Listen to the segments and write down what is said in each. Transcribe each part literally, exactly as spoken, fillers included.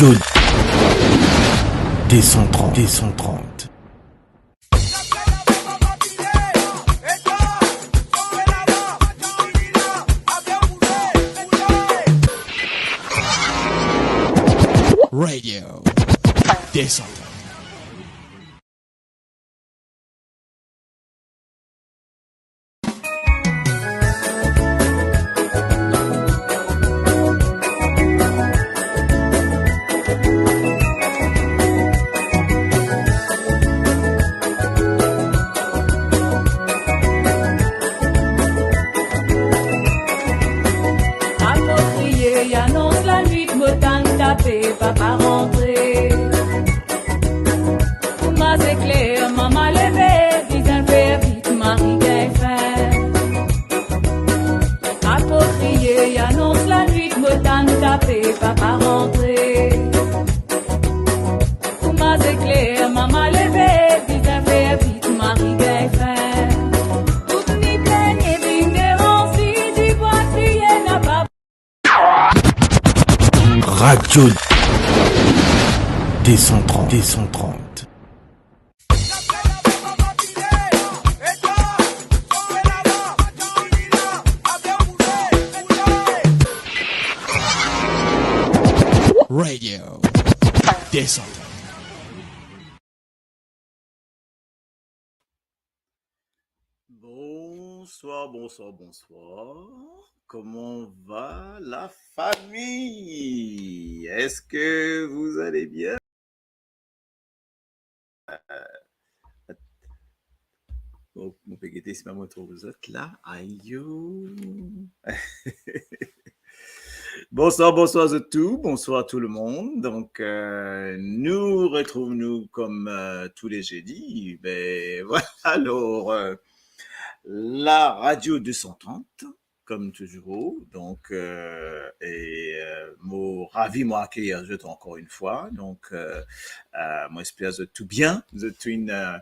Radio deux cent trente, deux cent trente. Radio deux cent trente. Apwoprie, anons lanwit, mo tann tape, papa rantre. Kouma zekler, mama leve, bizin fer vit, mari gagn fin. Apwoprie, anons lanwit, mo tann tape, papa rantre. Kouma zekler, mama leve, bizin fer vit, mari gagn fin. Tout ni plin, vinn deranz li, dibwa kriye, napa Radio deux cent trente, deux cent trente. Radio deux cent trente. Bonsoir, bonsoir, bonsoir. Comment va la famille? Est-ce que vous allez bien? Euh, bon, mo pe gete si mo trouv zot la. Ayo. Bonsoir, bonsoir zot tou, bonsoir tout le monde. Donc, euh, nous retrouvons-nous comme, euh, tous les jeudis. Ben voilà, alors, euh, la Radio deux cent trente, comme toujours. Donc, euh, e, euh, mo ravi mo akeyir zot ankor enn fwa. Donc, euh, euh, mo esper zot tou bien, zot tou inn, euh,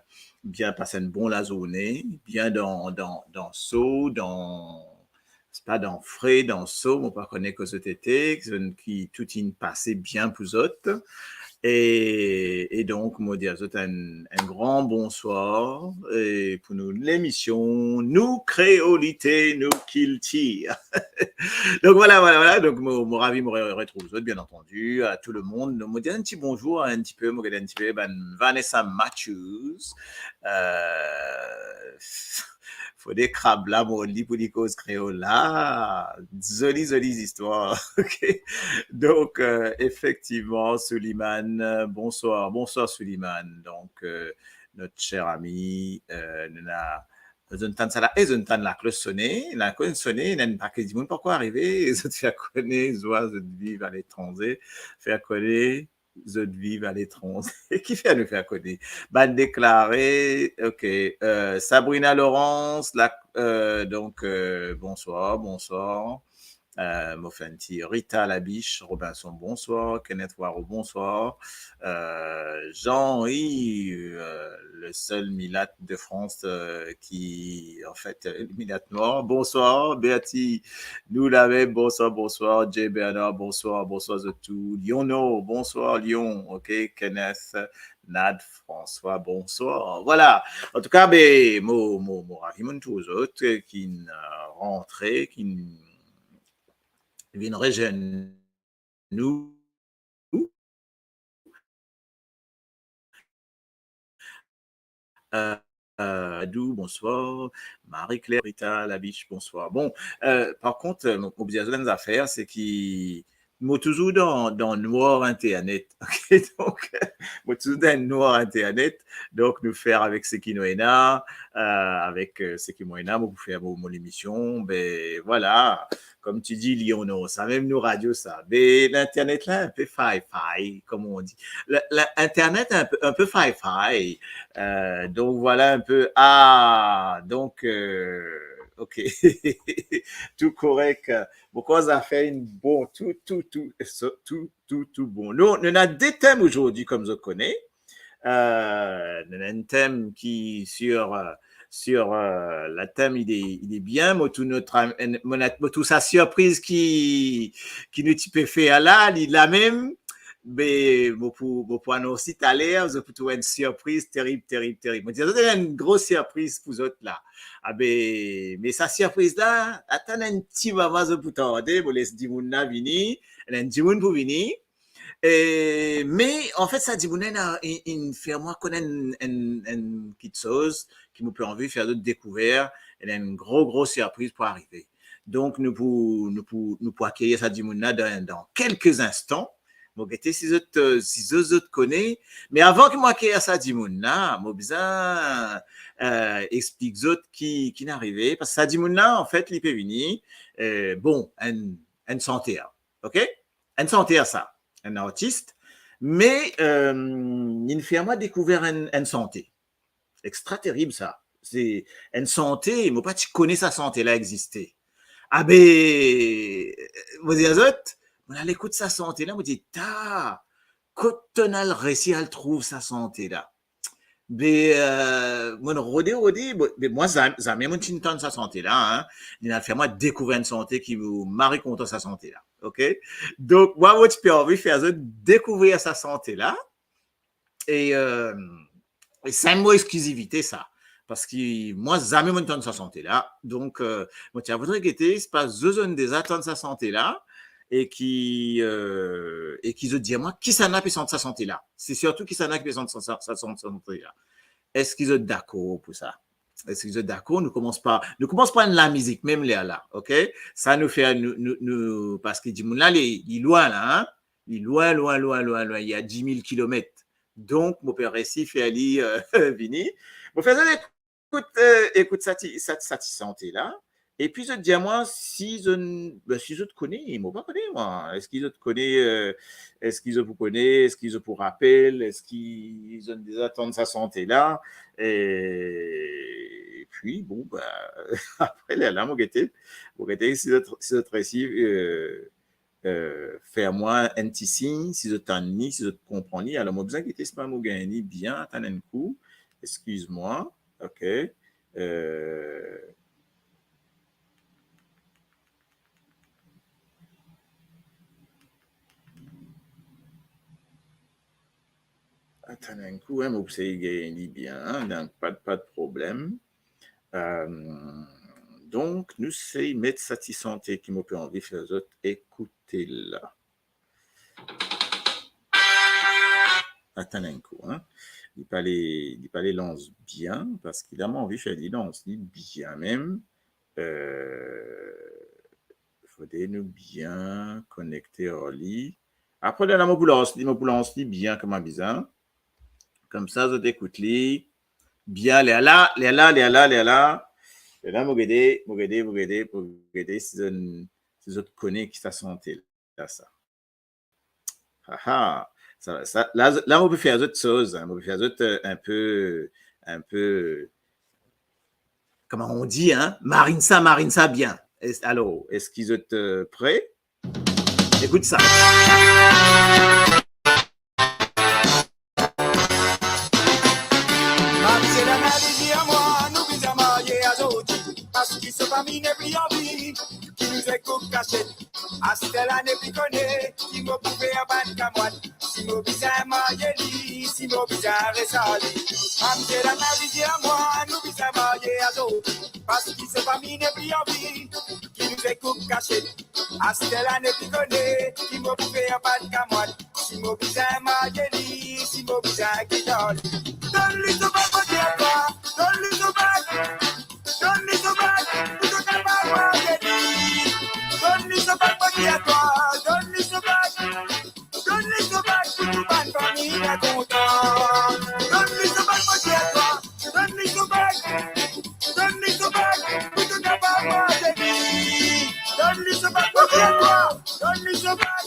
bien pas enn bon lazourne, bien dan, dan, dan so, dan, sepa dan fre, dan so, mo pa kone kot zot ete, ki zot, ki tou inn pase bien pou zot. E, e donk, mo dir zot enn, enn gran bonswar, e pou nou lemision, nou kreolite, nou kiltir. Donk, vwala, vwala, vwala. Donk, mo, mo ravi, mo re-, retrouv zot, bien antandi, a tou le mond. Mo dir enn ti bonzour, enn ti pe, mo gete enn ti pe, bann Vanessa Matthews, euh, fode krab la mord li pou li koz kreol la. Zoli, zoli zistwar, ok? Donk, euh, efektivman, Souliman, euh, bonswar. Bonswar, Souliman. Donk, euh, not cher ami, euh, nou ena, zot inn tann sa la, e zot inn tann laklos sone, laklos sone, ena enn pake dimoun pankor arive, zot fer kone zwa zot viv aletranze, fer kone zot viv aletranze. Kifer nou fer kone? Bann deklare, ok. Euh, Sabrina Laurence, la, euh, donk, euh, bonswar, bonswar. Euh, mo fer enn ti Rita Labiche Robinson, bonswar. Kenneth Waro, bonswar. Euh, Jean-Yves, euh, le seul milat de France, euh, qui, en fait, euh, milat nwar. Bonswar, Bertie. Nou lamem, bonswar, bonswar. Jay Bernard, bonswar, bonswar zot tou. Lionor, bonswar, Lion, ok. Kenneth, Nad, François, bonswar. Vwala. Antouka, be, mo, mo, mo ravi mo trouv zot, eh, ki'nn, euh, rantre, ki'nn vinn rezwenn nou. Euh, euh, Adou, bonswar. Marie-Claire, Rita Labiche, bonswar. Bon, euh, par kont, euh, mo, mo bizin dir enn zafer, se ki mo touzour dan, dan nwar internet. Ok, donk, mo touzour dan nwar internet. Donk, nou fer avek seki nou ena, euh, avek, euh, seki mo ena, mo pou fer mo, mo lemision. Be, vwala. Comme tu dis, Lionor, samem nou radio sa. Be, linternet la, enpe fay-fay, comme on dit. La, la, internet enpe, enpe fay-fay. Euh, donk, vwala enpe. Ah, donk, euh, ok. Tou korek. Mo krwar zafer inn bon, tou, tou, tou, tou, tou, tou bon. Nou, nou ena de tem azordi, comme zot kone. Euh, nou ena enn tem ki, sur, euh, sur, euh, la tem, li, li bien. Mo trouv not am-, enn, mo, mo trouv sa sirpriz ki, ki nou ti pe fer la, li lamem. Be, mo pou, mo pou anons li taler, zot pou trouv enn sirpriz terib, terib, terib. Mo dir zot, ena enn gro sirpriz pou zot la. Abe, me sa sirpriz la, atann enn ti moman, zot pou tarde, mo les dimoun la vini, ena enn dimoun pou vini. E, me, anfet, sa dimoun la, inn, inn fer mwa konn enn, enn, enn kiksoz ki mo pe anvi fer zot dekouver, ena enn gro, gro sirpriz pou arive. Donk, nou pou, nou pou, nou pou akeyir sa dimoun la dan, dan kelke instan. Mo gete si zot, eh, si zot, zot kone. Me avan ki mo akeyir sa dimoun la, mo bizin, eh, explik zot ki, ki inn arive. Parski sa dimoun la, anfet, li pe vini, eh, bon, enn, enn santer, ok? Enn santer sa, enn artis. Me, eh, linn fer mwa dekouver enn, enn sante. Extra terib sa. Se enn sante, mo pa ti kone sa sante la existe. Abe, mo dir zot, mo al ekout sa sante la, mo dir, ta, kot to'nn al resi al trouv sa sante la? Be, eh, mo'nn rode, rode, bo, be mwa zam-, zame mo'nn ti tann sa sante la, hein. Linn al fer mwa dekouver enn sante ki mo mari kontan sa sante la, ok? Donk, mwa, mo ti pe anvi fer zot dekouver sa sante la. E, eh, e sa enn mo exklizivite sa, parski mwa zame mo'nn tann sa sante la. Donk, eh, mo ti a voudre gete, se pa zot, zot inn deza tann sa sante la, e ki, eh, e ki zot dir mwa kisannla pe sant sa sante la. Se sirtou kisannla ki pe sant sa, sa, sa, sa sante la. Eski zot dakor pou sa? Eski zot dakor? Nou koumans par, nou koumans par enn lamizik mem lerla, ok? Sa nou fer, nou, nou, nou, parski dimoun la, li, li lwin la, hein? Li lwin, lwin, lwin, lwin, lwin. Li a dis mil kilomet. Donk, mo pe resi fer li, eh, vini. Mo fer zot ekout, eh, ekout sa ti, sa, sa ti sante la. Epi zot dir mwa si zot, be, si zot kone, mo pa kone mwa. Eski zot kone, eh, eski zot pou kone, eski zot pou rapel, eski zot deza tann sa sante la? Epi, bon, be, apre lerla, mo gete, mo gete si zot, si zot resi, eh, eh, fer mwa enn ti sign, si zot tann li, si zot konpran li. Alor, mo bizin gete si pa mo gagn li bien, atann enn kou, exkiz mwa, ok. Eh, atann enn kou, hein, mo pou sey gagn li bien, hein, donk pa, pa de problem. Eh, donk, nou sey met sa ti sante ki mo pe anvi fer zot ekoute la. Atann enn kou, hein. Li pa le, li pa le lans bien, parski la, mo anvi fer li lans li bien mem. Eh, fode nou bien konekte ar li. Apre, la, mo pou lans li, mo pou lans li bien kouma bizin. Koumsa, zot ekout li bien, lerla, lerla, lerla, lerla. Lerla, mo gete, mo gete, mo gete, mo gete si zot, si zot kone ki sa sante la, sa. Aha. Sa, sa, la, la, mo pe fer zot soz, hein, mo pe fer zot, eh, enn pe, enn pe, kouma on di, hein, marinn sa, marinn sa bien. Es-, alor, eski zot, eh, pre? Ekout sa. Mamzel Analiz dir mwa, nou bizin marye azordi, parski so fami nepli anvi ki nou zwe koup kasiet. Aster la nepli kone ki mo pou fer bann kamwad, si mo bizin marye li, si mo bizin res ar li. Mamzel Analiz dir mwa, nou bizin marye azordi, parski so fami nepli anvi ki nou zwe koup kasiet. Aster la nepli kone ki mo pou fer bann kamwad, si mo bizin marye li, si mo bizin kit ar li. Donn li so bag, mo dir twa, donn li so bag. Donn li so bag, pou to kapav marye li. Donn li so bag, mo dir twa, donn li so bag. Donn li so bag, pou tou bann fami bien kontan. Donn li so bag, mo dir twa, donn li so bag. Donn li so bag, pou to kapav marye li. Donn li so bag, mo dir twa, donn li so bag.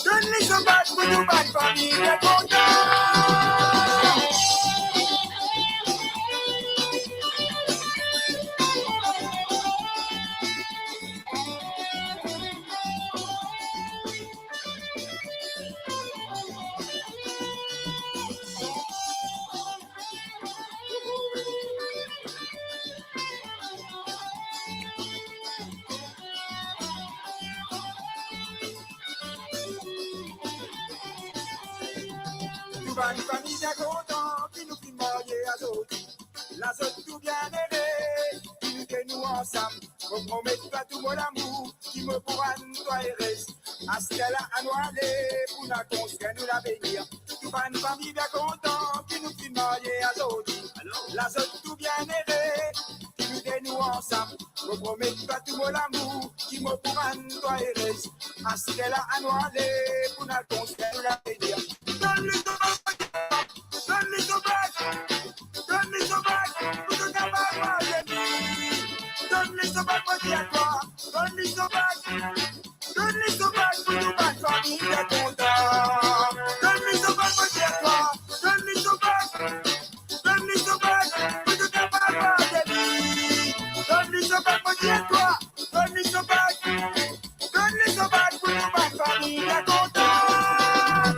Donn li so bag, pou tou bann fami bien kontan. Bann fami bien kontan ki nou finn marye azordi. La zot tou bien ere, ki nou de nou ansam. Mo promet twa tou mo lamour, ki mo pou rann twa erez. Aster la, anou ale pou nou konstrir nou lavenir. Tou bann fami bien kontan ki nou finn marye azordi. La zot tou bien ere, ki nou de nou ansam. Mo promet twa tou mo lamour, ki mo pou rann twa erez. Aster la, anou ale pou nou konstrir nou lavenir. Donn li so bag, donn li so bag, donn li so bag, pou nou kapav marye li. Donn li so bag, mo dir twa, donn li so bag. Donn li so bag pou nou bann fami bien kontan. Donn li so bag, mo dir twa, donn li so bag. Donn li so bag pou nou kapav marye li. Donn li so bag, mo dir twa, donn li so bag. Donn li so bag pou nou bann fami bien kontan.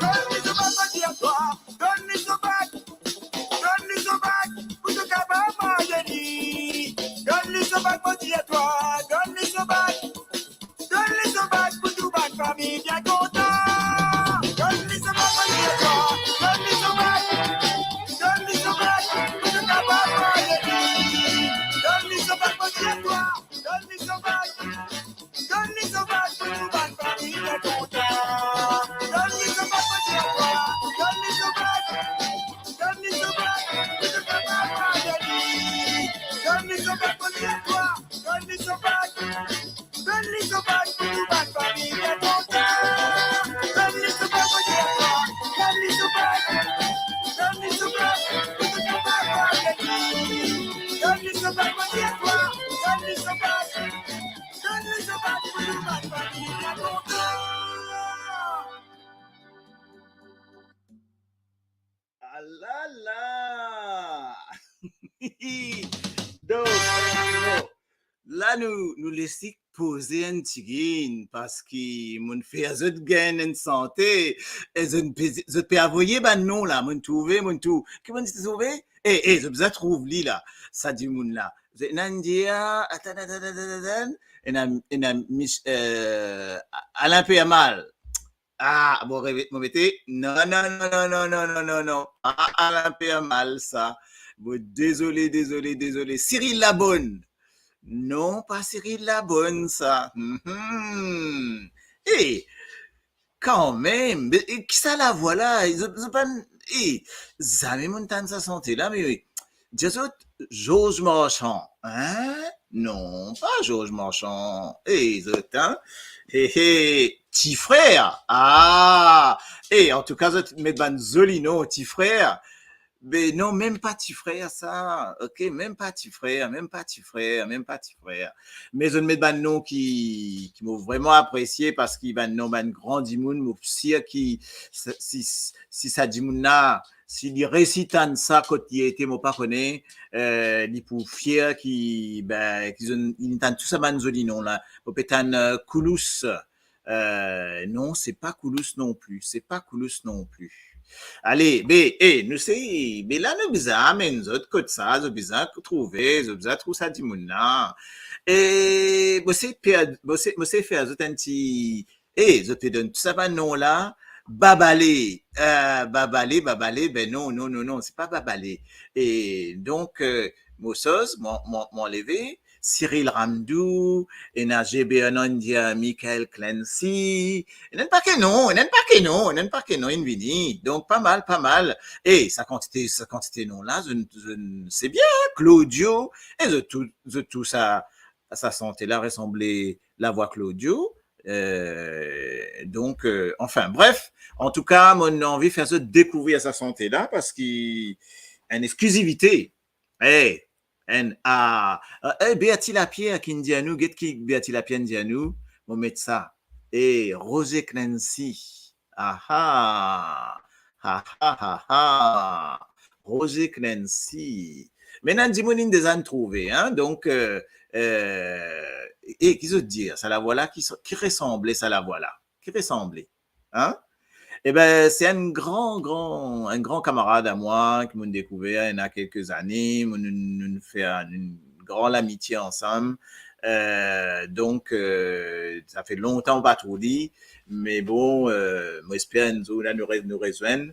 Donn li so bag, mo dir twa, donn li so bag. Donn li so bag pou nou kapav marye li. Donn li so bag, mo dir twa, donn li so bag. Donn li so bag pou tou bann fami bien kontan. Donn li so bag, mo dir twa, donn li so bag. Donn li so bag pou nou kapav marye li. Donn li so bag, mo dir twa, donn li so bag. Donn li so bag pou tou bann fami bien kontan. Donn li so bag, mo dir twa, donn li so bag. Donn li so bag pou nou kapav marye li. Donn li so bag, mo dir twa, donn li so bag. Donn li so bag pou tou bann fami bien kontan. Donn li so bag, mo dir twa, donn li so bag. Donn li so bag pou nou kapav marye li. Donn li so bag, mo dir twa, donn li so bag. Donn li so bag pou nou bann fami bien kontan. Alala! Donk, bon, la nou, nou les li poze enn tigit, parski mo'nn fer zot gagn enn sante, e zot pe, zot pe avoy bann non la, mo'nn trouve, mo'nn trouv, ki mo'nn trouve? E, e, zot bizin trouv li la, sa dimoun la. Zot, ena enn dir, atann, atann, atann, atann, ena, ena Mich-, eh, Alain Permal. Ah, bon, reve-, mo mete, non, non, non, non. Ah, Alain Permal, sa. Bon, dezole, dezole, dezole. Cyril Labonne. Non, pa Cyril Labonne, sa. Mhm. E, kanmem, me, e, ki sa lavwa la? Zot, zot pa, e, zame mo'nn tann sa sante la, me, dir zot, Georges Marchand, hein? Non, pa Georges Marchand. E, zot, hein? He, he, Ti Frer. Ah! E, antouka, zot met bann zoli non, Ti Frer. Be non, mem pa Ti Frer sa, ok? Mem pa Ti Frer, mem pa Ti Frer, mem pa Ti Frer. Me zot met bann non ki, ki mo vreman apresie, parski bann non bann gran dimoun, mo sir ki si, si, si sa dimoun la, si li resi tann sa kot li ete, mo pa kone, eh, li pou fier ki, be, ki zot, li tann tou sa bann zoli non la. Mo pe tann, eh, Koulous, eh, non, se pa Koulous non pli, se pa Koulous non pli. Ale, be, e, nou se, be la nou bizin amenn zot kot sa, zot bizin trouve, zot bizin trouv sa dimoun la. E, mo se per-, mo se, mo se fer zot enn ti, e, zot pe donn tou sa bann non la, Babale, eh, Babale, Babale, be non, non, non, non, se pa Babale. E donk, eh, mo soz, mo, mo, mo anleve, Cyril Ramdou, ena G B Hernan, Michael Clancy, ena enn pake non, ena enn pake non, ena enn pake non inn vini. Donk, pa mal, pa mal. E sa kantite, sa kantite non la, zot, zot, se bien, hein, Claudio, e zot tou, zot tou sa, sa sante la resanble lavwa Claudio. Eh, donk, eh, anfin, bref, antouka, mo'nn anvi fer zot dekouvrir sa sante la, parski enn exklizivite. E, enn, ah, eh, Bertie Lapierre ki'nn dir nou, get ki Bertie Lapierre inn dir nou, mo met sa. E, Roger Clancy. Aha! Ha, ha, ha, ha! Roger Clancy. Me ena dimoun inn deza inn trouve, hein? Donk, eh, eh, e, ki zot dir? Sa lavwa la ki, ki resanble sa lavwa la? Ki resanble? Hein? Eben, se enn gran, gran, enn gran kamarad a mwa ki mo'nn dekouver ena kelke zane, mo'nn, nou, nou fer enn gran lamitie ansam. Eh, donk, eh, sa fer lontan mo pa trouv li, me bon, eh, mo esper enn zour la nou re-, nou rezwenn.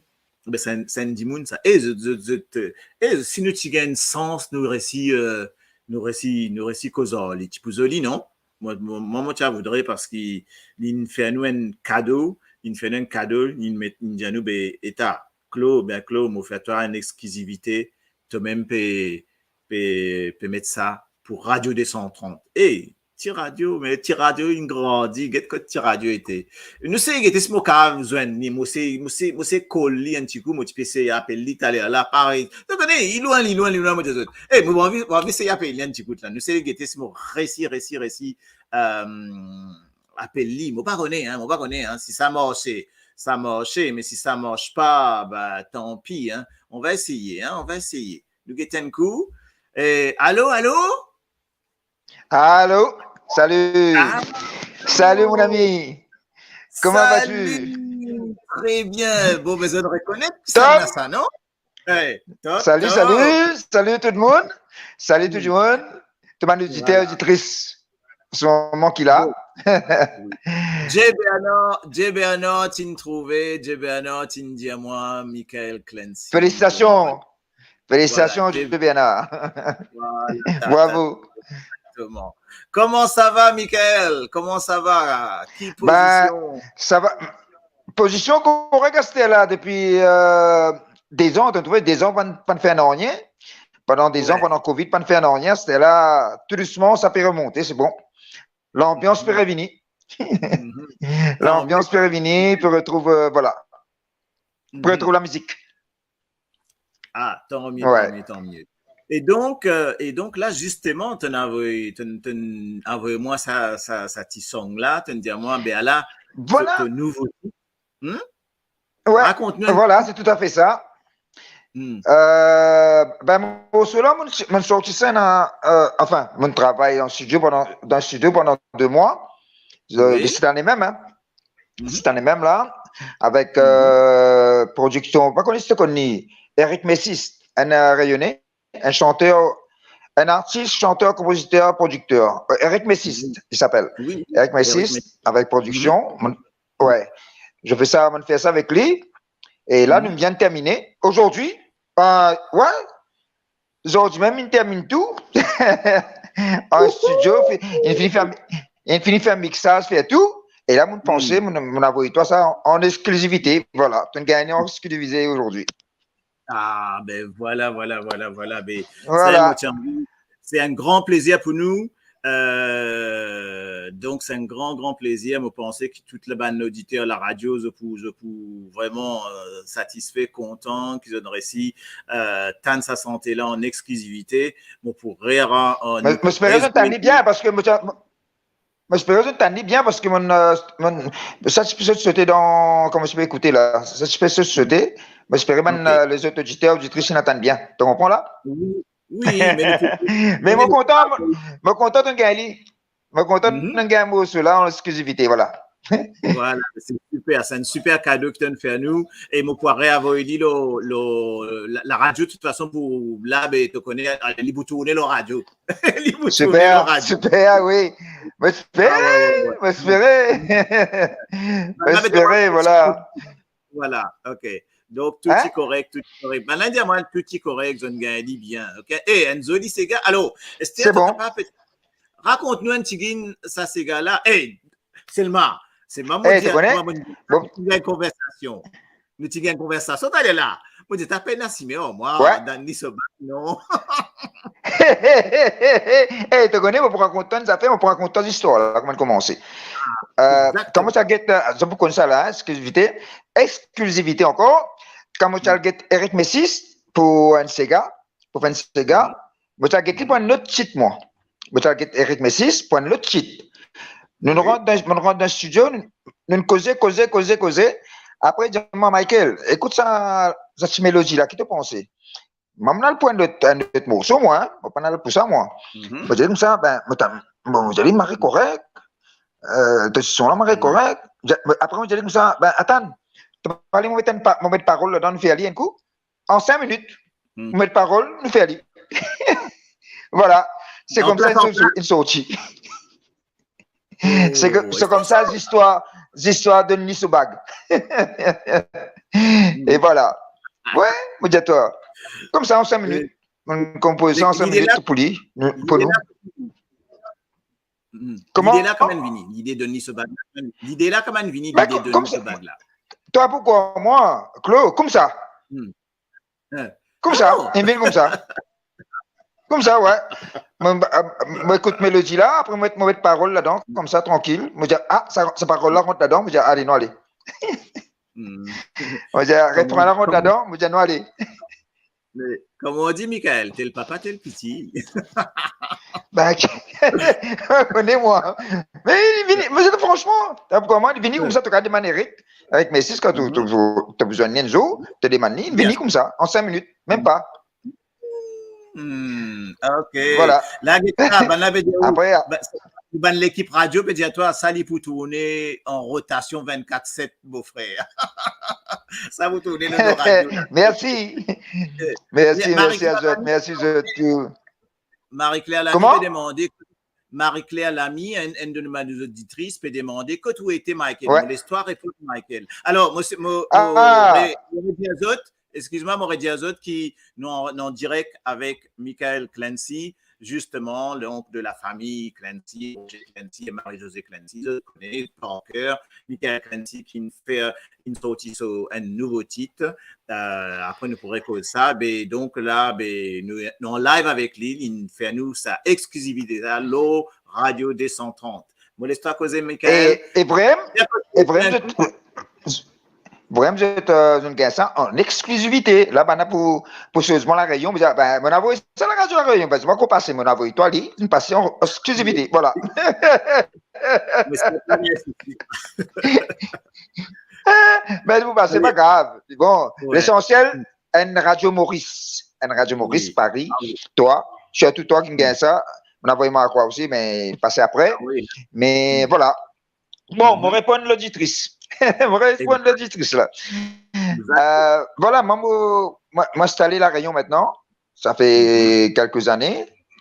Be, sa enn, sa enn dimoun sa. E zot, zot, zot, e si nou ti gagn sans, nou resi, eh, nou resi, nou resi koz ar li, ti pou zoli, non? Mwa, mwa, mwa, mo ti a voudre, parski li'nn fer nou enn kado, li'nn fer nou enn kado, li'nn met, li'nn dir nou, be, eta, Klo, be Klo, mo fer twa enn exklizivite, to mem pe, pe, pe met sa pou Radio deux cent trente. E, ti radio, me ti radio inn grandi, get kot ti radio ete. Nou sey gete si mo kapav zwenn li, mo sey, mo sey, mo sey kol li enn ti kou, mo ti pe sey apel li taler la, parey. To kone, li lwin, li lwin, li lwin, mo dir zot. E, mo anvi, mo anvi sey apel li enn ti kout la. Nou sey gete si mo resi, resi, resi, eh, apel li. Mo pa kone, hein, mo pa kone, hein, si sa marse, sa marse, me si sa mars pa, ba, tanpi, hein. On va essayer, hein, on va essayer. Nou get enn kou. Eh, alo, alo? Alo, salut. Ah. Salut, mon ami. Comment vas-tu? Salut. Très bien. Bon, be, zot rekonet sa, non? Eh, top, top. Salut, salut. Salut tout le monde. Salut tout le monde. Tout bann oditer, oditris, an se moman ki la. J. Bernard, J. Bernard, ti'nn trouve, J. Bernard, ti'nn dir mwa, Michael Clancy. Félicitations. Félicitations, J. Bernard. Voilà, bravo. Exactement. Comment ça va, Michael? Comment ça va? Ki pozision? Sa va. Pozision korek aster la, depi, eh, dezan, to trouve, dezan, pa'nn, pa'nn fer nanye. Pandan dezan, pandan Covid, pa'nn fer nanye. Aster la, tou dousman, sa pe remonte, se bon. Lanbians pe revini. Lanbians pe revini, pe retrouv, eh, voilà. Pe retrouv lamizik. Ah, tant mieux, tant mieux, tant mieux. E donk, eh, e donk la, zisteman, to'nn avoy, to'nn, to'nn avoy mwa sa, sa, sa ti song la, to'nn dir mwa, be ala, to, to nouvo tit. Hmm? Ouais, rakont nou enn voilà, ti. C'est tout à fait ça. Hmm. Eh, be, morso la, mo'nn, mo'nn sorti sa, eh, enfin, mo'nn travay dan studio pandan, dan studio pandan de mwa. Eh, oui. Cette année même, hein. Mhm. Cette année même la, avek, mhm, eh, prodiksion, pa kone si to konn li, Eric Messis, enn, eh, Reyone, enn santer, enn artis, santer, konpoziter, prodikter. Eh, Eric Messis, mhm, li apel. Oui, Eric Messis, Messis. Avek prodiksion. Mhm. Mo'nn, ouais. Mo'nn fer sa, mo'nn fer sa avek li. E la, mhm, nou vinn termine. Zordi, eh, ouais, zordi mem, inn terminn tou. An studio, fi-, inn fini fer, inn fini fer mixaz, fer tou. E la, mo'nn panse, mo'nn, mo'nn avoy twa sa an, an exklizivite. Voilà, to'nn gagn an exklizivite zordi. Ah, be, voilà, voilà, voilà, voilà. Be, sa, voilà, mo ti anvi, se enn gran plezir pou nou. Eh, donk, se enn gran, gran plezir. Mo panse ki tou le bann oditer laradio, zot pou, zot pou vreman, eh, satisfe, kontan, ki zot inn resi, eh, tann sa sante la an exklizivite. Mo pou re-, an, an, mo, mo espere zot tann li bien, parski mo ti a, mo, mo espere zot tann li bien, parski mo'nn, eh, mo'nn, sa ti pe sote dan, kouma ti pe ekoute la, sa ti pe sote. Mo espere bann, ok, eh, lezot oditer, oditris, inn tann bien. To konpran la? Oui. Oui, me nou tou. Me mo kontan, mo, mo kontan to'nn gagn li. Mo kontan, mhm, to'nn gagn morso la an exklizivite, voilà. Voilà, se siper, se enn siper kado ki to'nn fer nou, e mo pou re-avoy li lor, lor, la, laradio, de tout fason, pou la, be, to kone, li pou tourne lor radio. Li pou tourne lor radio. Siper, siper, oui. Mo espere, ah, ouais, ouais, ouais, mo espere. Ah, me espere, voilà. Voilà, ok. Donk, tou, hein? Ti korek, tou ti korek. Bann la dir mwa, tou ti korek, zot inn gagn li bien, ok? E, enn zoli sega. Alor, Esther, se bon, to kapav pe-, rakont nou enn tigit sa sega la. E, Selma, Selma, mo dir, to kone? Mwa, mo, bon, nou ti gagn konversasion. Nou ti gagn konversasion, taler la. Mo dir, ta pena sime, oh, mwa, ouais, dan li so bak, non? E, to kone, mo pou rakont twa enn zafer, mo pou rakont twa zistwar la, kouma komanse. Ah, eh, exactement. Kan mo ti al get, eh, zot pou konn sa la, hein, exklizivite, exklizivite ankor. Kan mo ti al get Eric Messis pou enn sega, pou fer enn sega, mo ti al get li pou enn lot tit, mwa. Mo ti al get Eric Messis pou enn lot tit. Nou, nou rant dan, nou rant dan studio, nou, nou koze, koze, koze, koze. Apre, li dir mwa, Michael, ekout sa, sa ti melodi la, ki to panse? Mwa, mo al pou enn lot, enn lot morso, mwa, hein. Mo pa'nn al pou sa, mwa. Mhm. Mo dir li koumsa, be, mo ta-, bon, mo dir li, mari korek. Eh, to ti son la, mari korek. Apre, mo dir li koumsa, be, atann, to pa li, mo met enn pa-, mo met parol ladan, nou fer li enn kou. An sink minit, mo met parol, nou fer li. Voilà. Se koumsa inn sorti. Se koumsa zistwar, zistwar donn li so bak. E voilà. Wi, mo dir twa. Koumsa, an sink minit. Monn konpoz sa an sink minit pou li, pou nou. Kouma? Lide la kouma vini? Lide donn li so bag la. Lide la kouma vini? Lide donn li so bag la. Twa pou krwar mwa, Klo, koumsa. Koumsa, li vinn koumsa. Koumsa, wi. Mo, mo ekout melodi la, apre mo met, mo met parol ladan, koumsa, trankil. Mo dir, ah, sa, sa parol la rant ladan, mo dir, ale, nou ale. Mo dir, refren la rant ladan, mo dir, nou ale. Me, kouma dir, Michael, tel papa, tel piti. Be, kone mwa. Me li vini, me fransman, ta pou krwar mwa, li vini koumsa, to kav demann Eric, Eric Messis, kan to, to, to bizin enn zour, to demann li, li vini koumsa, an sink minit, mem pa. Hmm, ok. Voilà. La, get sa, bann la pe dir, apre, ba-, bann lekip radio pe dir twa, sa li pou tourne an rotasion vennkat set, bofrer. Sa pou tourne lor radio la. Mersi. Mersi, mersi a zot, mersi zot tou. Marie-Claire Lamy pe demande, Marie-Claire Lamy, enn, enn de nou bann oditris, pe demande, kot ou ete, Michael? Mo les twa reponn Michael. Alor, mo, mo, mo, mo redir a zot, exkiz mwa, mo redir a zot ki nou an, nou an direk avek Michael Clancy, justement, donc de la famille Clancy, Roger Clancy et Marie-Josée Clancy, zot kone par cœur, Michael Clancy ki finn fer, finn sorti so enn nouvo tit, euh, apre nou pou rekoz sa, be, donk la, be, nou, nou an live avek li, li fer nou sa exklizivite la, lor Radio deux cent trente. Mo les twa koze, Michael. E, e vrem, e vrem, zot, vrem, zot, euh, zot gagn sa an exklizivite. La, bann la pou, pou sezman La Réunion, be, ben, mo avoy sa La Radio La Réunion, parski mo pa konn pase, mo avoy twa li, li pase an exklizivite, voilà. Me se pa bien sousi. Ben, pou pase, pa grav. Bon, lesansiel, enn Radio Maurice. Enn Radio Maurice, Paris, twa, sirtou twa ki gagn sa. Mo avoy mwa krwar osi, me pase apre. Me voilà. Bon, mo reponn loditris. Mo reponn loditris la. Euh, voilà, mwa, mo, mo, mo instale La Réunion aster. Sa fer kelke zane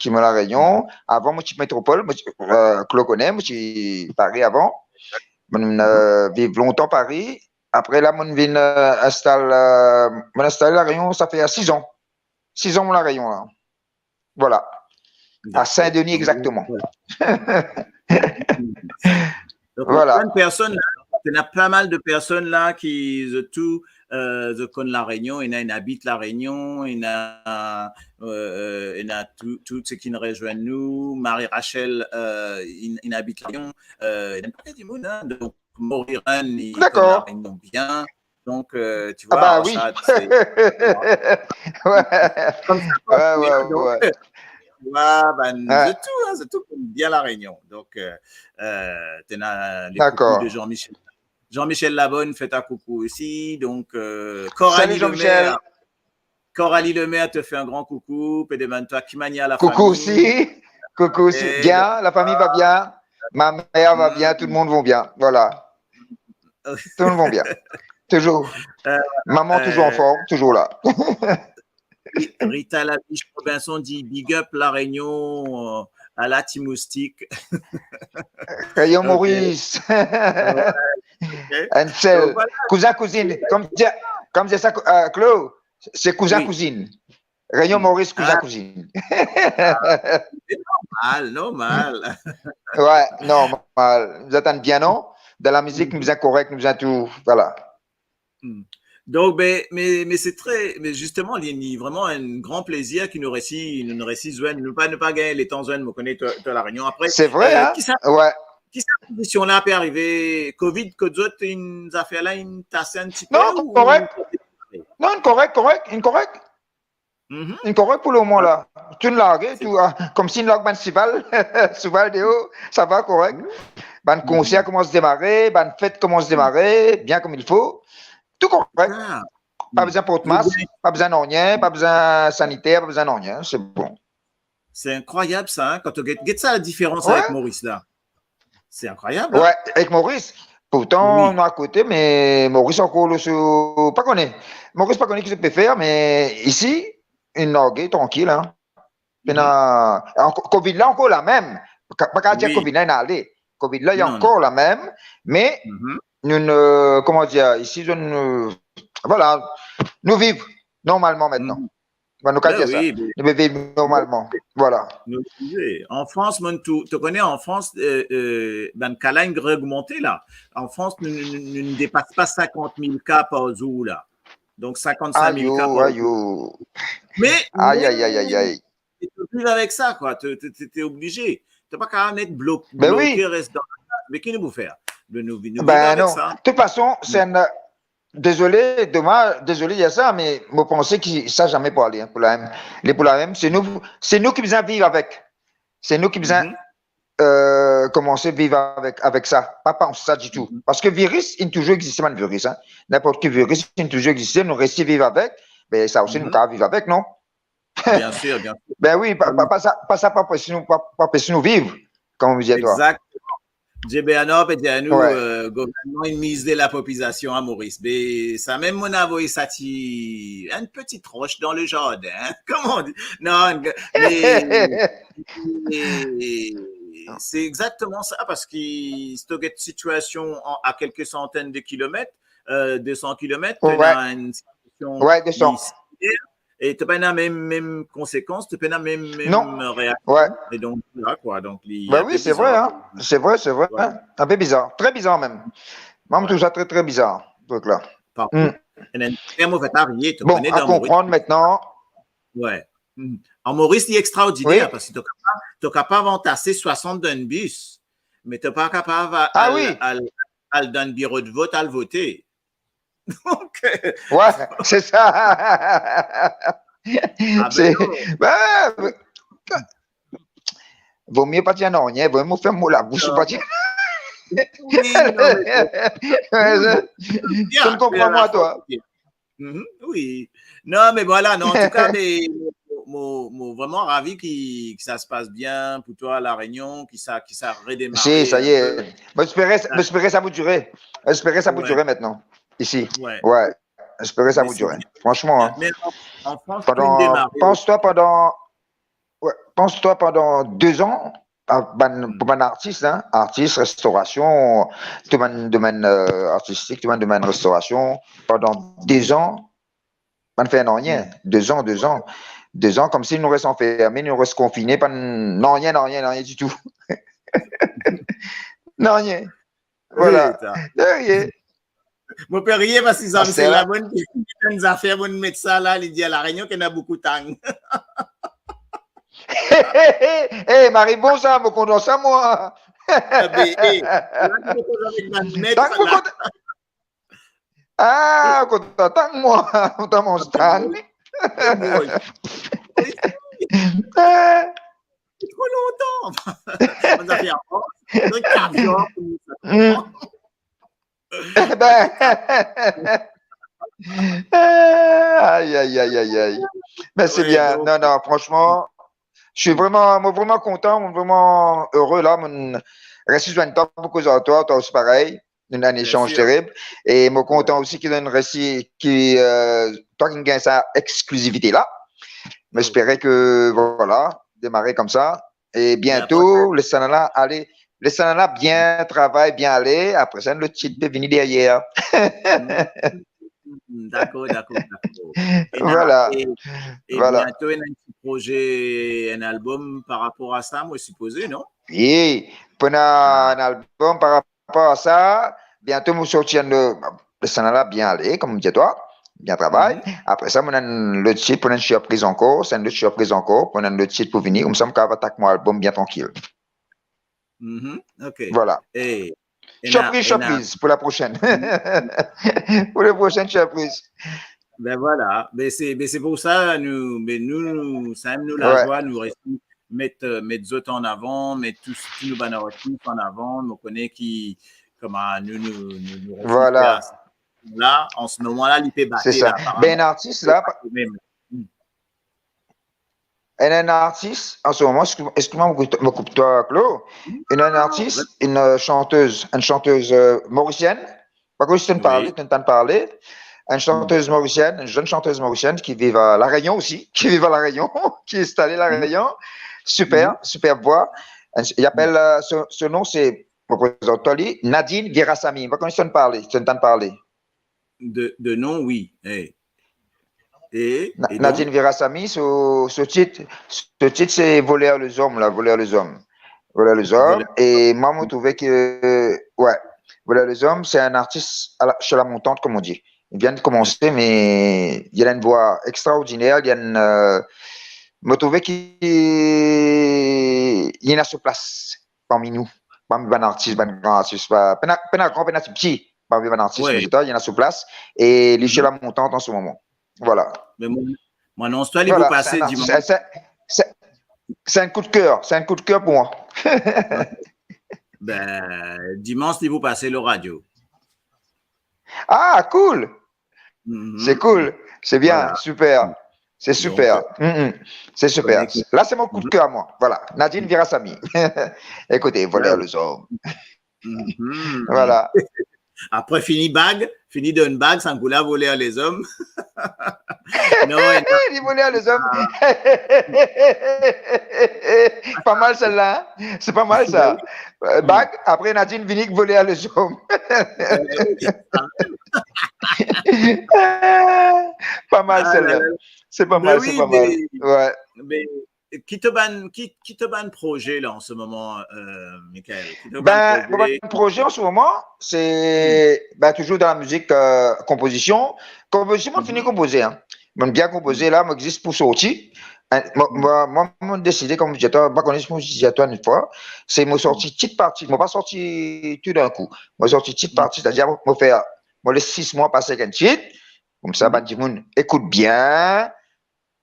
ki mo La Réunion. Avan, mo ti Metropol, mo ti, euh, Klo kone, mo ti Paris avan. Mo, euh, viv lontan Paris. Apre la, mo vinn, euh, instal, euh, mo instale La Réunion, sa fer sis an. Sis an mo La Réunion la. Voilà. A Saint-Denis, exactement. Donk, voilà. Bann personn la, ena pa mal de personn la ki, zot tou, euh, zot konn La Réunion, ena, inn abit La Réunion, ena, euh, ena tou, tou seki inn rezwenn nou, Marie Rachel, euh, inn, inn abit La Réunion, euh, ena enn pakete dimoun, hein, donk, Moriran, li konn La Réunion bien. Donc, euh, tu vois, ah bah oui. Ça, c'est, ouais. Comme ça, ouais, ouais, donc, ouais. Tu vois, ben, ouais. Zot tou, hein, zot tou konn bien La Réunion. Donc, euh, euh, t'as le coucou de Jean-Michel. Jean-Michel Labonne fait un coucou aussi. Donc, euh, Coralie Lemaire. Coralie Lemaire te fait un grand coucou, pe demann twa ki manier la fami. Coucou aussi. Coucou aussi. Bien, la famille va bien. Ma mère va bien, tout le monde va bien. Voilà. Tout le monde va bien. Toujours. Euh, maman, euh, toujours en forme, toujours là. Rita Labiche Robinson dit big up La Réunion, euh, à la Timoustique. Réunion Maurice. Ouais, ok. Donc, voilà. Cousin, cousine. Comme dit, comme dit ça, euh, Claude, c'est cousin, cousine. Réunion Maurice, cousin, cousine. Ah, c'est normal, normal. Ouais, normal. Zot inn bien, non? Dan lamizik, nou bizin korek, nou bizin tou, voilà. Donc, ben, mais, mais c'est très, mais justement, li, li, vraiment un grand plaisir ki nou resi, nou, nou resi zwenn, nou pa, nou pa gagn letan zwenn, mo kone twa, twa La Réunion. Après, c'est vrai, euh, hein? Kisa, ouais. Kisa kondision la pe arive? Covid, kot zot, inn zafer la, inn tase enn tipe? Non, ou korek. Non, inn korek, korek, inn korek. Inn korek pou lemoman la. Tou inn large, tou, ah, koumsi inn larg bann sival, sival deor, sa va korek. Bann konser koumans demare, bann fet koumans demare, bien comme il faut. Tou korek. Ah. Pa bizin port mask, pa bizin nanye, pa bizin saniter, pa bizin nanye, c'est bon. C'est incroyable ça, hein, quand on get, get sa la diferans avek Maurice la. C'est incroyable, hein? Ouais, avek Maurice. Pourtan, nou akote, me Maurice ankor lor so, pa kone. Maurice pa kone ki zot pe fer, me isi, inn large trankil, hein. Pena, ankor, Covid la ankor la mem. Pa ka, pa ka dir Covid la inn ale. Covid la, li ankor la mem, me nou, euh, kouma dir, isi, nou, euh, voilà, nou viv. normalman aster. Bann nou kapav dir sa. Nou pe viv normalman. Vwala. An Frans, to kone, an Frans, bann ka la inn ogmante la. An Frans, nou, nou, nou, nou depas pa sinkant mil ka par zour la. Donk, sinkant-sink mil ka par zour. Me, me, to viv avek sa, kwa. To, to, to, to oblize. To pa kapav net blok-, bloke, res dan lakaz. Me ki nou pou fer? Nou, nou, nou viv avek sa. De tout fason, se enn, dezole, domaz, dezole dir sa, me mo panse ki sa zame pou ale, pou la mem. Li pou la mem, se nou, se nou ki bizin viv avek. Se nou ki bizin, euh, komanse viv avek, avek sa. Pa pans sa ditou. Parski viris, inn touzour existe, bann viris, hein. Ninport ki viris, inn touzour existe, nou resi viv avek, be sa osi, nou kapav viv avek, non? Bien sir, bien sir. Ben wi, pa, pa, pa sa, pa sa, pa pres nou, pa, pa pres nou viv, kouma mo dir twa. Exactement. Dieu Bernard pe dir nou, euh, gouvernman inn mize lapopilasion a Moris. Be, sa mem mo inn avoy sa ti, enn peti rosh dan le zardin, hein, kouma on di. Non, me, me, se exakteman sa, parski si to get sitiasion an, a kelke santenn de kilomet, euh, de san kilomet, to ena enn sitiasion similer, e to pena mem, mem konsekans, to pena mem, mem reaksion. E donk, la, kwa. Donk, li, ben wi, se vre, hein. Se vre, se vre, hein. Enn pe bizar, tre bizar mem. Mwa, mo trouv sa tre, tre bizar, trik la. Parski, hmm, ena enn tre move tarye, to kone, dan Moris. Bon, a konpran aster. Wi. Hmm. An Moris, li extraordiner, wi, parski to kapav, to kapav antase swasant dan enn bis, me to pa kapav al, ah wi, al, al dan enn biro de vot, al vote. Donk, euh, wi, se sa. Ah, se, ben non. Ben, vomie pa dir nanye, vomie ferm mo labous, non, pa dir. Wi, non, me, wi, to konpran mwa, twa. Mhm, wi. Non, me vwala, non, antouka, me mo, mo, mo vreman ravi ki, ki sa se pas bien pou twa, La Rényon, ki sa, ki sa redemare. Si, sa y est. Mo espere, mo espere sa pou dire. Mo espere sa pou dire aster, isi. Wi. Wi. Mo espere sa pou dire. Fransman, hein. Me an, an Frans, pandan, pans twa pandan, wi, pans twa pandan de zan, a, bann, pou bann artis, hein, artis, restorasion, tou bann domenn, euh, artistik, tou bann domenn restorasion, pandan de zan, pa fer nanye. Hmm. De zan, de zan. De zan, koumsi nou res anferme, nou res konfine, pa nanye, nanye, nanye ditou. Nanye. Vwala. Wi, ta. De rien. Mo pe rir parski zami, se la bann ki, bann zafer, bann met sa la, li dir La Rényon ki ena boukou tang. Eh, Maribon sa, mo kontan sa, mwa. Eh ben, eh, la, nou koz avek bann met la. Tang, mo kontan. Ah, kontan tang, mwa. Kontan manz tang. Wi. Wi. Eh. Tro lontan. Bann zafer avan, donk, kaviar pou nou sa. Hmm. Eh ben. Aïe, aïe, aïe, aïe, aïe. Mais c'est bien. Non, non, franchement, je suis vraiment, moi, vraiment content, moi, vraiment heureux là. Mo resi zwenn twa pou koz ar twa, twa osi parey. Nou ena enn esanz terib. E mo kontan osi ki nou resi, ki, euh, twa ki gagn sa exklizivite la. Mo espere ke, vwala, demare koumsa. E biento, les sa la ale, les sa la bien travay, bien ale. Apre sa, lot tit pe vini deryer. Hmm, dakor, dakor, dakor. Vwala. E, e biento, ena enn ti proze, enn albom par rapor a sa, mo sipoze, non? Wi, pou ena enn albom par rapor a sa, biento mo sorti enn, les sa la bien ale, kouma mo dir twa, bien travay. Mhm. Apre sa, mo ena enn lot tit pou enn sirpriz ankor, se enn lot sirpriz ankor, pou enn lot tit pou vini, koumsa mo kapav atak mo albom bien trankil. Mhm, ok. Vwala. E, ena, sirpriz, ena sirpriz pou la prosenn. Mhm. Pou la prosenn sirpriz. Ben vwala. Ben se, ben se pou sa, nou, ben nou, nou, samem nou lazwa, nou resi met, euh, met zot an avan, met tou, tou nou bann artis an avan. Mo kone ki, kouma nou, nou, nou, nou resi fer sa. Vwala. La, an se moman la, li pe bate la, aparaman. Se sa. Ben, enn artis la, mem. Hmm. Enn, enn artis, an se moman, exkiz, exkiz mwa, mo koup, mo koup twa, Claude. Non, non, non, vas-y. Enn, euh, artis, enn, euh, chantez, enn chantez, euh, morisienn. Pa kone si to tann pale, to tann pale. Enn chantez morisienn, enn zenn chantez morisienn ki viv a La Rényon osi, ki viv a La Rényon, ki instale La Rényon. Siper, siper vwa. Li apel, euh, so, so nom se, mo prezant twa li, Nadine Vierasamy. Pa kone si to tann pale, si to tann pale. De, de nom, wi. Eh. E, Na-, e donk? Nadine Virasamy, so, so tit, so tit se Voler lezom, la, Voler lezom. Voler lezom. Voler. E mwa, mo trouve ke, ouais, Voler lezom, se enn artis a la, sur la montante, comme on dit. Li vinn komanse, me li ena enn vwa extraordiner, li ena enn, euh, mo trouve ki li ena so plas parmi nou, parmi bann artis, bann gran artis, pa, pena, pena gran, pena tipti, parmi bann artis, ouais, mizisien, li ena so plas, e li sur la montante an se moman. Voilà. Me mo, mo anons twa, li pou pase dimans. Voilà, se enn, se, se, se, se enn koudker, se enn koudker pou mwa. Be, dimans, li pou pase lor radio. Ah, cool. Mhm. C'est cool, c'est bien, voilà, super. C'est super. Donk, euh, mm, mm. C'est super. Là, c'est mon coup de cœur, moi. Voilà, Nadine Virasamy. Écoutez, Voler lezom. Mhm. Voilà. Apre, fini bag, fini donn bag, sann kou la, Voler lezom. Non, non. Li Voler lezom. Ah. Pas mal celle-là, hein? C'est pas mal, ça. Ben oui. Euh, bag, apre Nadine vini ek Voler lezom. Pas mal, celle-là. Ah là là. C'est pas mal, c'est pas mal. Mais oui, mais, ouais, mais ki to bann, ki, ki to bann proze la an se moman, euh, Michael? Ki to bann proze? Ben, mo bann proze an se moman, se, ben, toujours dans la musique, euh, composition. Composition, mo fini konpoze, hein. Mo bien konpoze la, mo zis pou sorti. Hein, mo, mo, mo, mo deside, kouma mo dir twa, mo pa kone si mo dir twa enn fwa, se mo sorti tit par tit, mo pa sorti tou dan kou. Mo sorti tit par tit, setadir mo, mo fer, mo les sis mwa pase ek enn tit, koumsa bann dimoun ekout bien,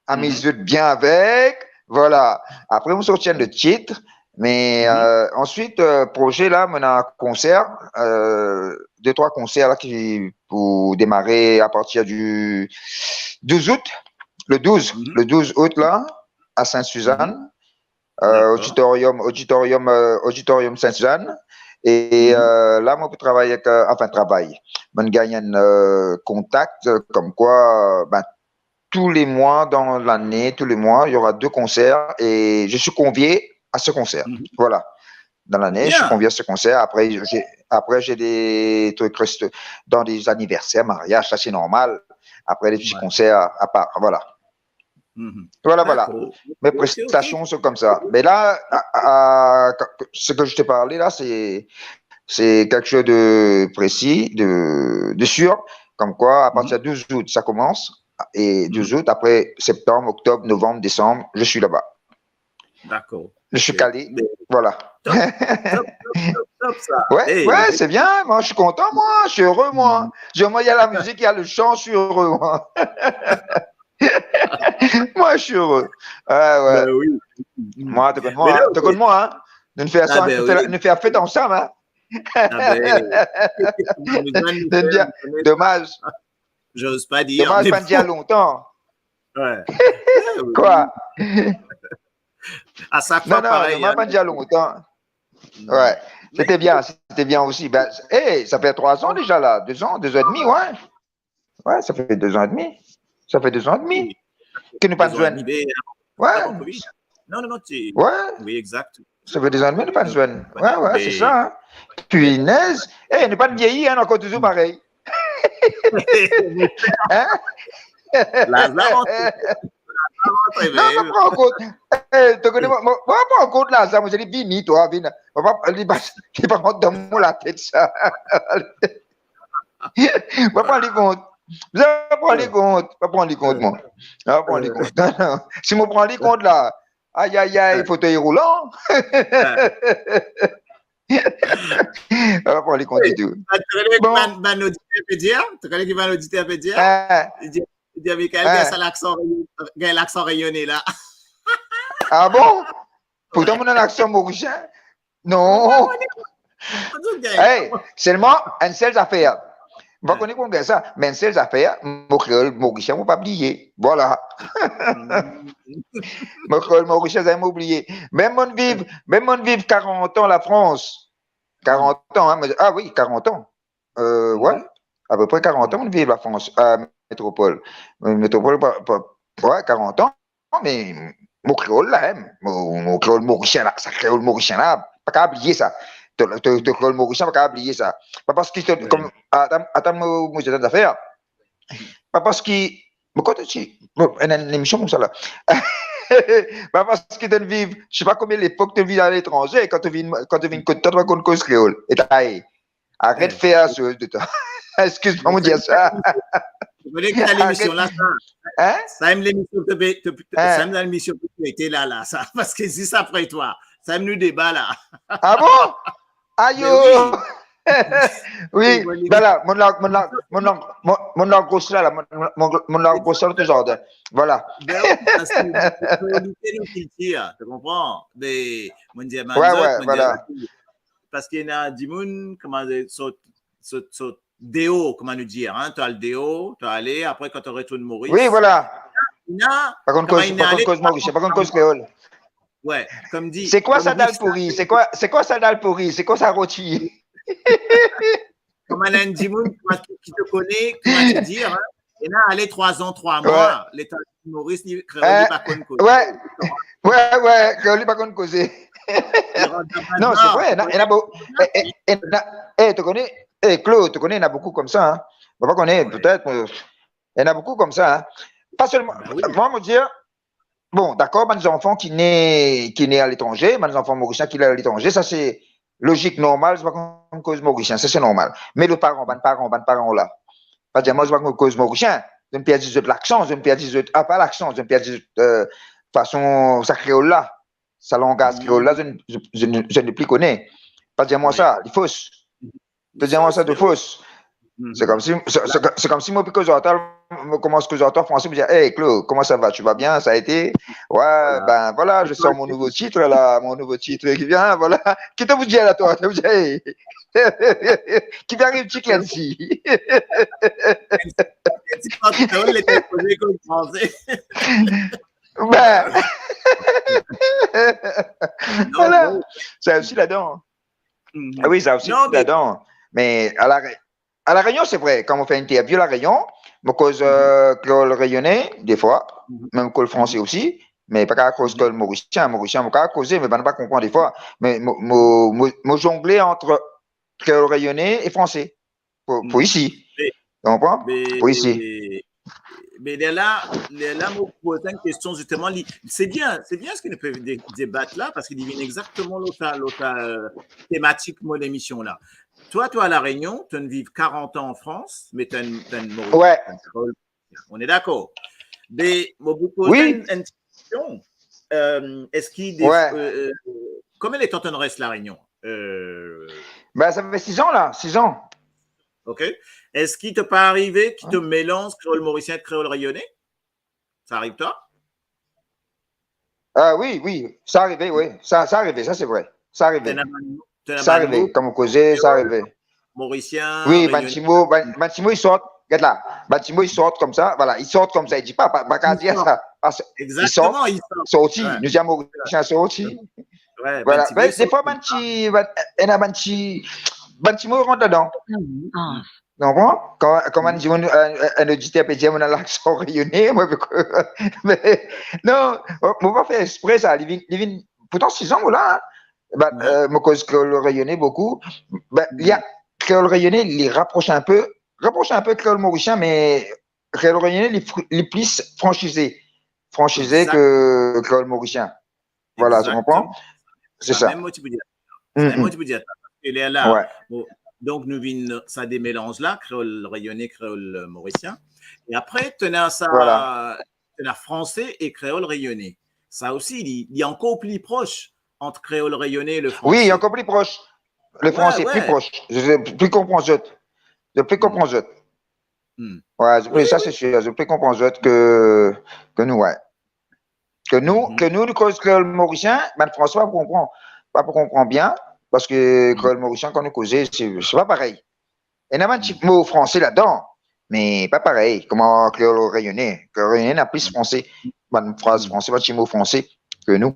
amiz zot bien avek, voilà. Apre, mo sorti enn lot tit, me, euh, answit, euh, proze la, mo ena konser, euh, de trwa konser la ki pou demare a partir du douz out, le douz, le douz out la, a Sainte-Suzanne, euh, auditorium, auditorium, euh, auditorium Sainte-Suzanne. E, euh, la, mo pou travay ek, euh, enfin, travay. Mo gagn enn, euh, kontak, euh, comme quoi, ben, tous les mois dans l'année, tous les mois, il y aura deux concerts et je suis convié à ce concert. Voilà. Dans l'année, je suis convié à ce concert. Après, j'ai, après, j'ai des trucs rest-, dans des anniversaires, mariages, ça c'est normal. Après, des petits concerts à, à part, voilà. Voilà, voilà. Mes prestations sont comme ça. Mais là, à, à, ce que je t'ai parlé là, c'est, c'est quelque chose de précis, de, de sûr. Comme quoi, à partir du douze août, ça commence. Et douze août, après septembre, octobre, novembre, décembre, je suis là-bas. D'accord. Je suis calé. Voilà. Top, top, top, top, ça. Ouais, ouais, c'est bien. Moi, je suis content, moi. Je suis heureux, moi. Du moment il y a la musique, il y a le chant, je suis heureux, moi. Moi, je suis heureux. Ouais, ouais. Ben oui. Moi, to konn mwa, hein. Nou fer sa, nou fer, nou fer fet ansam, hein. Domaz. J'ose pas dire, mais bon. Domaz, pa dir lontan. Ouais. Quoi? À chaque fois, pareil, hein. Non, non, domaz, pa dir lontan. Ouais. C'était bien, c'était bien aussi. Ben, hey, ça fait trois ans déjà là, deux ans, deux ans et demi, ouais. Ouais, ça fait deux ans et demi. Ça fait deux ans et demi que nou pa zwenn. Ouais. Non, non, non, tu... Ouais. Oui, exact. Ça fait deux ans et demi nou pa zwenn. Ouais, ouais, c'est ça, hein. Punaise. Eh, nou pa vieilli, hein, nou ankor touzour parey. Hein? Laz la mont. Non, mo pran kont. Eh, to kone, mo, mo, mo pran kont laz la, mo dir li, vini, twa, vini. Mo pa, li pa, li pa rant dan mo latet, sa. Pa pran li kont. Pa pran li kont. Pa pran li kont, mwa. Pa pran li kont. Non, non. Si mo pran li kont la, ay, ay, ay, fotey roulan. Pa pran li kont ditou. Bon. Bann, bann oditer pe dir, to kone ki bann oditer pe dir? Li dir, li dir, Michael, gagn sa laksan reyon-, gagn laksan reyone la. Ah bon? Pourtan, mo ena laksan morisien. Non. Hey, selman, enn sel zafer. Mo pa kone kouma gagn sa, me enn sel zafer, mo kreol morisien, mo pa bliye. Voilà. Mo kreol morisien, zame mo bliye. Mem mo'nn viv, mem mo'nn viv karant an Lafrans. Karant an, hein, mo, ah oui, karant an. Euh, ouais, à peu près karant an, mo'nn viv Lafrans, euh, métropole. Euh, métropole, pa, pa, ouais, karant an, me mo kreol la, hein, mo, mo kreol morisien la, sa kreol morisien la, pa kapav bliye sa. To, to, to kreol morisien, pa kapav bliye sa. Pa parski to, kom, atann, atann, mo, mo dir twa enn zafer. Pa parski Mo kot ti, bon, enn, enn emision koumsa la. Ba, parski to'nn viv, mo pa konbien lepok to'nn viv aletranze, kan to vinn, kan to vinn kot twa, to pa konn koz kreol. E ta, e, aret fer soz de twa. Eskiz mwa, mo dir sa. Ou kone ki sa lemision la, sa? Hein? Sa mem lemision to pe, to, to, hein? Sa mem lemision to pe ete la, la, sa. Parski zis apre twa, sa mem nou deba la. Ah bon? Ayo! Be wi. Wi, be la, mo lang, mo lang, mo lang, mo, mo lang gros la, la, mo, mo, mo lang gros la, to zardin. Vwala. Be wi, parski nou, nou kiltir, to konpran? Be, mo dir, wi, wi, zot, mo dir, vwala. Parski ena dimoun, kouma dir, sot, sot, sot deor, kouma nou dir, hein, to al deor, to ale, apre kan to retourn Moris. Wi, vwala. Ena, pa konn koz, pa konn koz morisien, pa konn koz kreol. Wi, kouma dir, se kwa sa dal pouri? Se kwa, se kwa sa dal pouri? Se kwa sa roti? Kouma enn dimoun ki, ki to kone, kouma dir, hein, ena ale trwa zan, trwa mwa, letan Moris, li, kreol, li pa konn koze. Wi. Wi, wi, kreol, li pa konn koze. Non, se vre, ena, ena bo-, e, e, ena, e, to kone, e, Claude, to kone, ena boukou koumsa, hein. Mo pa kone, petet, euh, ena boukou koumsa, hein. Pa selman, mwa, mo dir, bon, dakor, bann zanfan ki ne, ki ne aletranze, bann zanfan morisien ki ne aletranze, sa se lozik, normal, zot pa konn koz morisien, sa se normal. Me lot paran, bann paran, bann paran la, pa dir mwa zot pa konn koz morisien, zot inn perdi zot laksan, zot inn perdi zot, apa laksan, zot inn perdi zot, euh, fason, sa kreol la, sa langaz kreol la, zot, zot, zot, zot nepli kone. Pa dir mwa sa, li fos. To dir mwa sa, li fos. Se koumsi, se, se, se koumsi mo pe koz ar twa, mo koumans koz ar twa an franse, mo dir, "Hey, Claude, comment ça va? Tu vas bien? Ça a été?" Ouais, ben voilà, je sors mon nouveau titre là, mon nouveau titre qui vient, voilà. Ki to pou dir la, twa? To pou dir, "Hey, ki pe ariv ti Clancy?" Ben, voilà. Sa osi ladan. Ah wi, sa osi ladan. Me a la, a La Réunion, se vre, kan mo fer interview La Réunion, mo koz, euh, kreol reyone, defwa, mem kreol franse osi, me pa kapav koz kreol morisien, morisien, mo kapav koze, me bann pa konpran defwa. Me mo, mo, mo, mo zongle ant kreol reyone e franse. Pou, pou isi. To konpran? Pou isi. Me lerla, lerla mo poz enn kestion, zisteman, li, se bien, se bien seki nou pe de-, debat la, parski li vinn exakteman lor sa, lor sa, euh, tematik mo lemision la. Twa, twa La Réunion, to'nn viv karant an an Frans, me to'nn, to'nn Morisien, to'nn kreol. On est d'accord. Me mo pou poz enn, enn ti kestion. Euh, eski de, euh, euh, konbien letan to'nn res La Réunion? Euh, ben, sa fer sis an la, sis an. Ok. Eski to pa arive ki to melanz kreol morisien ek kreol reyone? Sa ariv twa? Ah wi, wi, sa arive, wi. Sa, sa arive, sa se vre. Sa arive. Sa arive, kan mo koze, sa arive. Morisien, wi, bann ti mo, bann, bann ti mo, li sort, get la, bann ti mo, li sort koumsa, vwala, li sort koumsa, li dir pa, pa, pa kapav dir sa, parski li sort, li sort. Sorti, nou dir Morisien sorti. Vwala. Defwa, bann ti, bann, ena bann ti, bann ti mo rant ladan. To konpran? Kan, kan bann dimoun, enn, enn oditer pe dir mo ena laksan reyone, mo pe, me, non, mo pa fer expre sa, li vinn, li vinn, pourtan sis an mo la, hein. Ben, euh, mo koz kreol reyone boukou. Ben, li a, kreol reyone, li rapros inpe, rapros inpe kreol morisien, me kreol reyone, li fr-, li plis fransize, fransize ke kreol morisien. Vwala, to konpran? Se sa. Mem mo ti pou dir. Mem mo ti pou dir. Parski lerla, bon, donk nou vinn sa de melanz la, kreol reyone, kreol, euh, morisien. E apre, to ena sa, to ena franse e kreol reyone. Sa osi, li, li ankor pli pros ant kreol reyone e le franse. Wi, ankor pli pros. Le franse pli pros. Wi, wi. Zot pli konpran zot. Zot pli konpran zot. Wi, wi, sa se sir. Zot pli konpran zot ke, ke nou, wi. Ke nou, ke nou, nou koz kreol morisien, bann Franswa pa pou konpran, pa pou konpran bien, parski kreol morisien, kan nou koze, se, se pa parey. Ena bann ti mo franse ladan, me pa parey, kouma kreol reyone. Kreol reyone ena plis franse, bann fraz franse, bann ti mo franse ke nou.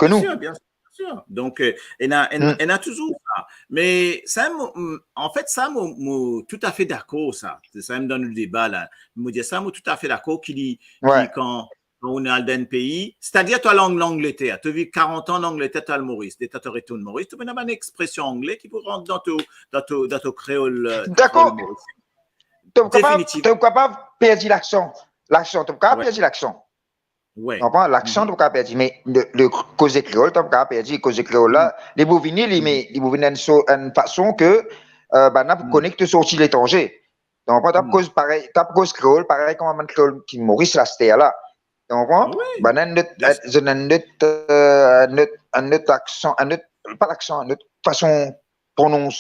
Ke nou. Bien sir, bien sir, bien sir. Donk, euh, ena, ena, ena touzour sa. Me sa, mo, anfet, sa, mo, mo toutafe dakor sa. Se sa mem dan nou deba la. Mo dir sa, mo toutafe dakor ki li, ki kan kan ou al dan enn pei, setadir to al an Langleter, to viv karant an an Langleter, to al Moris, letan to retourn Moris, to pou ena bann expresion angle ki pou rant dan to, dan to, dan to kreol, euh, to kreol morisien. Dakor. To kapav, to kapav perdi laksan. Laksan, to pa kapav perdi laksan. To konpran? Laksan, to pa kapav perdi, me le, le koze kreol, to pa kapav perdi. Koze kreol la, li pou vini, li, me li pou vini enn so-, enn fason ke, euh, bann la pou kone ki to sorti letranze. To konpran? To pa pou koz parey, to pa pou koz kreol parey kouma bann kreol ki Moris la, aster la. To konpran? Bann la enn lot, zot ena enn lot, euh, enn lot, enn lot aksan, enn lot, pa laksan, enn lot fason pronons,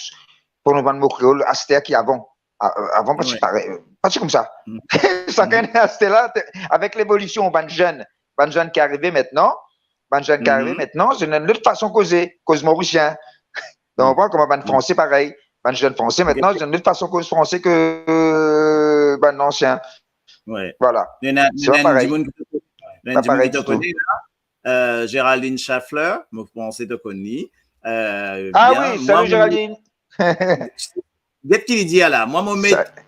pronons bann mo kreol aster ki avan. A-, avan pa ti parey, pa ti koumsa. Sakenn aster la, te-, avek levolision, bann zenn, bann zenn ki arive aster, bann zenn ki arive aster, zot ena enn lot fason koze, koz morisien. To konpran? Kouma bann Franse parey, bann zenn Franse aster, zot ena enn lot fason koz franse ke, euh, bann ansien. Vwala. Se pa parey. Pa parey ditou. Euh, Géraldine Schaffler, mo panse to konn li. Euh, ah bien, wi, salut Géraldine. Get ki li dir la. Mwa, mo met,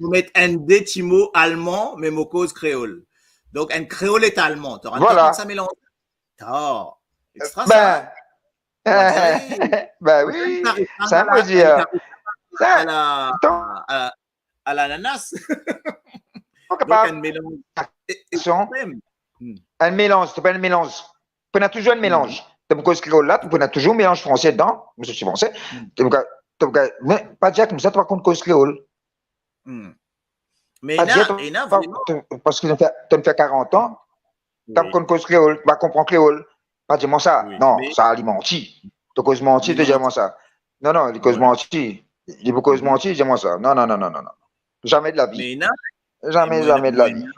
mo met enn de ti mo alman, me mo koz kreol. Donk, enn kreol et alman. To rann kont sa melanz? Oh, extra sa, hein? Ben wi, sa mo dir. A la, a, a lananas. Donk, enn melanz e-, ekstrem. Enn melanz, to pe enn melanz. Pou ena touzour enn melanz. To pou koz kreol la, to pou ena touzour melanz franse dedan, mo sorti franse. To pou, to pou, me pa dir koumsa to pa konn koz kreol. Me ena, ena vreman, parski to fer, to fer karant an, to pa konn koz kreol, to pa konpran kreol. Pa dir mwa sa. Non, sa li manti. To koz manti, to dir mwa sa. Non, non, li koz manti. Li pou koz manti, dir mwa sa. Non, non, non, non, non, non. Jamais de la vie. Jamais, jamais de la vie.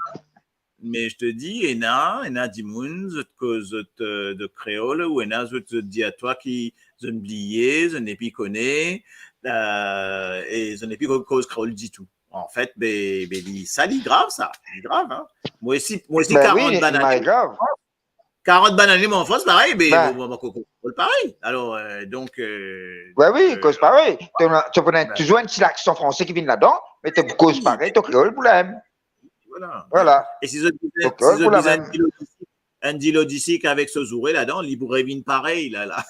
Mais je te dis, ena, ena dimoun, zot koz, zot, euh, de kreol, ou ena zot, zot dir twa ki zot bliye, zot nepi kone, euh, e zot nepi ko-, koz kreol ditou. An fet, be, be, li, sa, li grav, sa. Li grav, hein. Mwa osi, mwa osi, karant bann ane, karant bann ane mo an Frans, parey, be, mo, mo, mo koz kreol parey. Alor, euh, donk, euh, ben wi, euh, koz parey. To, to pou ena touzour enn ti laksan franse ki vinn ladan, me to pou koz parey, to kreol pou la mem. Vwala. Vwala. E si zot bizin, si zot bizin enn dilo disik, enn dilo disik avek so zoure ladan, li pou revinn parey, la, la.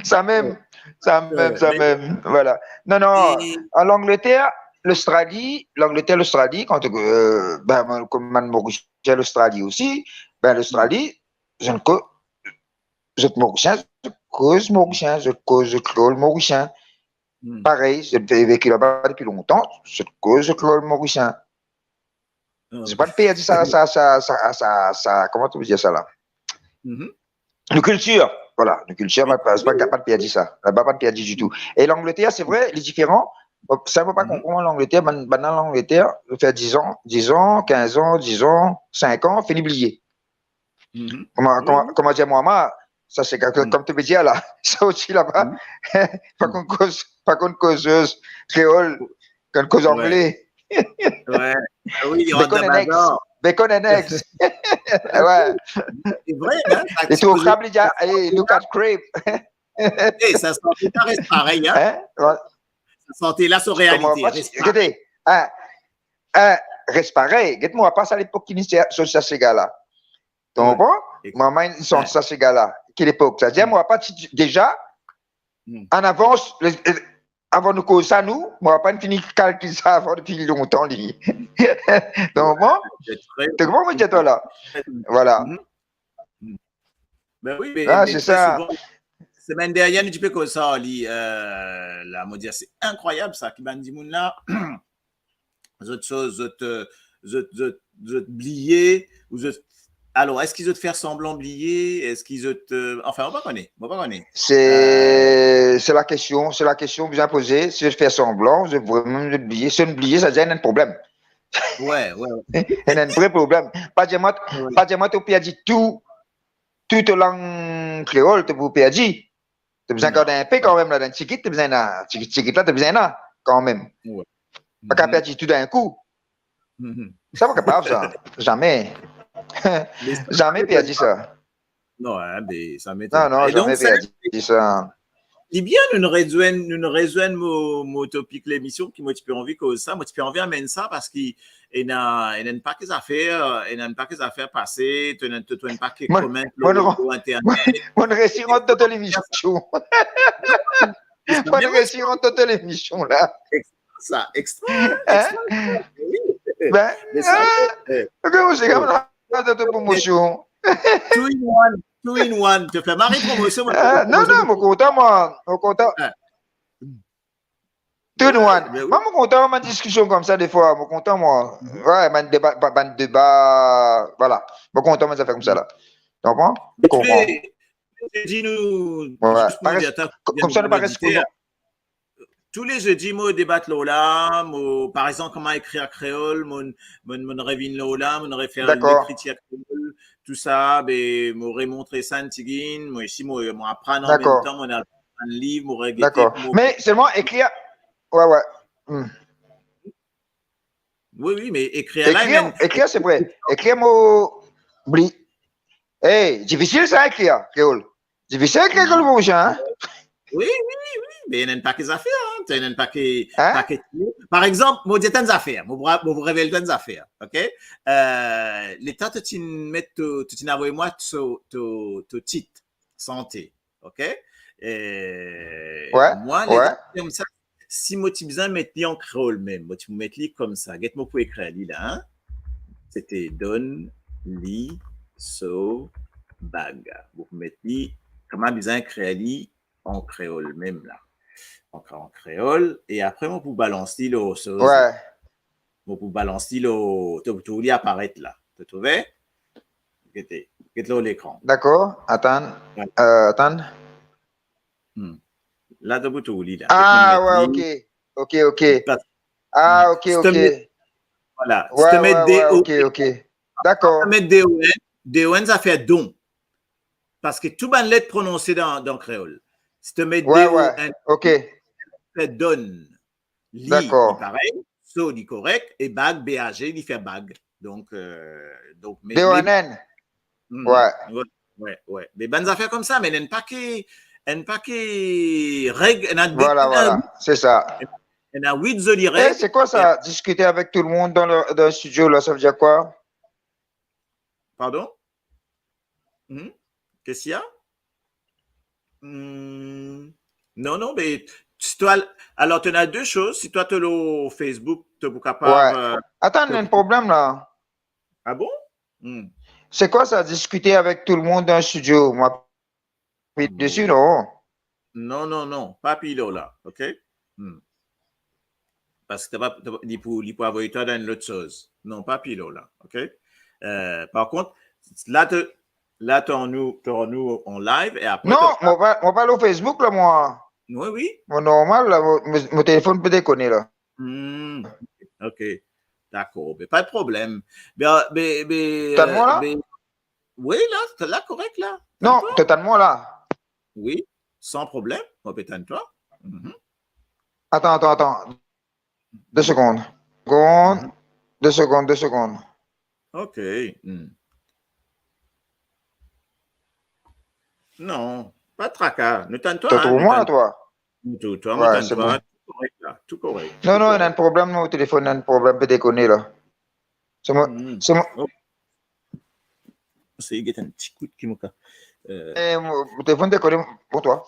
Sa mem, sa mem, sa mem, vwala. Non, non, an Langleter, Lostrali, Langleter, Lostrali, kan, euh, ben, mwa, kouma Moris, Lostrali osi, ben, Lostrali, zot ko-, zot Morisien, zot koz morisien, zot koz zot kreol morisien. Parey, zot ve-, veki laba depi lontan, zot koz zot kreol morisien. Zot pa perdi sa, sa, sa, sa, sa, sa, kouma to pe dir sa la? Nou kiltir, vwala, nou kiltir, pa, pa, pa, pa perdi sa. Laba pa perdi ditou. E Langleter, se vre, li diferan. Sa, mo pa konpran Langleter, bann, bann Langleter, fer dizan, dizan, kinzan, dizan, sinkan, fini bliye. Kouma, kouma, kouma dir mwa, mwa, sa se, kom to pe dir la, sorti laba, pa konn koz, pa konn koz, euh, kreol, konn koz angle. Wi, bacon and eggs. Bacon and eggs. Wi. Se vre, hein, sa. E to krab, li dir, "Hey, look at crab." Eh, sa sante la res parey, hein? Hein? Sa sante la so realite, res parey. Gete, hein, hein, res parey. Gete, mwa pa sa lepok ki inn sorti sa sega la. To konpran? Mwa, mwa inn sorti sa sega la. Ki lepok? Savedir, mwa pa ti, deza, an avans, le, le, avan nou koz sa, nou, mwa pa inn fini kalkil sa avan depi lontan, li. To konpran? To konpran, mo dir twa la? Vwala. Ben wi, me, me tre souvan, semenn dernie, nou ti pe koz sa, li, euh, la, mo dir, se inkrwayab sa, ki bann dimoun la, zot soz, zot, euh, zot, zot, zot bliye, ou zot, alor, eski zot fer sanblan bliye, eski zot, euh, anfin, mo pa kone, mo pa kone. Se, se lakestion, se lakestion bizin poze, si zot fer sanblan, zot vremem zot bliye, si zot bliye, savedir ena enn problem. Wi, wi, wi. Ena enn vre problem. Pa dir mwa, pa dir mwa to perdi tou, tou to lang kreol, to pou perdi. To bizin gard enpe kanmem la, dan tigit, to bizin ena, tigit, tigit la, to bizin ena kanmem. Pa kapav perdi tou dan enn kou. Sa pa kapav sa. Zame. Zame perdi sa. Non, hein, be, sa metonn pa. Non, non, zame perdi sa. Li bien, nou, nou rezwenn, nou, nou rezwenn mo, mo topik lemision ki mo ti pe anvi koz sa, mo ti pe anvi amenn sa parski ena, ena enn pake zafer, ena enn pake zafer pase, to ena, to, to enn pake koment lor, lor internet. Mo resi rant dan to lemision. Mo resi rant dan to lemision la. sa, extra, hein? Extra. Oui. Ben, mais ça, hein? Eh, ben, c'est comme ça, dans ta promotion. Two in one, two in one. Tu fais Marie promotion, moi, euh, non, non, mon content, moi, mon content. Ah. Tout in one. Ben oui. Moi, mon content, ma discussion comme ça, des fois, mon content, moi. Mhm. Ouais, ma débat, ma, ma débat, voilà. Mon content, ma affaire comme ça, là. Tu comprends? Tu comprends? Dis-nous, ouais, juste pour dire, attends, comme ça, on ne pas rester. Tou le zedi, mo debat lor la, mo, par exanp, kouma ekrir kreol, mo, mo, mo revinn lor la, mo refer lekritir kreol, tou sa, be, mo remontre sa enn tigit, mo osi, mo, mo aprann an mem tan, mo al pran liv, mo regete. Dakor. Me selman ekrir, ouais, ouais. Hmm. Oui, oui, me ekrir la, ekrir, ekrir, c'est vrai. Ekrir, mo, bli. Eh, difisil sa, ekrir kreol. Difisil, ekrir kreol, mon cher, hein? Oui, oui, oui, me ena enn pake zafer, hein. Ena enn pake, hein? Pake. Par exanp, mo dir enn zafer, mo pou, mo pou revel enn zafer, ok? Euh, letan to ti met to, to ti avoy mwa to, to, to tit, sante, ok? Euh, ouais, mwa, ouais. Letan koumsa, si mo ti bizin met li an kreol mem, mo ti pou met li koumsa. Get mo pou ekrir li la, hein? Se te donn li so bag. Mo pou met li, kouma bizin ekrir li an kreol mem la. An, an kreol, e apre mo pou balans li lor soz. Ouais. Mo pou balans li lor, to, to li aparet la. To trouve? Get, get lor lekran. Dakor, atann. Ouais. Euh, atann. Hmm. La, to pou trouv li la. Ah, ouais, ok. Ok, ok. Ah, ok, ok. Voilà. Ouais, ouais, ouais, ok, ok. Dakor. Si to met D O N, D O N, sa fer don. Parski tou bann let prononse dan, dan kreol. Si to met D O N, ouais, ouais, ok, fer donn. Li, dakor, li parey, so li korek, e bag, B A G, li fer bag. Donk, euh, donk, me, D O N N. Hmm, ouais. Ouais, ouais, ouais. Me bann zafer koumsa, me ena enn pake, enn pake reg, ena, voilà, voilà, c'est ça. Ena wit zoli reg. Eh, c'est quoi ça, discuter avec tout le monde dans le, dans le studio, là, ça veut dire quoi? Pardon? Hmm? Qu'est-ce qu'il y a? Hmm. Non, non, me si to, alor, to ena de soz, si to, to lor Facebook, to pou kapav, ouais, euh, atann, to, ena enn problem la. Ah bon? Hmm. C'est quoi ça, discuter avec tout le monde dans un studio? Moi, appuie dessus, non? Non, non, non, pa apiy lor la, ok? Hmm. Parski to pa, to pa, li pou, li pou avoy twa dan enn lot soz. Non, pa apiy lor la, ok? Euh, par kont, la to, la to annou, to annou an live e apre... Non, to, mo pa, mo pa lor Facebook la, mwa. Oui, oui. Mo normal la, mo, mo, mo telefon pe dekone la. Hmm, ok. Dakor, me pa de problem. Be, be, be, to tann mwa la? Be, oui, la, to la korek la. Non, to tann mwa la. Oui, san problem, mo pe tann twa. Mhm. Atann, atann, atann. De segonn. Segonn. Mhm. De segonn, de segonn. Ok. Hmm. Non, pa de traka. Nou tann twa, hein, nou tann twa. To trouv mwa la, twa? Nou trouv twa, mo tann twa. Ouais, c'est bon. Tou korek la, tou korek. Non, non, ena enn problem, mo telefon ena enn problem, pe dekone la. C'est moi, hmm, c'est moi. Oh. Sey get enn ti kout ki mo ka, euh, eh, mo, mo telefon dekone pour toi.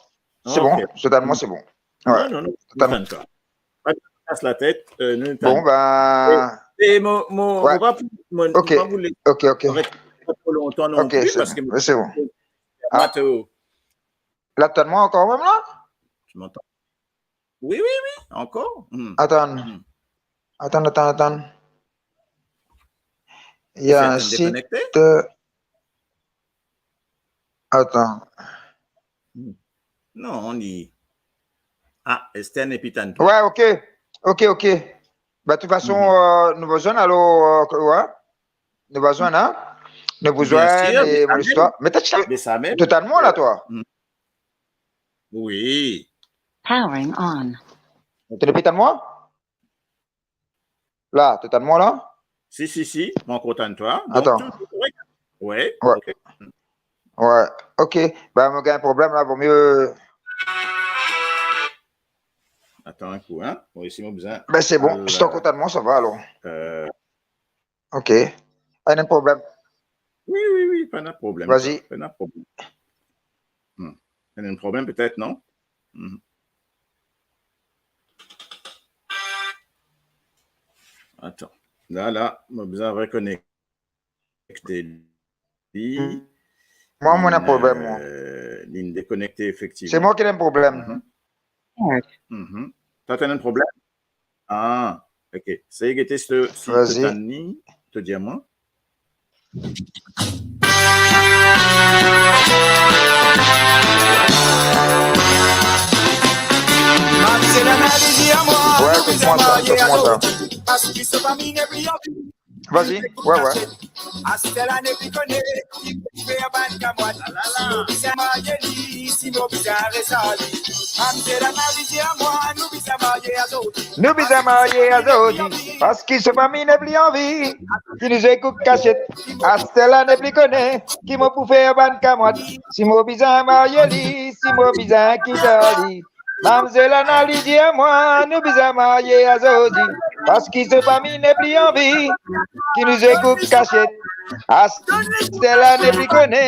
C'est bon, ok. Totalement, c'est bon. Ouais. Non, non, non, totalement. Pas la tête, euh, nous, bon, ben, et, et mon, mon, ouais, mon, mon, ok, mon, ok, ok. Pas trop longtemps non plus, ok, c'est bon, parce que c'est bon. Ah. Là, t'entends moi encore même là? Tu m'entends? Oui, oui, oui, encore. Hmm. Atann. Hmm. Atann, atann, atann. Il y a un site, euh, atann. Hmm. Non, on y... Ah, Esther n'est plus tann. Ouais, ok. Ok, ok. Bah, de toute façon, mhm, euh, nou va zwenn alor, euh, ouais. Nou va zwenn, hein? Nou va zwenn, bien sûr, e mon istwar. Mais t'as, mais ça même, totalement là, toi. Hmm. Oui. Powering on. To pe tann mwa? La, to tann mwa la? Si, si, si, mo ankor tann twa. Atann. Donc, tout est correct. Ouais, ouais, ok. Ouais, ok. Ben, mo gagn problem la, vaut mieux. Atann enn kou, hein. Bon, isi, mo bizin... Ben, c'est bon. Al, si to ankor tann mwa, sa va, alor. Euh, Ok. Ena problem? Oui, oui, oui, pas de problème. Vas-y. Pas de problème. Hmm. Ena problem petet, non? Hmm. La, la, mo bizin rekonekte li. Mwa, mo ena problem, mwa. Euh, li dekonekte, efektivman. Se mwa ki ena problem. Mhm. Wi. Mhm. Twa, to ena problem? Ah, ok. Sey gete si to, si to tann li, to dir mwa. Wi, kot mwa sa, kot mwa sa. Vas-y, wi, wi. Nou bizin marye azordi, parski so fami nepli anvi ki nou zwe kouk kasiet. Aster la nepli kone ki mo pou fer bann kamwat. Si mo bizin marye li, si mo bizin kit li. Mamzel Ana li dir mwa, nou bizin marye azordi, parski so fami nepli anvi ki nou zwe kouk kasiet. Aster la nepli kone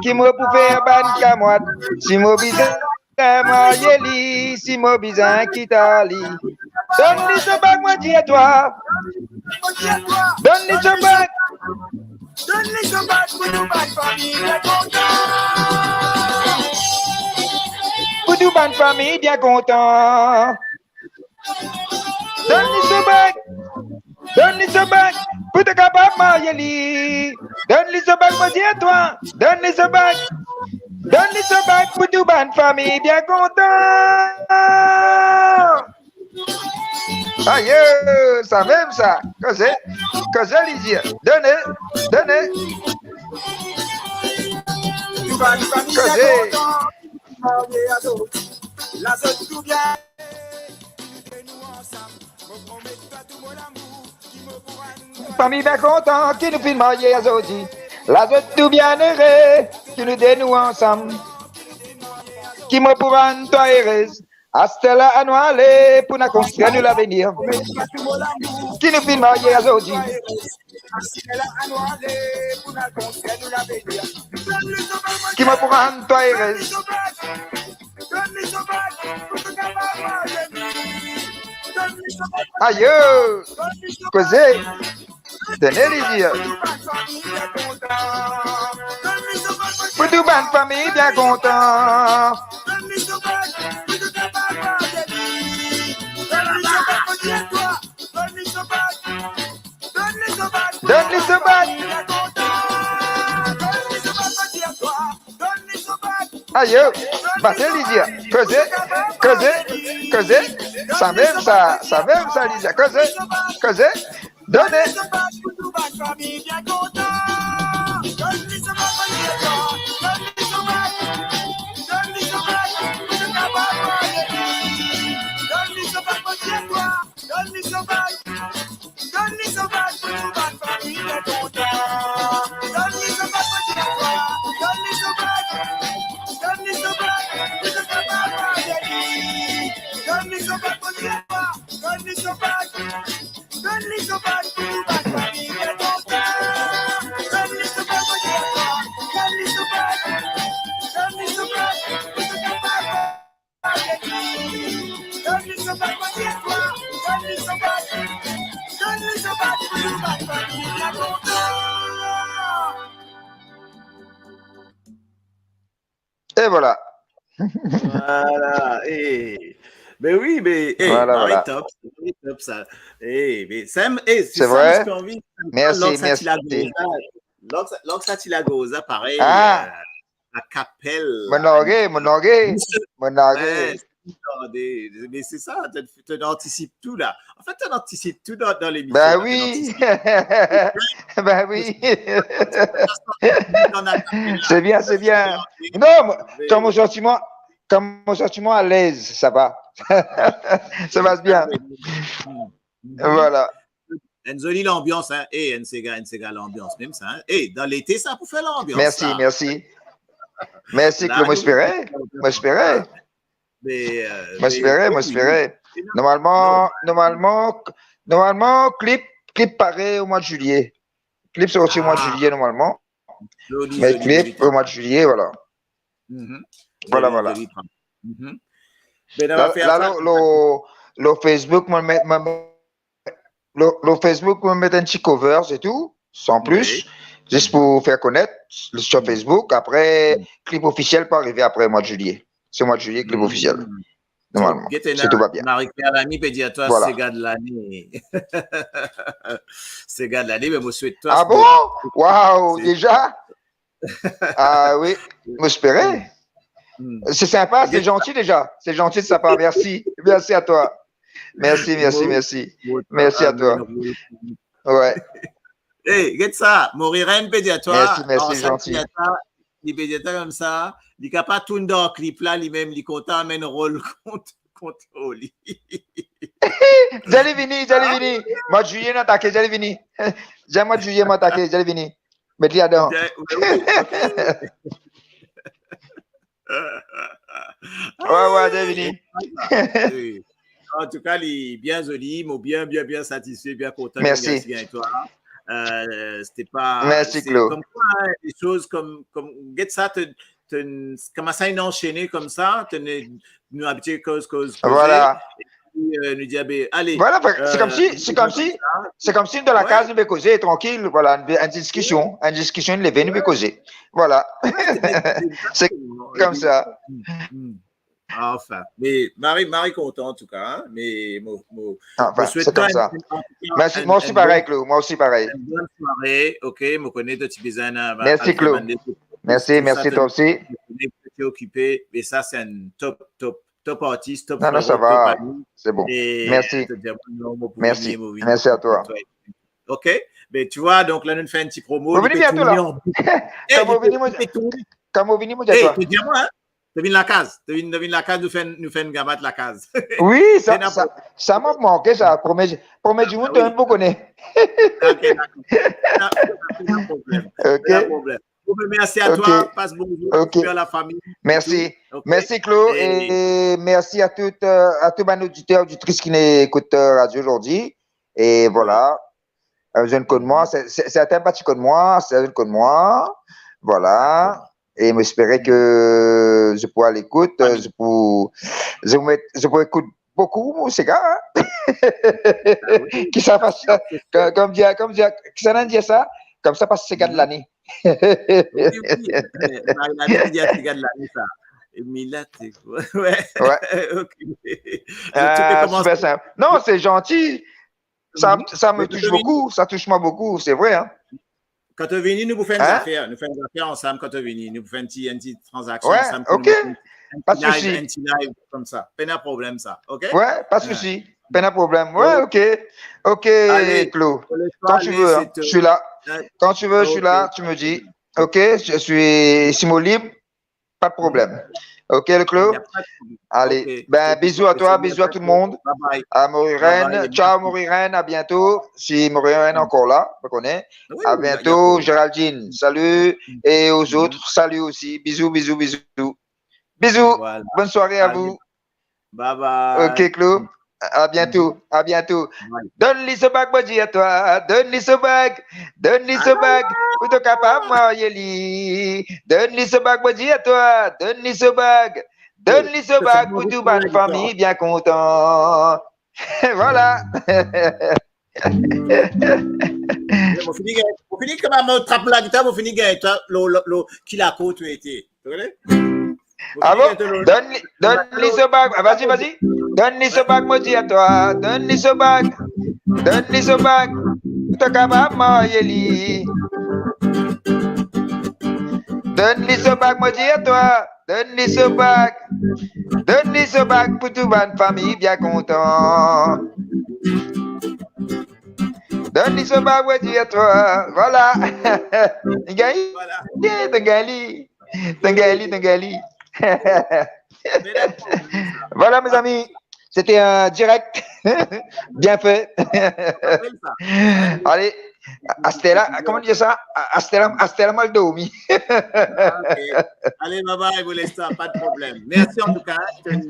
ki mo pou fer bann kamwat. Si mo bizin marye li, si mo bizin kit li. Donn li so bag, mo dir twa. Donn li so bag. Donn li so bag pou tou bann fami bien kontan. Pou tou bann fami bien kontan. Donn li so bag. Donn li so bag pou to kapav marye li. Donn li so bag, mo dir twa. Donn li so bag. Donn li so bag pou tou bann fami bien kontan. Ayo, sa mem sa. Koze, koze li dir. Done, done. Koze. Fami bien kontan ki nou finn marye azordi. Lazot tou bienere ki nou de nou ansam. Ki mo pou rann twa erez. Aster la anou ale pou nou konstrir nou lavenir. Ki nou finn marye azordi. Ki mo pou rann twa erez. Ayo, koze. Done li dir. Pou tou bann fami bien kontan. Donn li so bag. Ayo, bate li dir. Koze, koze, koze. Sa mem sa, sa mem sa li dir. Koze, koze. Done. Donn li so bag pou tou bann fami bien kontan. Donn li so bag pou tou bann fami bien kontan. Donn li so bag pou tou bann fami bien kontan. Donn li so bag. Donn li so bag pou tou bann fami bien kontan. Donn li so bag pou tou bann fami bien kontan. Donn li so bag. Donn li so bag pou tou bann fami bien kontan. Donn li so bag pou tou bann fami bien kontan. Donn li so bag. Donn li so bag pou tou bann fami bien kontan. E vwala. Vwala, e. Ben wi, ben, e, vwala, vwala. Top, top sa. E, ben, sa, e, se sa, vre? Mersi, mersi. Lor sa ti lagoz la, parey, a, euh, akapel. Mo large, mo large, mo large. Tande, me se sa, to, to antisip tou la. Anfet, to antisip tou dan, dan lemision la, to antisip. Ben wi. Ben wi. Se bien, se bien. Non, mo, kan mo santi mwa, kan mo santi mwa alez, sa va. Sa va bien. Vwala. Enn zoli lanbians, hein. E, enn sega, enn sega lanbians mem sa, hein. E, dan lete sa pou fer lanbians. Mersi, mersi. Mersi, Claude, mo espere, mo espere. Me, euh, mo espere, mo espere. Normalman, normalman, normalman, klip, klip pare o mwa de zilie. Klip sorti o mwa de zilie, normalman. Zoli, zoli, zoli. Me klip o mwa de zilie, vwala. Vwala, vwala. Zoli, zoli. Ben, la, la, lor, lor, lor Facebook, mo met, mo, lor, lor Facebook, pou met enn ti covers e tou, san plis, zis pou fer konet lor Facebook. Apre, klip ofisiel pou arive apre mwa de zilie. Se mwa de zilie, klip ofisiel. Normalman, si tou va bien. Marie-Claire Lamy pe dir twa, sega de lane. Sega de lane, me mo swet twa... Ah bon? Waw, deza? Ah wi, mo espere. Se sinpa, se zanti deza. Se zanti de sa par. Mersi. Mersi a twa. Mersi, mersi, mersi. Mersi a twa. Wi. Ey, get sa, Morirène pe dir twa, mersi, mersi, zanti. Li pe dir twa koumsa, li kapav tourn dan klip la, limem, li kontan amenn rol kont, kont li. Dir li vini, dir li vini. Mwa de zilie, nou atake, dir li vini. Dir mwa de zilie, nou atake, dir li vini. Met li ladan. Wi, wi, ok. Wi, wi, dir li vini. Antouka, li bien zoli, mo bien, bien, bien satisfe, bien kontan. Mersi. Mersi gagn twa. Euh, c'était pas... Mersi, Claude. Comme quoi, hein, des choses comme, comme, get sa, te, te, kouma sa inn ansene koumsa, te, nou abitie koz, koz, koze. Vwala. Epi, euh, nou dir, be, ale, vwala, se koumsi, se koumsi, se koumsi dan lakaz nou pe koze, trankil, vwala, enn, enn diskision, enn diskision, nou leve, nou pe koze. Vwala. Se koumsa. Anfin, me mari, mari kontan antouka, hein, me mo, mo, mo swet twa enn, antouka, mersi, mwa osi parey, Claude, mwa osi parey. Enn bonn sware, ok, mo kone to ti bizin, euh, mersi, Claude. Mersi, mersi, twa osi. Mo kone to ti okipe, me sa se enn top, top, top artis, top frero, top ami. Non, non, sa va. Se bon. Mersi. Mersi. Mersi a twa. Ok, ben, tu vois, donk la, nou fer enn ti promo. Mo vini biento la. Kan mo vini, mo dir twa. Ey, to dir mwa, hein? To vinn lakaz, to vinn, to vinn lakaz, nou fer, nou fer enn gamat lakaz. Wi, sa, sa, sa mwa manke sa, premie, premie dimoun to mem pou kone. Ok, dakor. Pena, pena problem. Ok. Pena problem. Bon, ben, mersi a twa, pas bonzour, a lafami. Mersi. Ok. Mersi, Claude, e mersi a tout, euh, a tou bann oditer, oditris ki ekout, euh, radio zordi. E vwala. Euh, zot konn mwa, se, se, sertin pa ti konn mwa, sertin konn mwa, vwala. E mo espere ke zot pou al ekout, zot pou, zot pou met, zot pou ekout boukou mo sega, hein? Ki sa pas, kom, kom dir, kom dir, ki sa inn dir sa? Koumsa pas sega de lane. Wi, wi, euh, Marie-Lamy dir sega de lane sa. E Mila, se koi? Wi. Ok. Zot ti pe koumans. Super sinp. Non, se zanti. Sa, sa me touche boukou, sa touche mwa boukou, se vre, hein. Kan to vini, nou pou fer enn zafer, nou fer enn zafer ansam kan to vini, nou pou fer enn ti, enn ti tranzaksion ansam, ok. Pa de sousi. Enn ti live, enn ti live koumsa. Pena problem sa, ok? Wi, pa de sousi. Pena problem. Wi, ok. Ok, Claude. Quand tu veux, hein, je suis là. Quand tu veux, je suis là, tu me dis. Ok, je suis, si mo lib, pas de problème. Ok, le Claude? Allez, ben, bisous à toi, bisous à tout le monde. À Marie-Reine. Ciao, Marie-Reine, à bientôt. Si Marie-Reine encore là, vous connaissez. À bientôt, Géraldine. Salut. Et aux autres, salut aussi. Bisous, bisous, bisous. Bisous. Bonne soirée à vous. Bye bye. Ok, Claude. À bientôt. À bientôt. Donn li so bag, mo dir twa. Donn li so bag. Donn li so bag. Pou to kapav marye li. Donn li so bag, mo dir twa. Donn li so bag. Donn li so bag pou tou bann fami bien kontan. Vwala. Mo fini gagn, mo fini kouma mo trap lagita, mo fini gagn twa lor, lor, lor ki lakour to ete. To kone? Ah bon? Donn li, donn li so bag. Ah, vas-y, vas-y. Donn li so bag, mo dir twa. Donn li so bag. Donn li so bag. Pou to kapav marye li. Donn li so bag, mo dir twa. Donn li so bag. Donn li so bag pou tou bann fami bien kontan. Donn li so bag, mo dir twa. Vwala. Li gagn. Vwala. Bien, to gagn li. To gagn li, to gagn li. Vwala, mes amis. C'était un direct. Bien fait. Allez, aster la, kouma dir sa? Aster la, aster la, mo al dormi. Ok. Allez, bye bye, mo les twa, pas de problème. Merci en tout cas, hein.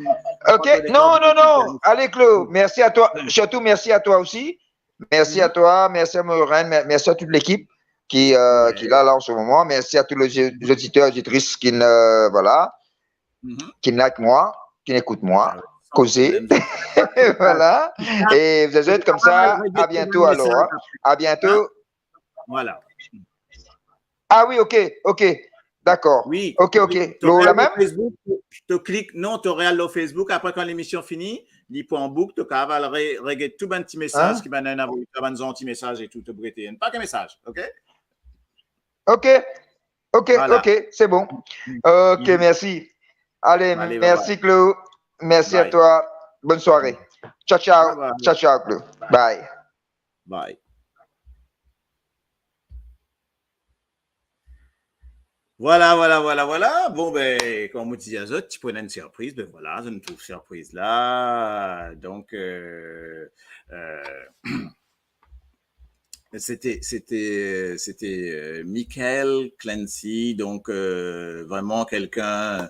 Ok, non, non, non. Allez, Claude, merci à toi. Surtout, merci à toi aussi. Merci à toi, merci à Maureen, mer-, merci à toute l'équipe qui, euh, qui est là, là, en ce moment. Merci à tous les, les auditeurs, auditrices qui ne, voilà, qui n'aident moi, qui n'écoutent moi. koze. Voilà. E zot, koumsa, a biento alor, hein. A biento. Voilà. Ah oui, ok, ok. Dakor. Oui. Ok, ok. Lor la mem? Facebook, to klik, non, to al lor Facebook, apre kan lemision fini, li pran bouk, to kapav al re-, reget tou bann ti mesaz ki bann ena avoy, bann zanti mesaz e tou, to pou gete. Enn pake mesaz, ok? Ok, ok, ok, c'est bon. Ok, merci. Allez, merci Clo. Merci à toi. Bonne soirée. Ciao, ciao. Ciao, ciao, Clo. Bye. Bye. Vwala, vwala, vwala, vwala. Bon, be, kouma mo ti dir zot, ti pou ena enn sirpriz, be vwala, zot trouv sirpriz la. Donk, euh, euh, c'était, c'était, c'était, euh, Michael Clancy, donc, euh, vraiment quelqu'un,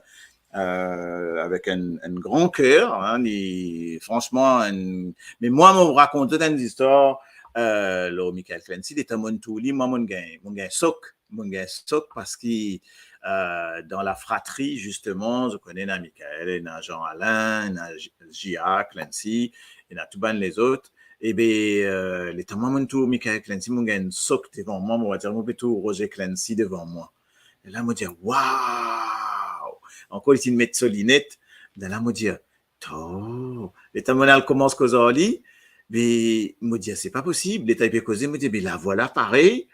euh, avec un, un grand cœur, hein, li, franchement, un, mais moi, mo rakont zot enn zistar, euh, lor Michael Clancy, letan mo'nn trouv li, mwa, mo'nn gagn, mo'nn gagn sok, mo'nn gagn sok parski, euh, dan la fratrie, justement, zot kone ena Michael, ena Jean Alain, ena J-, J A Clancy, ena tou bann lezot. E be, euh, letan mwa mo'nn trouv Michael Clancy, mo'nn gagn enn sok devan mwa, mo dir, mo pe trouv Roger Clancy devan mwa. E la, mo dir, waw! Ankor li ti met so linet, dan la, mo dir, to, letan mo'nn al koumans koz ar li, be, mo dir, se pa posib, letan li pe koze, mo dir, be, lavwa la parey,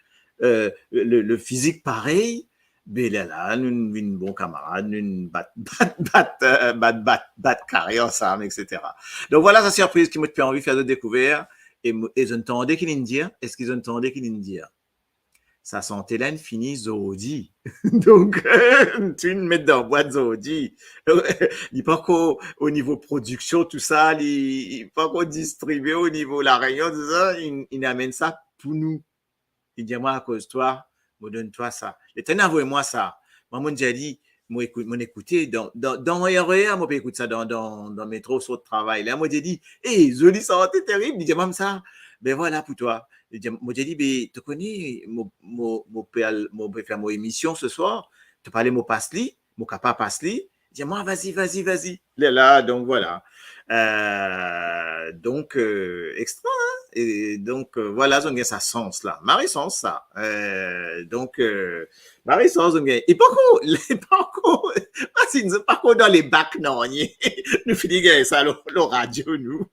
euh, le, le fizik parey, be lerla, nou vinn bon kamarad, nou bat, bat, bat, euh, bat, bat, bat kare ansam, et cetera. Donk vwala sa sirpriz ki mo ti pe anvi fer zot dekouver, e mo, e zot tande ki li'nn dir, eski zot tande ki li'nn dir? Sa sante la inn fini zordi. Donk, to'nn met dan bwat zordi. Li pankor o nivo prodiksion, tou sa, li, li pankor distribie o nivo La Réunion, tou sa, inn, inn amenn sa pou nou. Li dir mwa, akoz twa, mo donn twa sa. Letan inn avoy mwa sa, mwa, mo'nn dir li, mo ekout, mo'nn ekoute, dan, dan, dan R E R, mo pe ekout sa dan, dan, dan metro, sort travay la, mo dir li, "Eh, zoli sante, terib." Li dir mwa sa, "Ben vwala pou twa." Li dir, mo dir li, "Be, to kone, mo, mo, mo pe al, mo pe fer mo emision seswar, to pale mo pas li, mo kapav pas li?" Li dir mwa, "Vas-y, vas-y, vas-y." Lerla, donk vwala. Euh, donk, euh, extra, hein? E donk, euh, vwala, zot gagn sa sans la. Mari sans sa. Euh, donk, euh, Mari sans, zot gagn. E pankor, e pankor, pa si nou pankor dan le bak, non, nou fini gagn sa lor, lor radio, nou.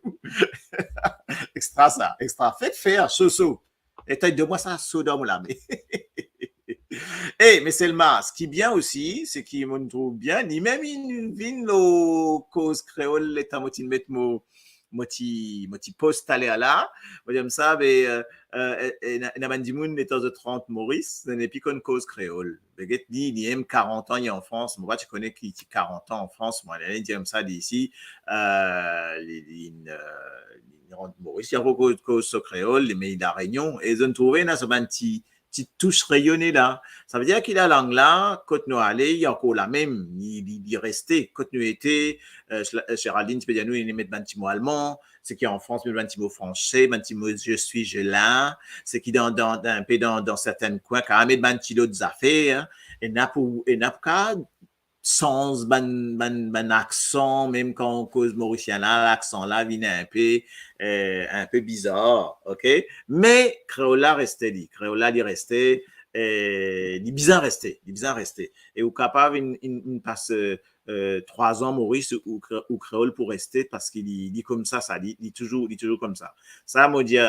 Extra sa, extra. Fet fer, so, so. E to donn mwa sa so dan mo lame. E, me selman, seki bien osi, seki mo'nn trouv bien, li mem inn vinn lor Koz Kreol, letan mo ti met mo, mo ti, mo ti post taler la, mo dir koumsa, be, euh, euh, ena, ena bann dimoun, letan zot rant Moris, zot nepli konn koz kreol. Be get li, li mem karant an li an Frans, mo pa ti kone ki ti karant an an Frans, mwa, li dir koumsa, li isi, euh, li, li, euh, li rant Moris, li ankor koz, koz so kreol, li, me li La Rényon, e zot trouve ena so bann ti, ti tous reyone la. Savedir ki lalang la, kot nou ale, li ankor lamem, li, li, li reste. Kot nou ete, euh, Géraldine ti pe dir nou, li met bann ti mo alman, seki an Frans, met bann ti mo franse, bann ti mo je suis, je l'ai, seki dan, dan, dan, inpe dan, dan sertin kwin, kapav met bann ti lot zafer, hein. Ena pou, ena pou kapav sanz bann, bann, bann aksan, mem kan ou koz morisien la, laksan la vinn inpe, euh, inpe bizar, ok? Me kreol la reste li, kreol la li reste, euh, li bizin reste, li bizin reste. E ou kapav inn, inn, inn pas, euh, euh, trwa zan Moris, ou kre-, ou kreol pou reste, parski li, li koumsa, sa, li, li touzour, li touzour koumsa. Sa, mo dir,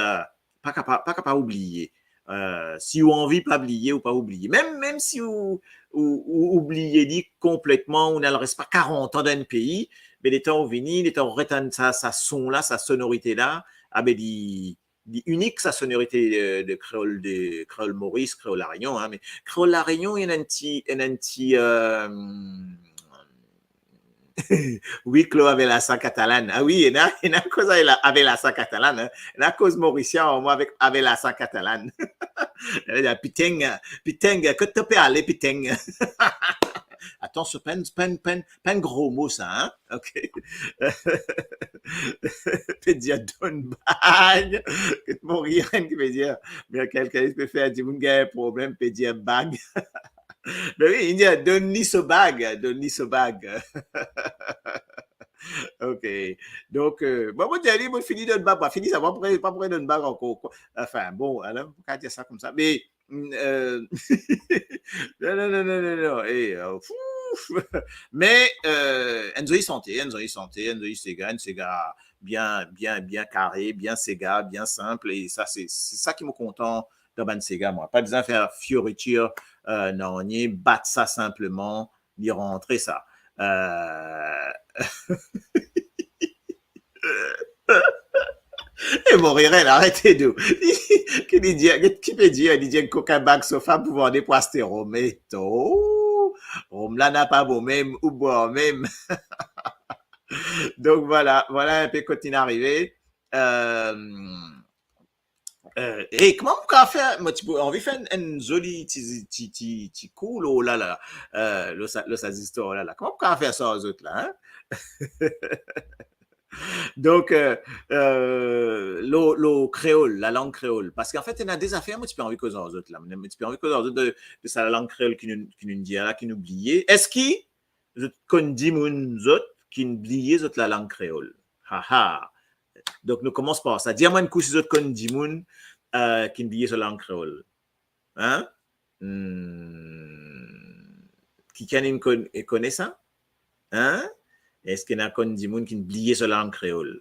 pa kapav, pa kapav oubliye. Euh, si ou anvi pa bliye, ou pa oubliye. Mem, mem si ou, ou, ou oubliye li konpletman, ou ena res pa karant an dan enn pei, be letan ou vini, letan ou retann sa, sa son la, sa sonorite la, a be li, li inik sa sonorite de, de kreol, de kreol Moris, kreol La Rényon, hein, me kreol La Rényon, ena enn ti, ena enn ti, euh, Wi, Clo, avek laksan katalan. Ah wi, ena, ena koz avek la, avek laksan katalan, hein. Ena koz morisien, mwa, avek, avek laksan katalan. Ena, piteng, piteng, kot to pe ale, piteng? Atansion, pa enn, pa enn, pa enn, pa enn gro mo sa, hein? Ok. Pe dir donn bag. Kot mo rienn ki pe dir, me kelkenn pe fer dimoun gagn problem, pe dir bag. Be wi, li dir, donn li so bag, donn li so bag. Ok. Donk, euh, bon, mo dir li, mo fini donn bag, mo fini sa, mo pa pou, pa pou donn bag ankor. Anfin, bon, alor, mo pa kav dir sa koumsa, me, mm, euh, non, non, non, non, non, non, eh, euh, fouf. Me, euh, enn zoli sante, enn zoli sante, enn zoli sega, enn sega bien, bien, bien kare, bien sega, bien sinp, e sa, se, se sa ki mo kontan dan bann sega, mwa. Pa bizin fer fioritir, euh, nanye, bat sa sinpleman, li rantre sa. Euh, e mo rire la, aret nou. Ki li dir, ki pe dir, li dir kokin bag so fam pou vande pou aste rom. E to, rom la napa bon mem, ou bwar mem. Donk, vwala, vwala enn pe kot inn arive. Euh, euh, e kouma mo kav fer, mo ti pou anvi fer enn, enn zoli ti, ti, ti, ti kou, oh la la, euh, lor sa, lor sa zistwar la la. Kouma mo kav fer sa ar zot la, hein? Donk, euh, euh, lor, lor kreol, lalang kreol. Parski anfet, ena de zafer mo ti pe anvi koz ar zot la. Mo ti pe anvi koz ar zot de, de sa lalang kreol ki nou, ki nou dir la, ki nou bliye. Eski zot konn dimoun zot ki'nn bliye zot lalang kreol? Ha, ha. Donk, nou koumans par sa. Dir mwa enn kou si zot konn dimoun, euh, ki'nn bliye so lalang kreol. Hein? Hmm. Kikenn inn konn, kone sa? Hein? Eski ena konn dimoun ki'nn bliye so lalang kreol?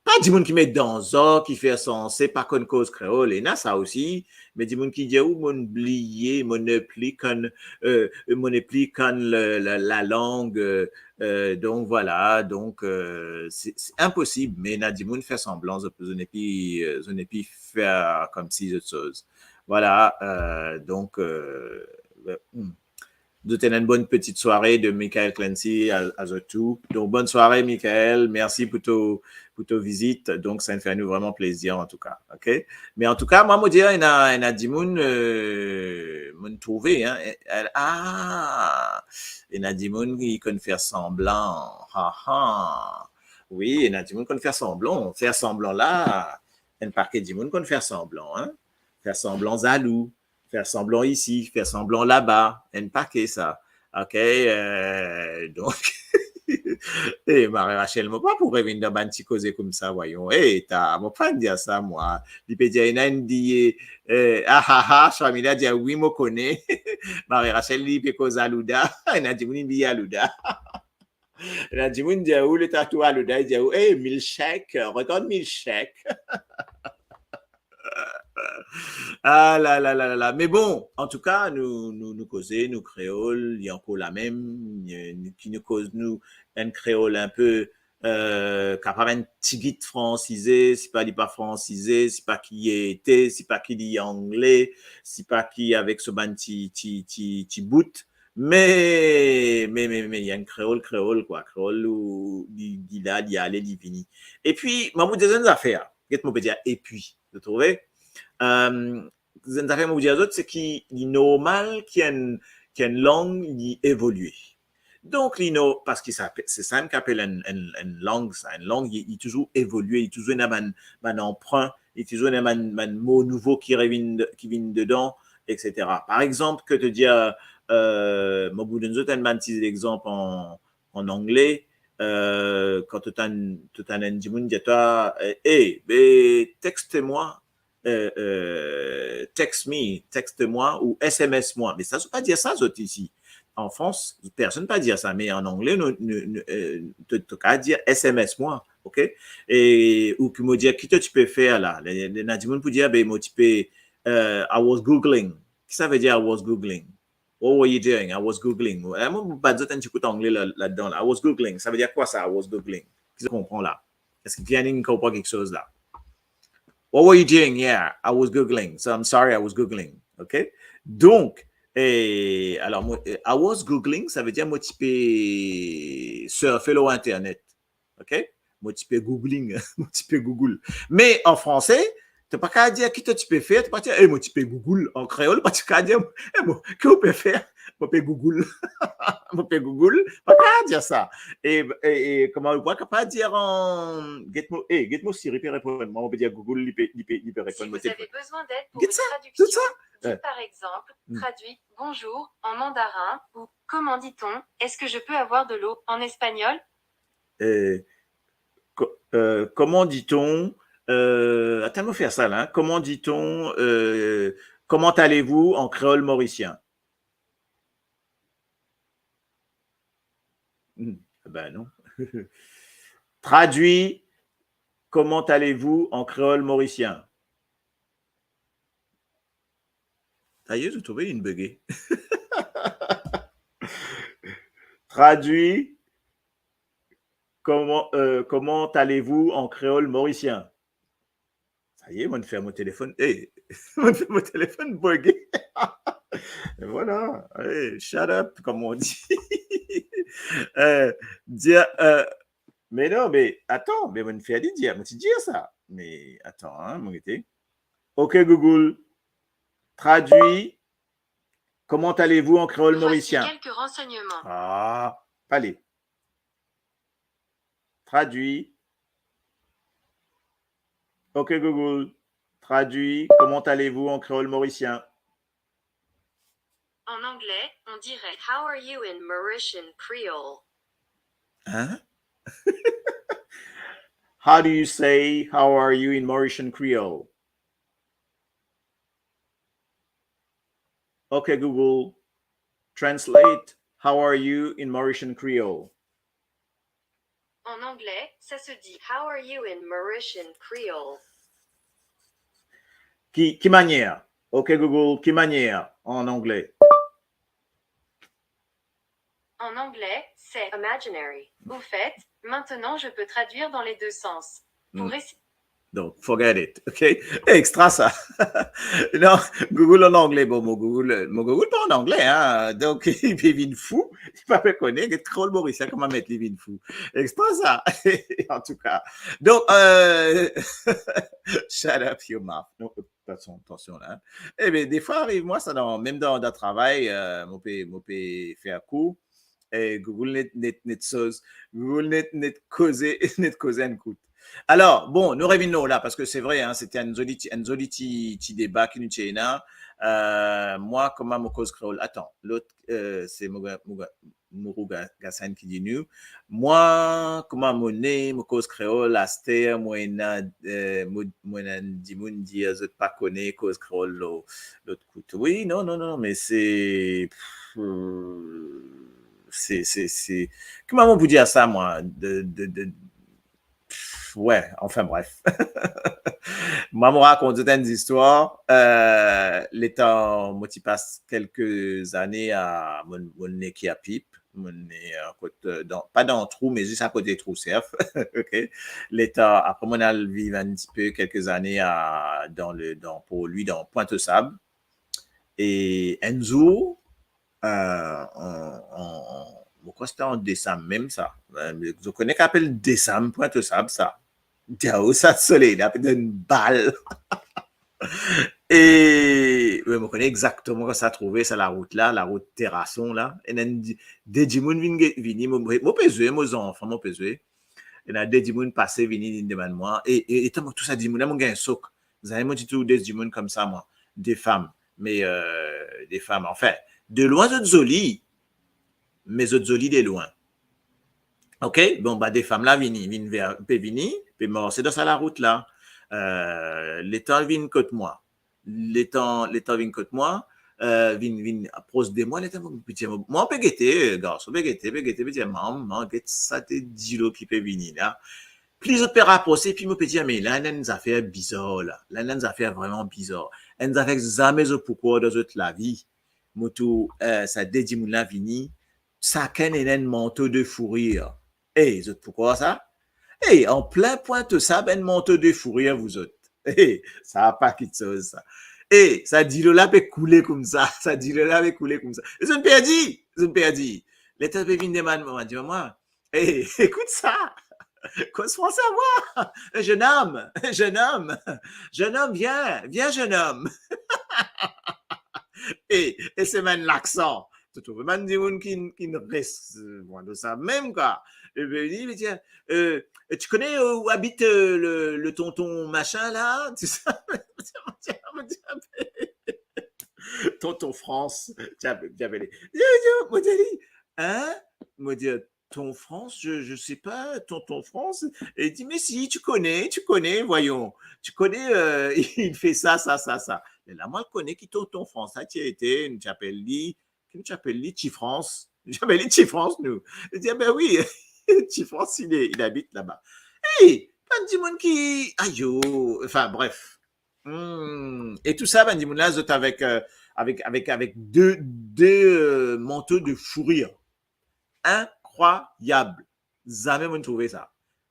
Pa dimoun ki met danzar, ki fer sanse pa konn koz kreol, ena sa osi, me dimoun ki dir, ou, mo'nn bliye, mo nepli konn, euh, mo nepli konn le, la, lalang, euh, euh, donk, vwala, donk, euh, se, se inposib, me ena dimoun fer sanblan, zot, zot nepli, euh, zot nepli fer koumsi zot soz. Vwala, euh, donk, euh, hmm. Zot ena enn bonn peti sware de Michael Clancy a, a zot tou. Donk, bonn sware, Michael. Mersi pou to, pou to vizit. Donk, sa inn fer nou vreman plezir, antouka. Ok? Me antouka, mwa, mo dir, ena, ena dimoun, euh, mo'nn trouve, hein. E, e, ah! Ena dimoun ki konn fer sanblan. Ha, ha. Wi, ena dimoun konn fer sanblan. Fer sanblan la, enn paket dimoun konn fer sanblan, hein. Fer sanblan zalou. Fer sanblan isi, fer sanblan laba, enn paket sa. Ok, euh, donk, e, Marie Rachel, mo pa pou revinn dan bann ti koze koumsa, vwayon. E, ta, mo pa'nn dir sa, mwa. Li pe dir, ena enn diye, euh, ah, ah, ah, Sharmila dir, wi, mo kone. Marie Rachel, li pe koz alouda. Ena dimoun, li alouda. Ena dimoun dir ou, le tatou alouda, li dir ou, "Hey, milkshake, regard milkshake." Ah la la la la la. Me bon, antouka, nou, nou, nou koze, nou kreol, li ankor lamem, eh, ki nou koz nou enn kreol inpe, eh, kapav enn tigit fransize, sipa li pa fransize, sipa ki li ete, sipa ki li angle, sipa ki avek so bann ti, ti, ti, ti bout. Me, me, me, me, li enn kreol, kreol, kwa. Kreol, ou, li, li la, li ale, li vini. Epi, mo pou dir enn zafer. Get mo pe dir, epi, zot trouve? Euh, enn zafer mo pou dir zot, se ki li normal ki enn, ki enn lang li evolie. Donk, li no-, parski sa, se sa ki apel enn, enn, enn lang, sa. Enn lang, li, li touzour evolie, li touzour ena bann, bann anprin, li touzour ena bann, bann mo nouvo ki revinn de-, ki vinn dedan, et cetera. Par exanp, ke to dir, euh, mo pou donn zot enn bann ti lexanp an, an angle, euh, kan to tann, to tann enn dimoun dir twa, euh, "Hey, be, texte-moi, euh, euh, text me, texte-moi ou S M S moi." Me sa, zot pa dir sa, zot isi. An Frans, personn pa dir sa, me an angle, nou, nou, nou, euh, to, to kav dir S M S moi, ok? E, ou ki mo dir, "Ki to ti pe fer la?" Le, le, ena dimoun pou dir, "Be, mo ti pe, euh, I was googling." Ki sa ve dir, "I was googling"? "What were you doing?" "I was googling." Eh, mo, mo bat zot enn ti kout angle la, ladan la. "I was googling." Sa ve dir kwa sa, "I was googling"? Ki zot konpran la? Eski kikenn inn konpran kiksoz la? "What were you doing?" "Yeah, I was googling. So I'm sorry, I was googling." Ok? Donk, eh, alor, mo, eh, "I was googling", sa ve dir mo ti pe surfe lor internet. Ok? Mo ti pe googling, mo ti pe google. Me an franse, to pa kav dir, "Ki to ti pe fer?" To pa dir, "Eh, mo ti pe google." An kreol, pa ti kav dir, "Eh, mo, ki ou pe fer?" "Mo pe google." "Mo pe google." Pa kav dir sa. E, e, e kouma ou pa kapav dir an, get mo, eh, get mo Siri pe reponn mwa, mo pe dir Google, li pe, li pe, li pe reponn mwa. Si vous avez besoin d'aide pour une traduction, dites par exemple, traduit, "Bonjour" en mandarin ou "Comment dit-on, est-ce que je peux avoir de l'eau" en espagnol. Eh, co-, euh, comment dit-on, euh, attends, mo fer sa la, hein. Comment dit-on, euh, comment allez-vous en créole mauricien? Hmm, ben non. Traduit, comment allez-vous en créole mauricien? Sa y est, zot trouve, inn bege. Traduit, comment, euh, comment allez-vous en créole mauricien? Sa y est, mo'nn fer mo telefonn. Hey, mo'nn fer mo telefonn bege. Et voilà. Hey, shut up, comme on dit. Euh, dire, euh, mais non, mais attends, mais mo'nn fer li dir, mo ti dir sa. Mais attends, hein, mo gete. Ok, Google, traduis, comment allez-vous en créole mauricien? Voici quelques renseignements. Ah, allez. Traduis. Ok, Google, traduis, comment allez-vous en créole mauricien? En anglais, on dirait "How are you" in Mauritian Creole. Hein? How do you say "How are you" in Mauritian Creole? Ok, Google, translate "How are you" in Mauritian Creole. En anglais, ça se dit "How are you" in Mauritian Creole. Ki, ki manier? Ok, Google, ki manier en anglais? En anglais, c'est imaginary. Au fait, maintenant je peux traduire dans les deux sens. Pour Hmm. essayer Donc, forget it, ok? Extra sa. Non, Google en anglais, bon, mo Google, mo Google pa an angle, hein, donk li pe vinn fou, li pa pe kone, get krol Morisien kouma met li vinn fou. Extra sa, antouka. Donk, euh, shut up your mouth. Non, atansion, atansion la, hein. Ebe, defwa ariv mwa sa, dan, mem dan, dan travay, euh, mo pe, mo pe fer kour, e Google net, net, net soz. Google net, net koze, net koze enn kout. Alor, bon, nou revinn lor la, parski se vre, hein, se ti enn zoli ti, enn zoli ti, ti deba ki nou ti ena. Euh, mwa, kouma mo koz kreol? Atann, lot, euh, se Mouga-, Mouga-, Mourouga Gassan ki dir nou. Mwa, kouma mo ne, mo koz kreol, aster, mo ena, euh, mo, mo ena dimoun dir zot pa kone koz kreol lor, lot kote. Wi, non, non, non, me se, pff, euh, se, se, se, kouma mo pou dir sa, mwa, de, de, de, pff, we, anfin, bref. Mwa, mo rakont zot enn zistwar, euh, letan mo ti pas kelke zane a, mo, mo ne ki a Pip, mo ne, euh, kot, euh, dan, pa dan Trou, me zis akote Trou Serf, ok? Letan, apre, mo al viv enn tipe kelke zane a, dan le, dan, pou li, dan Pointe aux Sables. E enn zour, euh, an, an, an, mo krwar se ti an desam mem sa. Euh, zot kone ki apel desam Pointe aux Sables sa. Diaou, sa soley la pe donn bal. E, we, mo kone exakteman kouma sa trouve sa larout la, larout Terrasson la. Ena enn di-, de dimoun vinn ge-, vini, mo, mo pe zwe, mo zanfan, mo pe zwe. Ena de dimoun pase vini, vinn demann mwa. E, e, etan mo trouv sa dimoun la, mo gagn sok. Zame mo ti trouv de dimoun koumsa, mwa. De fam. Me, euh, de fam, anfin, de lwin zot zoli, me zot zoli de lwin. Ok? Bon, ba, de fam la vini, vinn ver, pe vini, pe marse dan sa larout la. Euh, letan vinn kot mwa. Letan, letan vinn kot mwa, euh, vinn, vinn pros de mwa, letan mo pe dir, mwa pe gete, garson pe gete, pe gete, pe dir, "Mam, mam, get sa de dilo ki pe vini la." Pli zot pe raprose, pli mo pe dir, "Me la, ena enn zafer bizar la. La, ena enn zafer vreman bizar. Enn zafer zame zot pou krwar dan zot lavi." Mo trouv, euh, sa de dimoun la vini, sakenn ena enn manto de fourir. E, zot pou krwar sa? E, an plin Pointe aux Sables, enn manto de fourir, vouzot. E, sa pa kiksoz, sa. E, sa dilo la pe koule koumsa, sa dilo la pe koule koumsa. E zot perdi, zot perdi. Letan pe vinn demann mwa, dir mwa, "E, ekout sa. Koz franse mwa. Jeune homme, jeune homme, jeune homme, viens, viens, jeune homme." E, e se mem laksan. To trouve bann dimoun ki, ki res, euh, Pointe aux Sables mem, kwa. E ben, li, li dir, euh, "Tu connais où habite, euh, le, le tonton machin, là?" Tout sa. Mo dir, mo dir, mo dir, "Tonton Frans." Ti apel, ti apel li. Mo dir, mo dir li, hein? Mo dir, Tonton Frans, je, je sais pas, Tonton Frans. E li dir, mais si, tu connais, tu connais, voyons. Tu connais, euh, il fait ça, ça, ça, ça. E la, mwa, kone ki Tonton Frans la ti ete, nou ti apel li, ki nou ti apel li, Ti Frans. Nou ti apel li Ti Frans, nou. Li dir, ah ben oui, Ti Frans, il est, il habite là-bas. Hey, bann dimoun ki, ayo, enfin, bref. Hmm. E tou sa, bann dimoun la, zot avek, euh, avek, avek, avek de, de, euh, manto de fourir. Inkrwayab. Zame mo'nn trouve sa.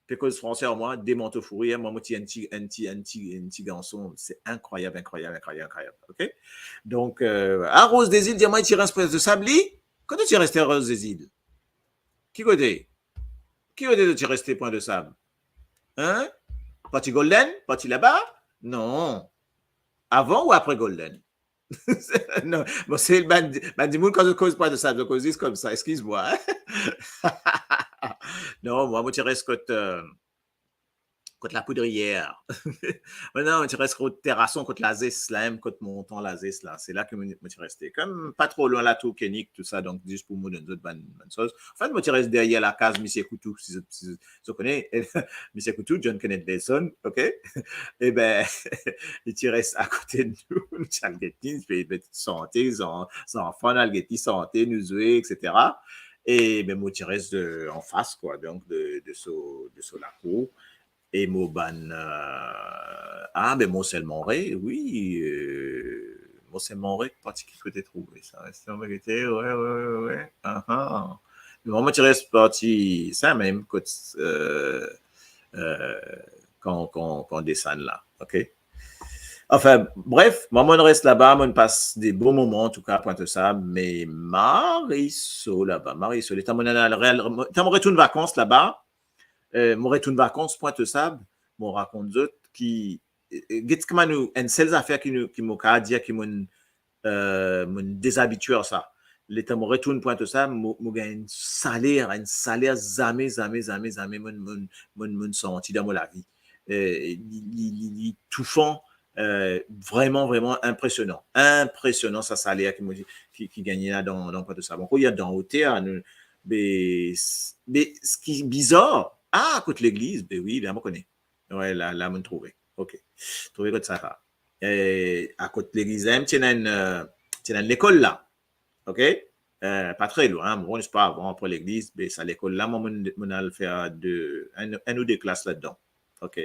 Pe koz franse ar mwa, de manto fourir, mwa, mo ti enn ti, enn ti, enn ti, enn ti garson. Se inkrwayab, inkrwayab, inkrwayab, inkrwayab. Ok? Donk, euh, ah, Rose des Îles, dir mwa, ti reste Pointe de Sable, li? Kote ti reste, Rose des Îles? Ki kote? Ki kote to ti reste Pointe de Sable? Hein? Parti Golden? Parti laba? Non. Avan ou apre Golden? Non, bon, se bann, bann dimoun, kan zot koz Pointe de Sable, zot koz zis koumsa, eskiz mwa, hein? Non, mwa, mo ti res kot, euh, kot La Poudrière. Non, mo ti res kot Terrasson, kot Lazes, la mem, kot montan Lazes la. Se la ke mo, mo ti reste. Kom pa tro lwin Latour Koenig, tou sa, donk zis pou mo donn zot bann, bann soz. Anfet, mo ti res deryer lakaz Misie Koutou, si zot, si zot, zot kone, Misie Koutou, John Kenneth Nelson, ok? E ben, li ti res akote nou, nou ti al get li, pe, pe sante, zan-, zanfan, nou al get li sante, nou zwe, et cetera. E ben, mo ti res de, anfas, kwa, donk de, de so, de so lakour. E mo bann, euh, ah, ben, Mont Sainte-Marie, wi, euh, Mont Sainte-Marie, parti ki kote trouve sa? Reste an verite, wi, wi, wi, wi. Ah, ah. Mwa, mo ti res parti sa mem, kot, euh, euh, kan, kan, kan desann la, ok? Anfin, bref, mwa, mo'nn res laba, mo'nn pas de bon moman, antouka, Pointe-aux-Sables, me Mariso laba, Mariso, letan mo'nn al, letan mo retourn vakans laba, euh, mo retourn vakans Pointe-aux-Sables, mo rakont zot ki, euh, get kouma nou, enn sel zafer ki nou, ki mo kav dir ki mo'nn, euh, mo'nn dezabitie ar sa. Letan mo retourn Pointe-aux-Sables, mo, mo gagn enn saler, enn saler zame, zame, zame, zame mo'nn, mo'nn, mo'nn, mo'nn santi dan mo lavi. Euh, li, li, li, li toufan, euh, vreman, vreman inpresionan. Inpresionan sa saler ki mo, ki, ki gagne la dan, dan Pointe-aux-Sables. Ankor, li dan oter, nou, be, be, seki bizar, ah, kot legliz, be wi, la mo kone. Wi, la, la mo'nn trouve. Ok. Trouve kot sa, sa. E, akote legliz la, ti ena enn, euh, ti ena enn lekol la. Ok? Euh, pa tre lwin, bon, se pa avan, apre legliz, be sa lekol la, mwa, mo'nn, mo'nn al fer de, enn, enn ou de klas ladan. Ok.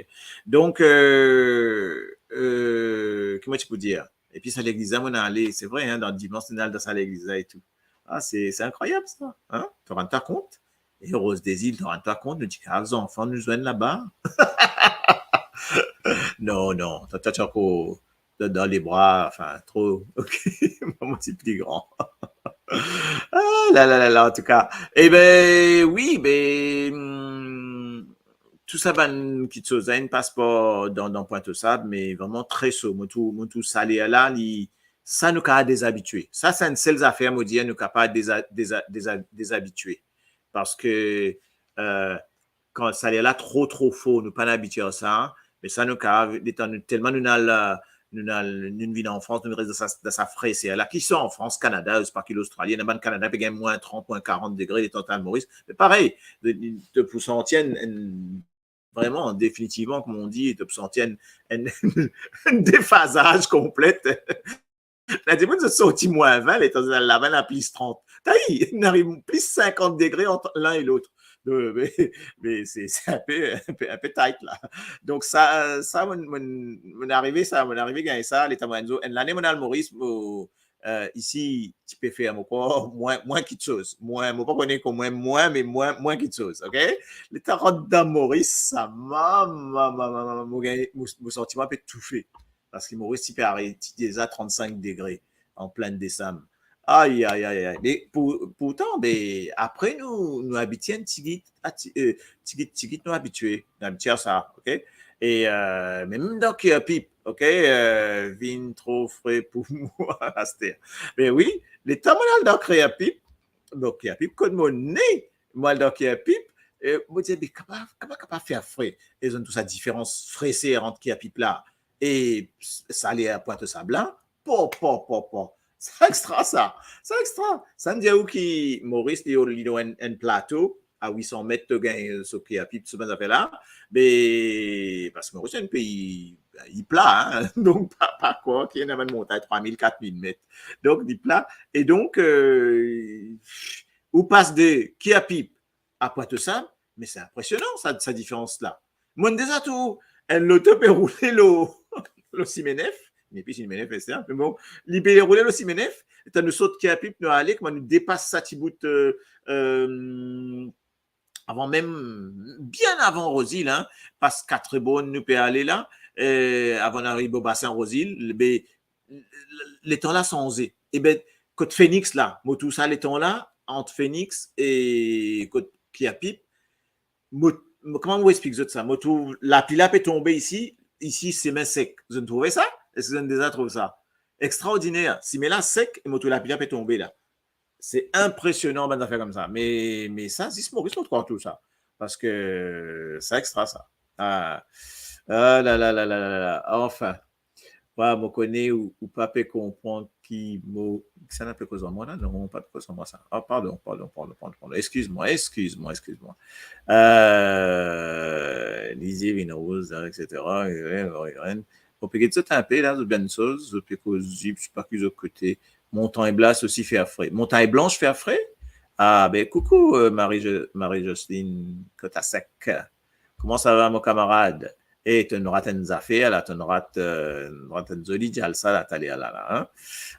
Donk, euh, euh, ki mo ti pou dir? Epi sa legliz la, mo'nn ale, se vre, hein, dan dimans, mo'nn al dan sa legliz la e tou. Ah, se, se inkrwayab sa, hein? To rann twa kont? E Rose des Îles, to rann twa kont, nou ti kav zanfan nou zwenn laba. Non, non, twa, twa, twa ankor dan, dan lebra, anfin, tro, ok, mo ti pli gran. Ah, la, la, la, la, antouka. E ben, wi, be, hmm, tou sa bann kiksoz la, inn pas par dan, dan Pointe-aux-Sables, me vreman tre so. Mo trouv, mo trouv saler la, li, sa nou kav dezabitie. Sa, se enn sel zafer, mo dir, nou kapav deza-, deza-, deza-, dezabitie. Parski, euh, kan saler la tro, tro for, nou pa'nn abitie ar sa, me sa nou kav, letan nou, telman nou al, euh, nou al, nou vinn an Frans, nou res dan sa, dan sa freser la. Ki swa an Frans, Kanada, ouswa ki Lostrali, ena bann Kanada pe gagn mwin trant, mwin karant degre, letan to al Moris. Me parey, de, de, to pou santi enn, enn, vreman, definitivman, kouma on dir, to pou santi enn, enn, enn defazaz konplet. Ena dimoun, zot sorti mwin vin, letan zot al laba, ena plis trant. Tayi, ena plis sinkant degre ant linn e lot. Donk, me, me se, se inpe, inpe, inpe tight la. Donk sa, sa, mo'nn, mo'nn, mo'nn arive sa, mo'nn arive gagn sa, letan mo'nn, enn lane mo'nn al Moris, mo, euh, isi, ti pe fer mo krwar, mwin, mwin kiksoz. Mwin, mo pa kone kouma mwin, me mwin, mwin kiksoz, ok? Letan rant dan Moris, sa, mama, mama, mama, mo gagn, mo, mo santi mwa pe toufe. Parski Moris ti pe ariv, ti deza trant-sink degre an plin desam. Ay, ay, ay, ay. Me pou, pourtan, be, apre nou, nou abitie enn tigit, a ti-, euh, tigit, tigit nou abitie, nou abitie ar sa, ok? E, euh, mem dan Kirpip, ok, euh, vinn tro fre pou mwa aster. Me wi, letan mo'nn al dan Kirpip, bon, Kirpip kot mo ne, mo al dan Kirpip, euh, mo dir, be, kapav, kapav, kapav fer fre. E zot ena tou sa diferans freser ant Kirpip la e s-, saler Pointe-aux-Sables la, po, po, po, po. Sa extra, sa. Sa extra. Sa dir ou ki Moris, li, li dan enn, enn plato, a wi san met to gagn so kir a pip, so bann zafer la, be, parski Moris se enn pei, li pla, hein, donk pa, pa krwar ki ena bann montagn trwa mil, kat mil met. Donk, li pla. E donk, euh, ou pas de kir a pip a Pointe-aux-Sables, me se inpresionan, sa, sa diferans la. Mo'nn deza trouv enn loto pe roule lo, lo Simenef, nepli Simenef, etsetera. Me bon, li pe roule lo Simenef, letan nou sot kir a pip, nou ale, kouma nou depas sa ti bout, euh, euh, avan mem, bien avan Rosil, hein, pas Katrebonn nou pe ale la, euh, avan nou ariv o basin Rosil, be, letan la sanze. E be, kot Phoenix la, mo trouv sa letan la, ant Phoenix e kot kir a pip, mo, mo, kouma mo explik zot sa? Mo trouv lapli la pe tonbe isi, isi sime sek. Zot trouve sa? Eski zot deza trouv sa? Extraordiner. Sime la sek e mo trouv lapli la pe tonbe la. Se inpresionan, bann zafer koumsa. Me, me sa, zis Moris mo krwar tou sa. Parski sa extra, sa. Ah. Ah la la la la la la. Anfin. Wa, mo kone ou, ou pa pe konpran ki mo, kisannla pe koz ar mwa la? Non, pa pe koz ar mwa sa. Ah, pardon, pardon, pardon, pardon, pardon. Eskiz mwa, eskiz mwa, eskiz mwa. Euh, lizie vinn rouz, etsetera. Mo pe get zot inpe la, zot bann soz, zot pe koz, sipa ki zot kote. Montagne Blanche osi fer fre. Montagne Blanche fer fre? Ah, be, koukou, euh, Marie Jo-, Marie-Jocelyne Kotasek. Kouma sa va, mo kamarad? E, to'nn rat enn zafer la, to'nn rat, euh, rat enn zoli djalsa la, taler la, la, hein?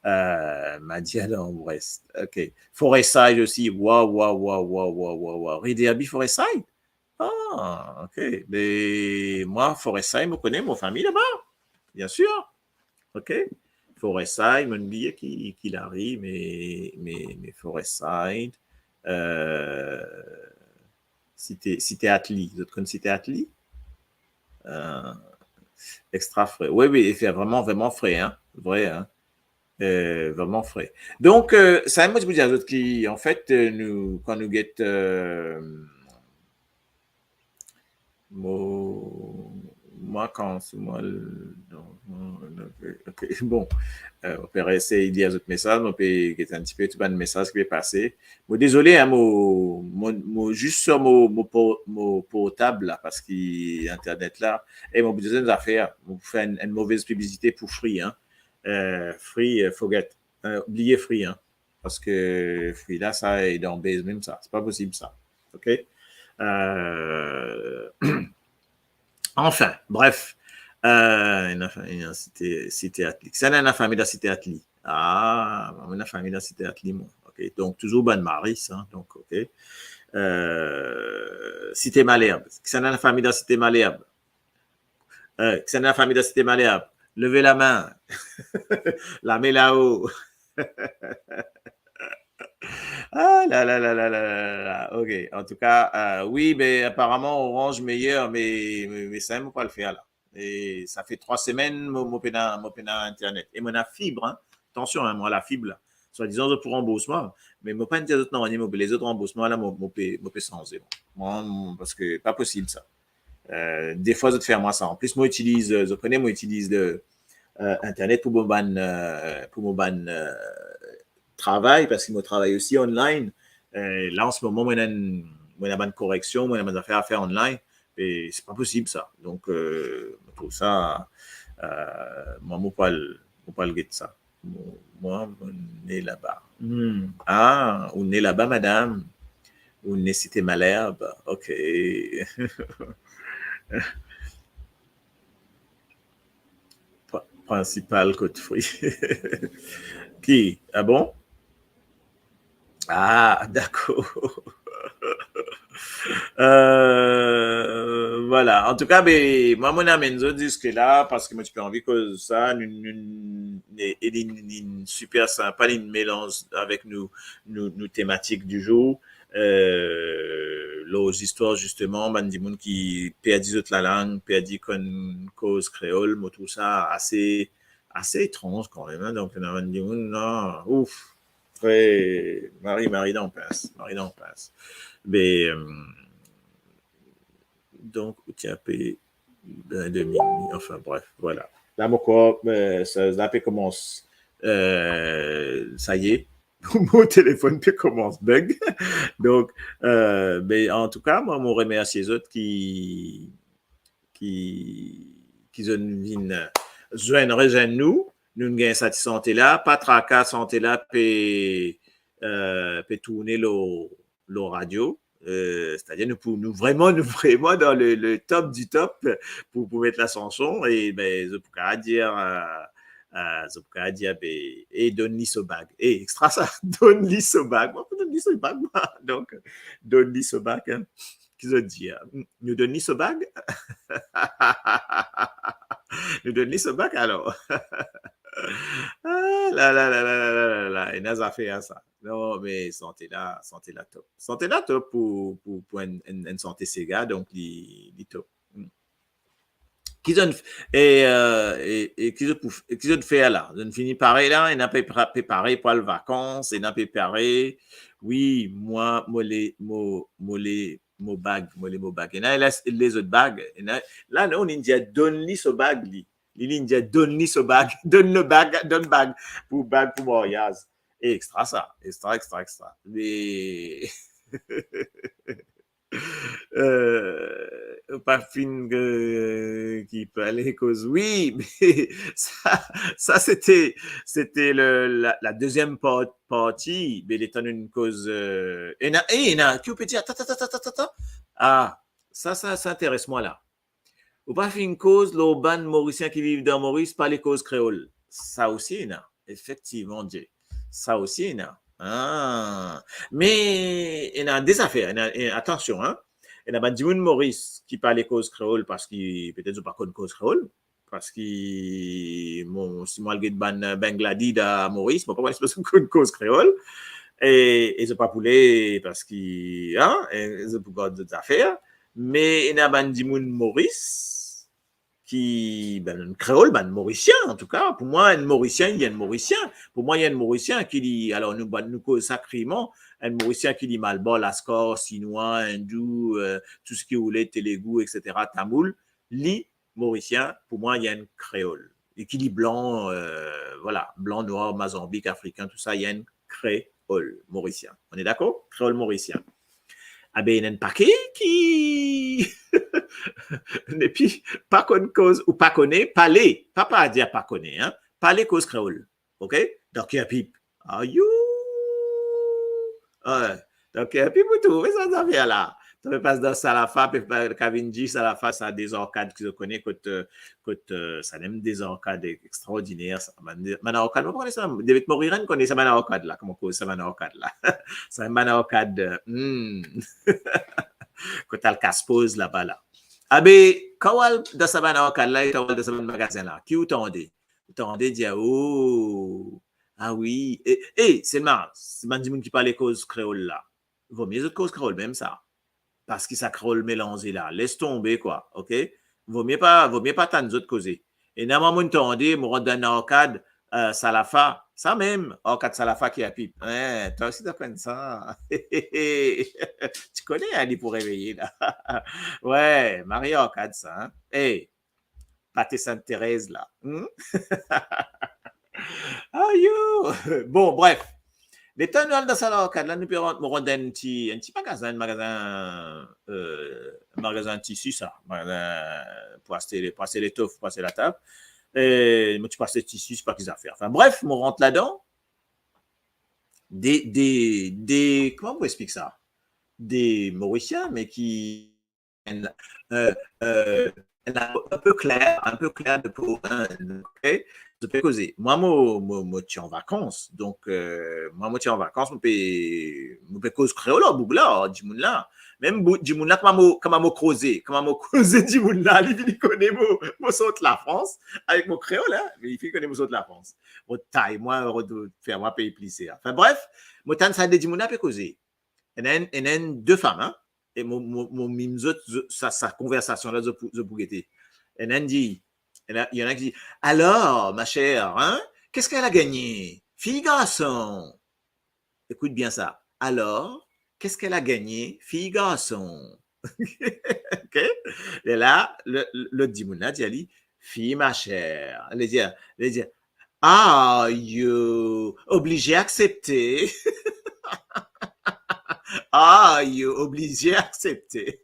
Euh, Madia dan Brest. Ok. Forest Side osi. Waw, waw, waw. Rue Derby, Forest Side? Ah, ok. Me mwa, Forest Side, mo kone, mo fami laba. Bien sir. Ok. Forest Side, mo'nn bliye ki, ki lari, me, me, me Forest Side, euh, Site, Site Atli. Zot konn Site Atli? Euh, extra fre. Wi, wi, i fer vreman, vreman fre, hein. Vre, hein. Euh, vreman fre. Donk, euh, sa, mo ti pou dir azot ki, anfet, euh, nou, kan nou get, euh, mo, mwa, kan, se mwa, l-, non, non, non, ok, bon, euh, mo pe reesey lir zot mesaz, mo pe get enn tipe tou bann mesaz ki pe pase. Mo dezole, hein, mo, mo, mo zis sor mo, mo por-, mo portab la, parski internet la, e mo pou dir enn zafer, mo pou fer enn, enn move piblisite pou Free, hein. Euh, Free, euh, forget. Euh, bliye Free, hein. Parski Free la, sa, li dan bez mem sa. Se pa posib, sa. Ok? Euh, anfin, bref. Euh, ena, ena Site, Site Atli. Kisannla ena fami dan Site Atli? Ah, mo ena fami dan Site Atli, mwa. Ok? Donk, touzour bann Maris, hein. Donk, ok. Euh, Site Malerb. Kisannla ena fami dan Site Malerb? Euh, kisannla ena fami dan Site Malerb? Leve lame. Lame lao. Ah la la la la la la la. Ok, antouka, euh, wi, be, aparaman, Orange meyer, me, me, me sa, mo pa le fer la. E sa fer trwa semenn, mo, mo pena, mo pena internet. E mo ena fib, hein. Atansion, hein, mo ena fib la. Swadizan, zot pou ranbours mwa, me mo pa'nn dir zot nanye, mo pe les zot ranbours mwa la, mo, mo pe, mo pe sanze, mwa. Mwa, mo, parski pa posib, sa. Euh, defwa, zot fer mwa sa. Anplis, mo itiliz, euh, zot kone, mo itiliz le, euh, internet pou mo bann, euh, pou mo bann, euh, travay, parski mo travay osi online. Euh, la, an se moman, mo ena enn, mo ena bann koreksion, mo ena bann zafer a fer online, e se pa posib, sa. Donk, euh, mo trouv sa, euh, mwa, mo pou al, mo pou al get sa. Mo, mwa, mo ne laba. Hmm. Ah, ou ne laba, madam. Ou ne Site Malerb. Ok. Pri-, prinsipal kot Free. Ki? Ah bon? Ah, dakor. Euh, vwala. Antouka, be, mwa, mo amenn zot ziske la, parski mo ti pe anvi koz sa, nou, nou, e, e li, li, li siper sinpa, li melanz avek nou, nou, nou tematik di zour. Euh, lor zistwar, zisteman, bann dimoun ki perdi zot lalang, perdi konn koz kreol, mo trouv sa ase, ase etranz kanmem, hein. Donk, ena bann dimoun, non, ouf, tre, mari, mari dan pins, mari dan pins. Me, euh, donk, ou ti ape, ben, demi, anfin, bref, vwala. La, mo krwar, euh, sa, la pe koumans, euh, saye, mo telefonn pe koumans bug. Donk, euh, be, antouka, mwa, mo remersie zot ki, ki, ki zot vinn, euh, zwenn, rezwenn nou. Nou gagn sa ti sante la, pa traka, sante la pe, euh, pe tourne lor, lor radio. Euh, setadir nou pou, nou vreman, nou vreman dan le, le top du top pou, pou met lasanson. E be, zot pou kapav dir, euh, euh, zot pou kapav dir, be, e donn li so bag. E, extra sa, donn li so bag. Mwa, pou donn li so bag, mwa. Donk, donn li so bag, hein. Ki zot dir? Nou donn li so bag? Nou donn li so bag, alor? Ah, la, la, la. Ena zafer sa. Non, me sante la, sante la top. Sante la top pou, pou, pou enn, enn, enn sante sega, donk li, li top. Hmm. Ki zot, e, euh, e, e ki zot pou, e ki zot fer la? Zot fini pare la, ena pe pra-, pe pare pou al vakans, ena pe pare. Wi, mwa, mo le, mo, mo le, mo bag, mo le, mo bag. Ena, la, lezot bag. Ena, la, non, li dir, donn li so bag, li. Li, li dir, donn li so bag, donn le bag, donn bag, pou bag, pou maryaz. Extra sa, extra, extra, extra. Me, euh, pa finn, euh, ki pe ale koz. Wi, me sa, sa, sete, sete le, la, la deuxième par-, parti, be letan nou koz, euh, ena, e, ena, ki ou pe dir, ata, ata, ata, ata, ata. Ah, sa, sa, sa interes mwa la. Ou pa finn koz lor bann Morisien ki viv dan Moris, pale koz kreol. Sa osi ena, efektivman, Jay. Sa osi ena. Ah. Me ena de zafer, ena, e, atansion, hein. Ena bann dimoun Moris ki pale koz kreol parski petet zot pa konn koz kreol, parski, bon, si mo al get bann Bangladesh a Moris, mo pa konn sipoze konn koz kreol, e, e zot pa pou le, parski, hein, e zot pou gard zot zafer. Me ena bann dimoun Moris ki, bann kreol, bann Morisien, antouka, pou mwa, enn Morisien, li enn Morisien. Pou mwa, li enn Morisien ki li, alor nou, bann, nou koz sa kriman, enn Morisien ki li Malbar, Laskar, Sinwa, Indou, euh, tou seki ou le, Telegu, et cetera, Tamoul, li Morisien, pou mwa, li enn kreol. E ki li blan, euh, vwala, blan, nwar, Mazanbik, Afrikin, tou sa, li enn kreol Morisien. On est d'accord? Kreol Morisien. Abe, ena enn pake ki, epi, pa konn koz, ou pa kone, pale, pa, pa dir pa kone, hein, pale koz kreol, ok? Dan Kerpip. Ayou! Ouais. Donk, euh, epi mo trouve sa zafer la. Sa pe pas dan Salafa, pe pa-, Kavindji, Salafa, sa de zarkad ki zot kone kot, euh, kot, euh, sa mem de zarkad extraordiner, sa. Bann, bann arkad, mo pa kone sa, David Morirèn kone sa bann arkad la, kouma koz sa bann arkad la. Sa bann arkad, euh, hmm. Kot al kas poz laba la. Abe, kan ou al dan sa bann arkad la, e kan ou al dan sa bann magazin la, ki ou tande? Ou tande dir, oh, ah wi, e, e, selman, si bann dimoun ki pale koz kreol la, vomie zot koz kreol mem sa. Parski sa kreol melanze la, les tonbe kwa, ok? Vomie pa, vomie pa tann zot koze. Ena mwa, mo tande, mo rant dan enn arkad, euh, Salafa, sa mem, arkad Salafa ki Kerpip. Eh, twa osi to konn sa. Ti kone, hein, li pou reveye la. Ouais, mari arkad sa, hein. Eh, pate Sint Terez la. Hmm? Ayo! Bon, bref. Letan nou al dan sa arkad la, nou pe rant, mo rant dan enn ti, enn ti magazin, magazin, euh, magazin tisi sa, magazin pou aste, pou aste letof, pou aste latab. E mo ti pou aste tisi, sipa ki zafer. Anfin, bref, mo rant ladan. De, de, de, kouma mo explik sa? De Morisien, me ki enn, euh, euh, enn, enn pe kler, enn pe kler de po, hein, ok? Zot pe koze. Mwa, mo, mo, mo ti an vakans. Donk, euh, mwa, mo ti an vakans, mo pe, mo pe koz kreol ar boug la, ar dimoun la. Mem boug, dimoun la, kouma mo, kouma mo koze, kouma mo koze dimoun la, li vini kone mo, mo sort Lafrans, avek mo kreol, hein, me li finn kone mo sort Lafrans. Mo tay mwa, mo fer mwa pey plizer. Anfin, bref, mo tann sa de dimoun la pe koze. Ena enn, ena enn de fam, hein? E mo, mo, mo mim zot, zot, sa, sa konversasion la, zot pou, zot pou gete. Ena enn dir, ena, ena enn ki dir, alors, ma chère, hein, qu'est-ce qu'elle a gagné? Fille, garçon? Écoute bien ça. Alors, qu'est-ce qu'elle a gagné? Fille, garçon? Ok? E la, le, le, lot dimoun la dir li, fille, ma chère. Li dir, li dir, Ah, you oblize aksepte. Ah, you oblize aksepte.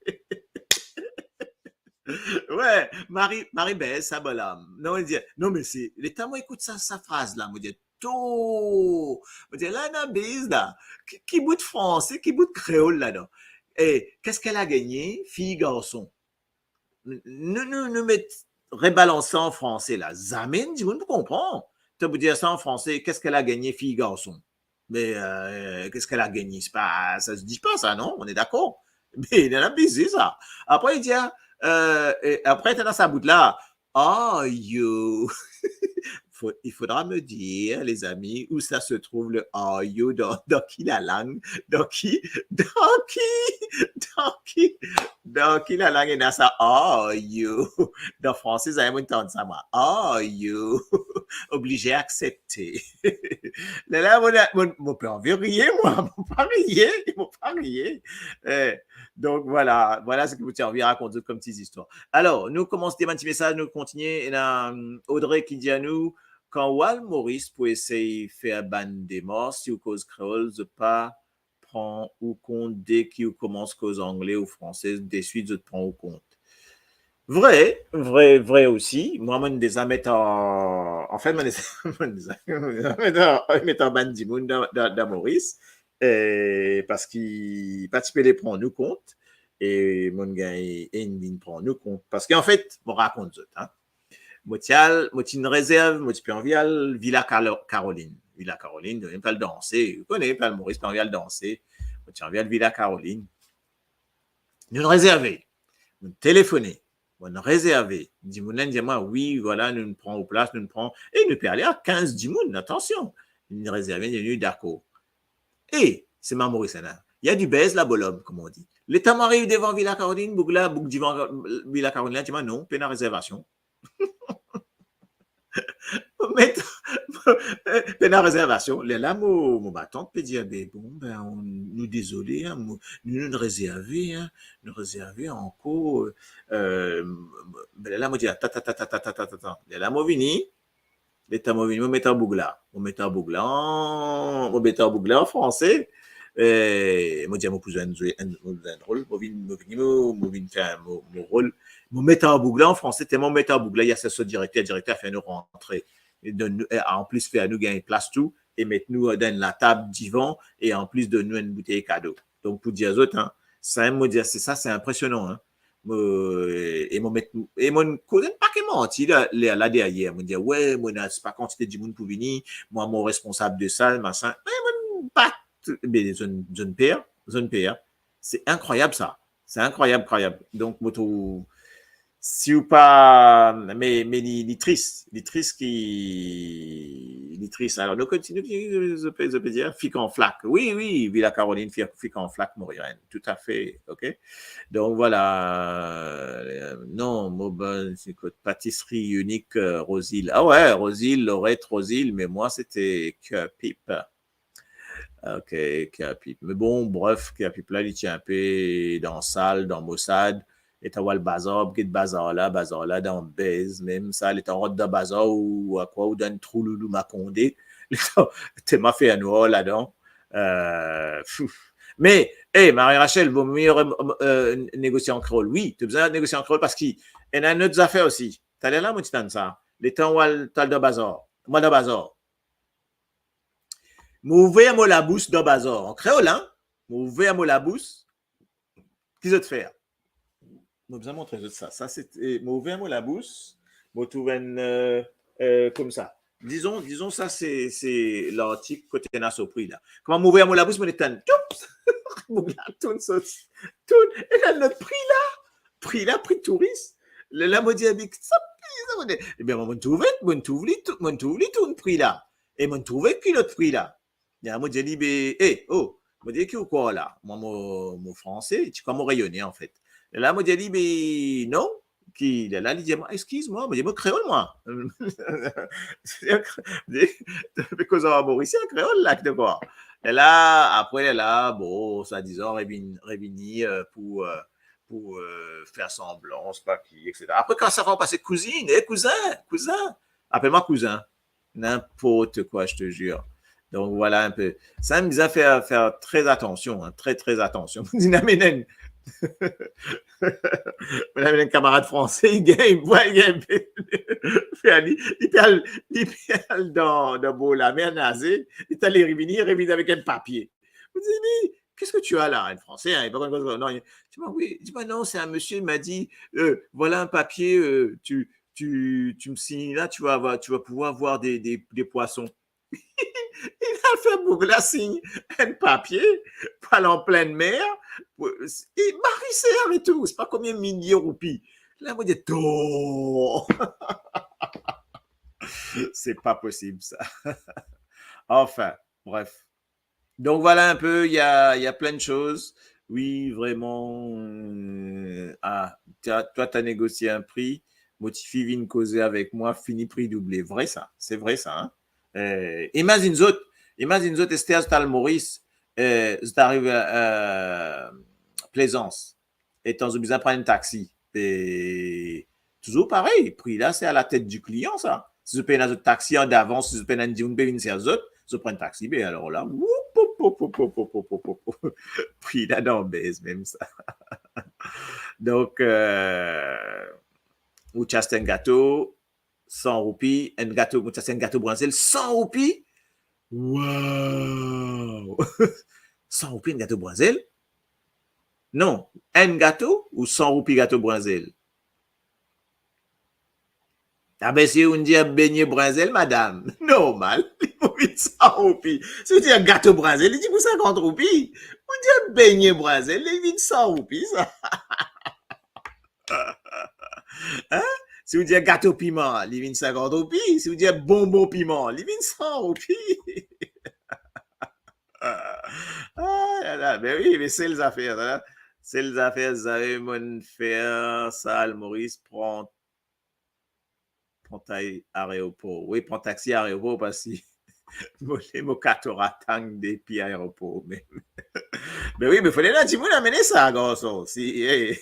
Wi, Marie, Marie Belle, sa bolam. Non, li dir, non, me si, letan mo ekout sa, sa fraz la, mo dir, to, mo dir, la, ena biz la. Ki, ki bout franse, ki bout kreol ladan? E, qu'est-ce qu'elle a gagné, fille, garçon? Nou, nou, nou met rebalans sa an franse la. Zame enn dimoun pou konpran. To pou dir sa an franse, qu'est-ce qu'elle a gagné, fille, garçon? Mais euh, qu'est-ce qu'elle a gagné? C'est pas, ça se dit pas ça, non? On est d'accord? Mais il a abusé ça. Après, il dit, ah, euh, et après, t'as dans sa bout là. Oh, you. Faut, il faudra me dire, les amis, où ça se trouve le oh, you dans, dans qui la langue? Dans qui? Dans qui? Dans qui? Dans qui la langue est dans ça? Oh, you. Dan franse, zame enn tann sa, mwa. Oh, you. Oblize aksepte. Lerla, mo, mo, mo pe anvi riye, mwa. Mo pa riye, mo pa riye. Eh, donk, vwala, vwala seki mo ti anvi rakont zot kom ti zistwar. Alor, nou koumans dir bann ti mesaz, nou kontinie. Ena, hum, Audrey ki dir anou, kan ou al Moris pou esey fer bann demars, si ou koz kreol, zot pa pran ou kont deki ou koumans koz angle ou franse, deswit zot pran ou kont. Vre, vre, vre osi. Mwa, mo'nn deza met an, anfet, mo'nn deza, mo'nn deza, mo'nn deza met an, met an bann dimoun dan, dan, dan Moris, eh, parski pa ti pe le pran nou kont, e mo'nn gagn enn vinn pran nou kont. Parski anfet, mo rakont zot, hein. Mo ti al, mo ti rezerv, mo ti pe anvi al Villa Calo-, Caroline. Villa Caroline, donk, pe al danse. Ou kone, pe al Moris, pe anvi al danse. Mo ti anvi al Villa Caroline. Nou'nn rezerve. Nou'nn telefone. Nou'nn rezerve. Dimoun la dir mwa, wi, vwala, nou'nn pran ou plas, nou'nn pran. E nou pe ale a kinz dimoun, atansion. Nou'nn rezerve, nou dakor. E, se ma Moris la. Il y a du buzz là, bonhomme, comme on dit. Letan mo ariv devan Villa Caroline, boug la, boug divan Villa Caroline la, dir mwa, non, pena rezervasion. Mo met, pena rezervasion. Lerla mo, mo matant pe dir, be, bon, ben, nou dezole, hein, mo, nou, nou rezerve, hein, nou rezerve ankor, euh, be lerla mo dir, ata, ata, ata, ata, ata, ata. Lerla mo vini, letan mo vini, mo met an boug la. Mo met an boug la, mo met an boug la an franse. Eh, mo dir, mo pou zwe enn, mo pou zwe enn rol. Mo vinn, mo vini, mo, mo vinn fer mo, mo rol. Mo met an boug la an franse, telman mo met an boug la, li al sers so direkter, direkter fer nou rantre. E donn nou, e anplis fer nou gagn plas tou, e met nou dan enn latab divan, e anplis donn nou enn boutey kado. Donk pou dir zot, hein, sa mem mo dir, se sa, se inpresionan, hein. Mo, e mo met, e mo'nn koz enn pake manti la, la, la deryer. Mo'nn dir, we, mo ena sipa kantite dimoun pou vini, mwa, mo responsab de sa, masin. Me mo'nn pa, be, zot, zot per, zot per. Se inkrwayab sa. Se inkrwayab, inkrwayab. Donk, mo trouv, si ou pa, me, me li, li tris, li tris ki, li tris. Alor, nou kontinie, ki, zot pe, zot pe dir, fik an flak. Wi, wi, Villa Caroline, fik, fik an flak, Moris, toutafe, ok? Donk, vwala, euh, non, mo, ben, se kot Patisserie Unique, euh, Rosil. Ah ouais, Rosil, Laurette, Rosil, me mwa, sete Cœur Pip. Ok, Cœur Pip. Me bon, bref, Cœur Pip la, li ti inpe dan sal, dan mosad, e ta al bazar, get bazar la, bazar la dan buzz, mem sa, letan ou rant dan bazar, ou, ou krwar ou dan enn trou loulou makonde, letan, telman fer nwar ladan. Euh, fouf. Me, eh, Marie Rachel, vo mie, euh, negosie an kreol. Wi, to bizin negosie an kreol parski ena enn lot zafer osi. Taler la, mo ti tann sa. Letan ou al, to al dan bazar. Mwa dan bazar. Mo ouver mo labous dan bazar. An kreol, hein? Mo ouver mo labous. Ki zot fer? Mo bizin montre zot sa. Sa, se, eh, mo ouver mo labous, mo trouv enn, euh, euh, koumsa. Dizon, dizon sa, se, se lartik kot ena so pri la. Kouma mo ouver mo labous, mo tann, toups! Boug la tourn so, tourn, ena lot pri la. Pri la, pri touris. Lerla mo dir, me sa pri sa, mo dir, ebien, mo trouve, mo trouv li tou, mo trouv li tourn pri la. E mo trouve ki lot pri la. Ya, mo dir li, be, eh, oh, mo dir, ki ou krwar la? Mwa, mo, mo franse, ti krwar mo reyone, anfet. Lerla mo dir li, be, non, ki, lerla, li dir mwa, eskiz mwa, mo dir, mo kreol, mwa. Mo pe koz ar Morisien, kreol la, ki de kwa? Lerla, apre, lerla, bon, swadizan, revin-, revini, euh, pou, euh, pou, euh, fer sanblan, sipa ki, et cetera. Apre, kan sa fer, pase kouzinn, eh, kouzin, kouzin, apel mwa kouzin. N'importe quoi, je te jure. Donc voilà un peu. Sa, bizin fer, fer tre atansion, hein, tre, tre atansion. Bizin amenn enn, bizin amenn enn kamarad franse, li gagn, li gagn, fer li, li pe al, li pe al dan, dan bor lamer naze, li pe ale revini, revini avek enn papie. Mo dir li, qu'est-ce que tu as là? En français, hein, il parle pas, non, il dit, bah oui, il dit, bah non, c'est un monsieur, il m'a dit, euh, voilà un papier, euh, tu, tu, tu me signes là, tu vas avoir, tu vas pouvoir voir des, des, des poissons. Li al fer boug la sign enn papie pou al an plin mer, pou, li mari ser e tou, se pa konbien milye roupi. La, mo dir, to, c'est pas possible, ça. Enfin, bref. Donc voilà un peu, il y a, il y a plein de choses. Oui, vraiment, euh, ah, t'as, toi, t'as négocié un prix, mo tifi vinn koze avek mwa, fini pri double. Vrai sa, se vre sa, hein. Euh, imazinn zot, imazinn zot, ester zot al Moris, euh, zot ariv, euh, Plaisance. Letan zot bizin pran enn taxi, e touzour parey, pri la, se a la tet di klian sa. Si zot pena zot taxi an davans, si zot pena enn dimoun pe vinn servi zot, zot pran enn taxi, be alor la, woup, woup, woup, pri la dan bez mem sa. Donk, euh, ou ti aste enn gato, san roupi, enn gato, mo ti aste enn gato brinzel, san roupi. Wow! San roupi enn gato brinzel? Non, enn gato ou san roupi gato brinzel? Abe, si ou dir benye brinzel, madam, normal, li pou vinn san roupi. Si ou dir gato brinzel, li ti pou sinkant roupi. Ou dir benye brinzel, li vinn san roupi, sa. Hein? Si ou dir gato piman, li vinn sinkant roupi. Si ou dir bonbon piman, li vinn san roupi. Ah la la, be wi, me sel zafer sa. Sel zafer, zame mo'nn fer sa, al Moris, pran, pran taxi aeropor. Wi, pran taxi aeropor, parski mo, mo katora tang depi aeropor mem. Be wi, me fode ena dimoun amene sa, garson. Si, eh.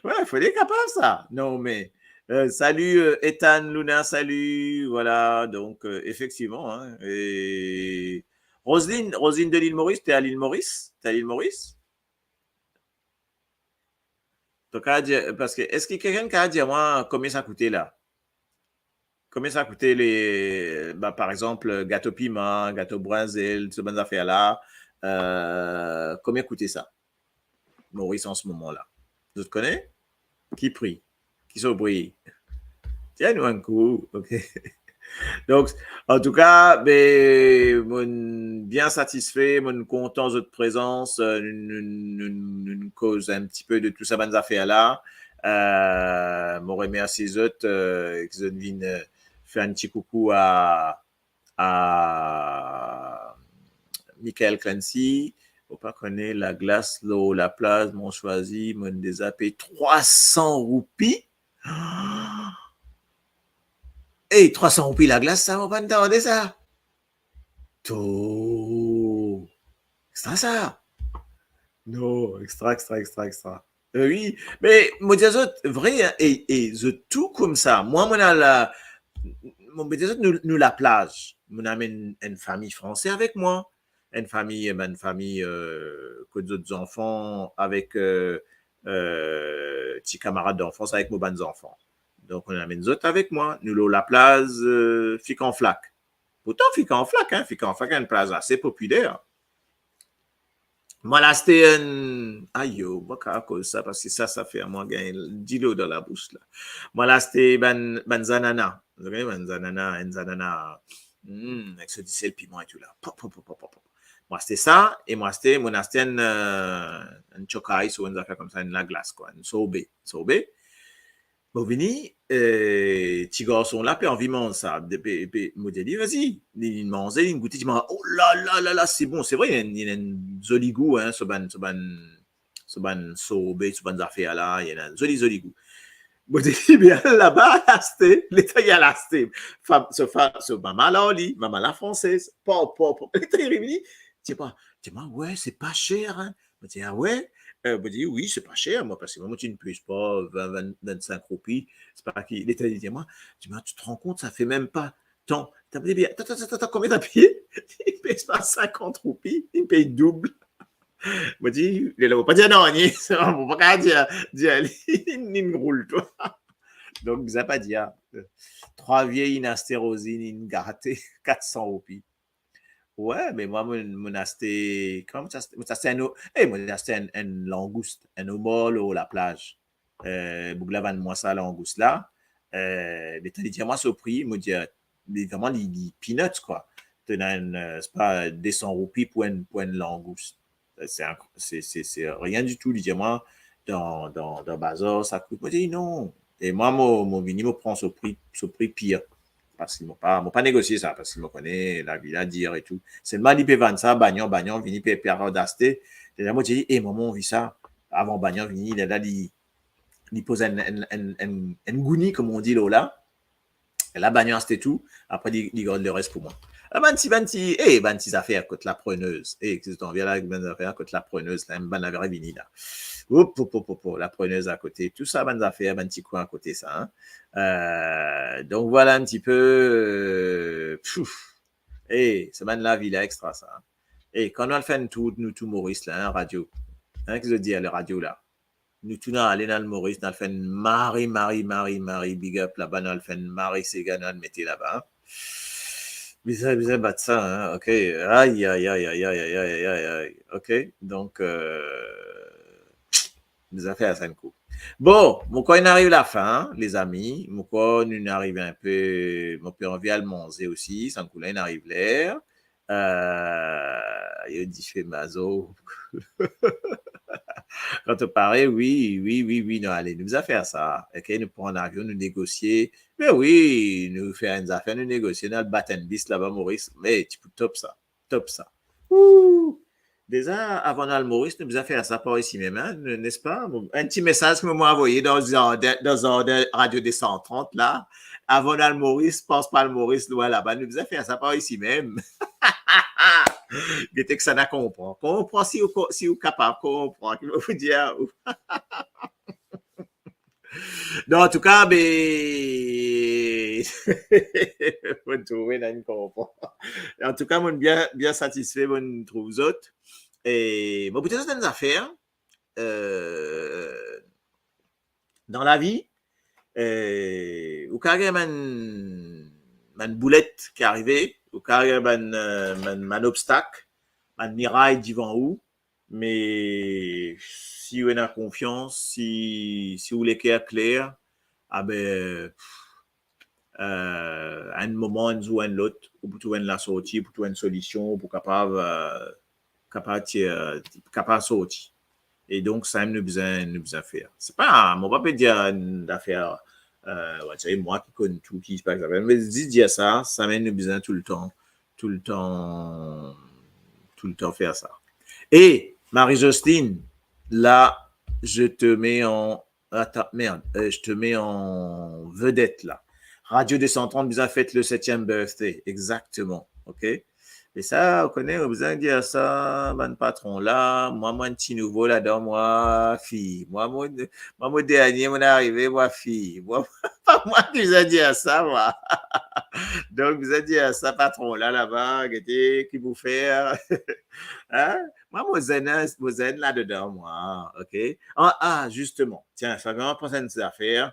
Wi, fode kapav sa. Non, me, euh, salut, euh, Ethan Luna, salut. Voilà, donc, euh, effectivement, hein, et Roselyne, Roselyne de l'île Maurice, t'es à l'île Maurice? T'es à l'île Maurice? Donk, kapav dir, parski, eski kikenn kapav dir mwa konbien sa koute la? Konbien sa koute le, ba, par exanp, gato piman, gato brinzel, sa bann zafer la, euh, konbien koute sa, Moris, an se moman la? Zot kone? Ki pri? Ki so pri? Tir nou enn kou, ok? Donk, antouka, be, mo'nn bien satisfe, mo'nn kontan zot prezans, euh, nou, nou, nou, nou koz enn tipe de tou sa bann zafer la. Euh, mo remersi zot, euh, ki zot vinn, euh, fer enn ti koukou a, a Michael Clancy. Ou pa kone laglas lor laplaz, mo swazir, mo'nn deza pey trwa san roupi. Ey, trwa san roupi laglas sa, mo pa'nn tande sa. To, extra sa. Non, extra, extra, extra, extra. Euh, wi, me mo dir zot, vre, hein, e, e zot tou koumsa. Mwa, mo'nn al, mo pe dir zot, nou, nou laplaz. Mo'nn amenn enn fami franse avek mwa. Enn fami, bann fami, euh, kot zot zanfan avek, euh, euh, ti kamarad danfans avek mo bann zanfan. Donk, mo'nn amenn zot avek mwa. Nou lor laplaz, euh, Fik an Flak. Pourtan, Fik an Flak, hein, Fik an Flak enn plaz ase popiler. Mo al aste enn, ayo, mo kapav koz sa, parski sa, sa fer mwa gagn dilo dan labous la. Mo al aste bann, bann zanana. Zot kone bann zanana, enn zanana, hmm, ek so disel, piman e tou la. Pop, pop, pop, pop, pop. Mo aste sa, e mo aste, mo'nn aste enn, euh, enn chokay, so enn zafer koumsa, enn laglas, kwa, enn sorbe, sorbe. Mo vini, eh, ti garson la pe anvi manz sa. Depi, epi mo dir li, "Vazi." Li, li manze, li goute, li manz, "Oh la la la la, c'est bon." Se vre, li ena, li ena enn zoli gou, hein, so bann, so bann, so bann sorbe, so bann zafer la, li ena enn zoli, zoli gou. Mo dir li, "Be al laba, al aste." Letan li al aste, fam, so fam, so mama la, li, mama la fransez, pa, pa, pa. Letan li revini, ti pa, ti pa, "Ouais, c'est pas cher, hein." Mo dir, "Ah ouais?" Euh, mo dir, wi, se pa ser, mwa, parski mwa, mo ti pez pa vin, vin, vinn-sink roupi, se pa ki, li dir mwa, ti, mwa, tu te rends compte, ça fait même pas tant. T'as payé, attends, attends, attends, combien t'as payé? Li pez pa sinkant roupi, li pey doub. Mo dir, li la, mo pa dir nanye, mo pa kapav dir, dir li, li roul twa. Donk, bizin pa dir, trwa vie, inn aste rozin, inn gate, kat san roupi. Wi, me mwa, mo, mo aste, kouma mo ti aste, mo ti aste enn, e, mo ti aste enn, enn langous, enn omar lor laplaz. Eh, boug la vann mwa sa langous la. Eh, letan li dir mwa so pri, mo dir, li, vreman, li, li peanuts, kwa. To ena enn, eh, se pa de san roupi pou enn, pou enn langous. Se, se, se, se rien ditou. Li dir mwa, dan, dan, dan bazar, sa kout. Mo dir, non. E mwa, mo, mo vini, mo pran so pri, so pri pir. Parski mo pa, mo pa negosie sa, parski mo kone lavi la dir e tou. Selman li pe vann sa, banyan, banyan, vini pe, pe aste. E la, mo dir, e, mwa, mo anvi sa. Avan banyan vini, la, la, li, li poz enn, enn, enn, enn, enn gouni, kouma on dir lor la. E la, banyan aste tou, apre li, li gard leres pou mwa. La, bann ti, bann ti, e, bann ti zafer kot La Preneuse. E, ki zot anvi la, bann zafer kot La Preneuse la, bann lavi vini la. Op, op, op, op, op, La Preneuse akote. Tou sa, bann zafer, bann ti kwin akote sa, hein. Euh, donk, vwala enn ti pe, euh, pfff. E, se bann lavi la, extra sa, hein. E, kan nou al fer enn tour, nou tou Moris la, hein, radio. Hein, ki zot dir, le radio la. Nou tou nou ale, nou al Moris, nou al fer enn mari, mari, mari, mari, big up laba, nou al fer enn mari sega, nou al mete laba, hein. Bizin, bizin bat sa, hein, ok. Ay, ay, ay. Ok, donk, euh, bizin fer sa enn kou. Bon, mo krwar inn ariv lafin, hein, lezami. Mo krwar nou inn ariv enn pe, mo pe anvi al manze osi, sa kou la inn ariv ler. Euh, yo dife mazo. Kan to pare, wi, wi, wi, wi, nou ale. Nou bizin fer sa. Ok, nou pran avion, nou negosie. Me wi, nou fer enn zafer, nou negosie, nou al bat enn bis laba Moris. Me, ti pou top sa. Top sa. Ou! Deza, avan nou al Moris, nou bizin fer sa par isi mem, hein, n-, nespa? Enn ti mesaz ki mo avoye dan zarden, dan zarden Radio deux cent trente la. Avan nou al Moris, pas par Moris, lwin laba, nou bizin fer sa par isi mem. Gete kisannla konpran. Konpran si ou ko-, si ou kapav konpran, ki mo pou dir ou. Non, antouka, be, mo trouve nanye konpran. Antouka, mo bien, bien satisfe, mo trouv zot. E mo pou dir zot enn zafer, euh, dan lavi, euh, ou kapav gagn bann, bann boulet ki arive, ou kapav gagn bann, euh, bann, bann obstak, bann miray divan ou, me si ou ena konfians, si, si ou leker kler, abe, euh, enn moman, enn zour, enn lot, ou pou trouv enn lasorti, ou pou trouv enn solision, ou pou kapav, euh, kapav ti-, euh, kapav sorti. E donk, sa nou bizin, nou bizin fer. Se pa, mo pa pe dir enn zafer, euh, ou va dir, mwa ki konn tou, ki pa, me zis dir sa, sa nou bizin toultan, toultan, toultan fer sa. E Marie-Jocelyne, là, je te mets en, attends, merde, euh, je te mets en vedette, là. Radio deux cent trente bizin fet le septième birthday, exactement, ok? E sa, ou kone, ou bizin dir sa, bann patron la, mwa, mwa enn ti nouvo ladan, mwa, fi. Mwa, mo, mwa, mo dernie, mo arive, mwa, fi. Mwa, pa mwa ki bizin dir sa, mwa. Donk, bizin dir sa, patron la, laba, gete, ki pou fer. Hein? Mwa, mo zenn, mo zenn ladan, mwa, ok? Ah, ah, zisteman, tiens, sa, mo pans enn zafer.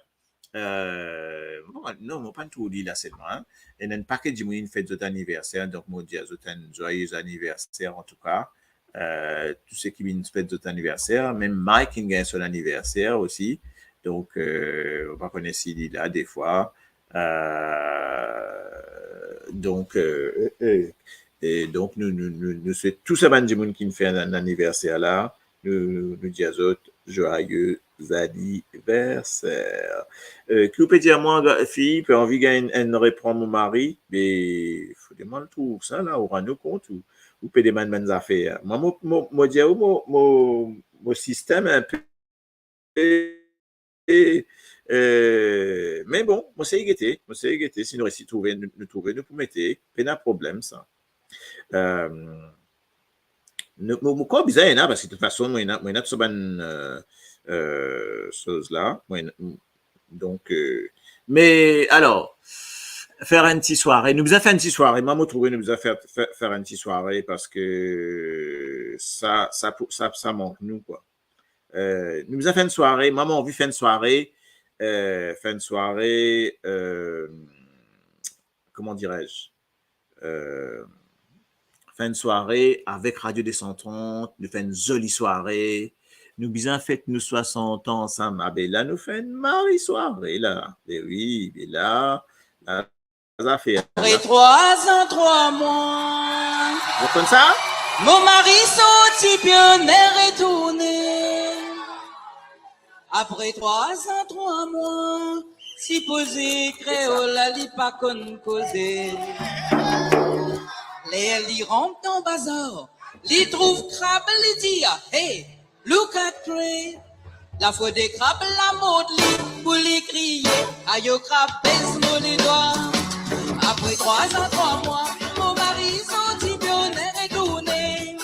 Euh, bon, non, mo pa trouv li la selman, hein. Ena enn paket dimoun inn fet zot aniverser, donk mo dir zot enn zwaye aniverser, antouka. Euh, tou seki inn fet zot aniverser, mem Mike inn gagn son aniverser osi. Donk, euh, mo pa kone si li la defwa. Euh, donk, euh, euh, euh, e donk, nou, nou, nou, nou swet tou sa bann dimoun ki inn fer enn aniverser la, nou, nou, nou dir zot, joyeux anniversaire. Euh, ki ou pe dir mwa, ga-, fi, pe anvi gagn enn repran mo mari, be, fode mwa trouv sa la, ou rann ou kont, ou, ou pe demann bann zafer. Mwa, mo, mo, mo dir ou, mo, mo, mo sistem enn pe, e, euh, me bon, mo sey gete, mo sey gete, si nou resi trouve, nou, nou trouve, nou pou mete, pena problem sa. Euh, Nou, mo, mo krwar bizin ena, parski de tout fason, mo ena, mo ena tou sa bann, euh, euh, soz la. Mo ena, donk, euh, me alor, fer enn ti sware, nou bizin fer enn ti sware. Mwa, mo trouve nou bizin fer, fer, fer enn ti sware parski sa, sa pou, sa, sa mank nou, kwa. Euh, nou bizin fer enn sware, mwa, mo anvi fer enn sware, euh, fer enn sware, euh, comment dirais-je, euh, fer enn sware avek Radio deux cent trente, nou fer enn zoli sware. Nou bizin fet nou swasant an ansam. Ah be la, nou fer enn mari sware la. Be wi, be la, la, zafer la. Apre trwa an, trwa mwa. Zot konn sa? Mo mari sorti, Bernard retourne. Apre trwa an, trwa mwa, sipoze kreol la li pa konn koze. Ler li rant dan bazar, li trouv krab, li dir, "Hey, look at crab." Lafode krab la mord li, pou li kriye, "Ayo krab, bes mo ledwa." Apre trwa an, trwa mwa, mo mari sorti, Bernard retourne.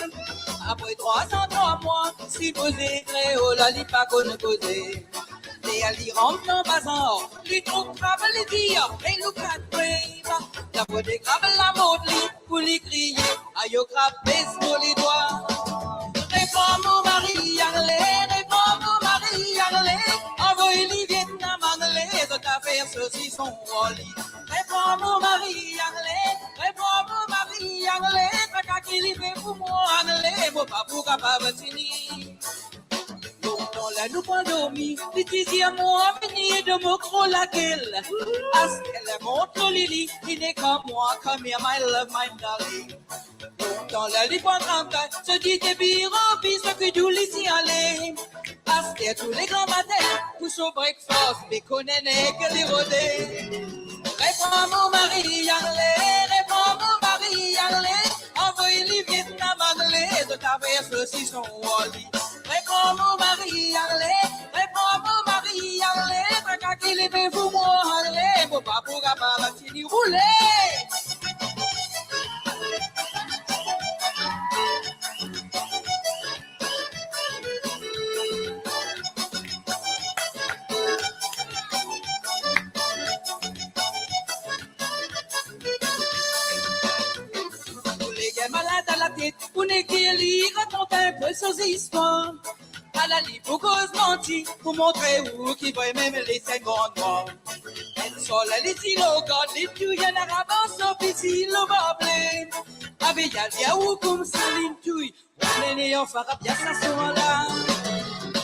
Apre trwa an, trwa mwa, sipoze kreol la li pa konn koze. Ler li rant dan bazar, li trouv krab, li dir, "Hey, look at crab." Lafode krab la mord li, pou li kriye, "Ayo krab, bes mo ledwa." Repran mo mari angle, repran mo mari angle, anvoy li Vietnam angle, zot a fer sosison oli. Repran mo mari angle, repran mo mari angle, traka ki li pe pou mwa angle, mo pa pou kapav tini. Lontan ler nou pa dormi, li ti dir mwa, "Vini ede mo krol lagel." Aster ler mont lor lili, li nek mwa, "Come here, my love, my darling." Lontan ler li pa travay, so li ti biro, pi so ki dou li ti ale. Aster tou le gramatin, pou so breakfast, li kone nek li rode. Repran mo mari angle, repran mo mari angle, anvoy li Vietnam angle, zot a fer sosison oli. Repran mo mari angle, repran mo mari angle, traka ki li pe pou mwa angle, mo pa pou kapav tini, roule. Pou leker malad a latet, pou leker li rakont inpe so zistwar. Ala li pou koz manti, pou montre ou ki vremem li se enn gran nwa. Enn sole li ti lor gard, li touy enn Arab ar so piti loba ble. Ave, al dir ou koumsa li touy, nene anfan Arab ya sa swa la.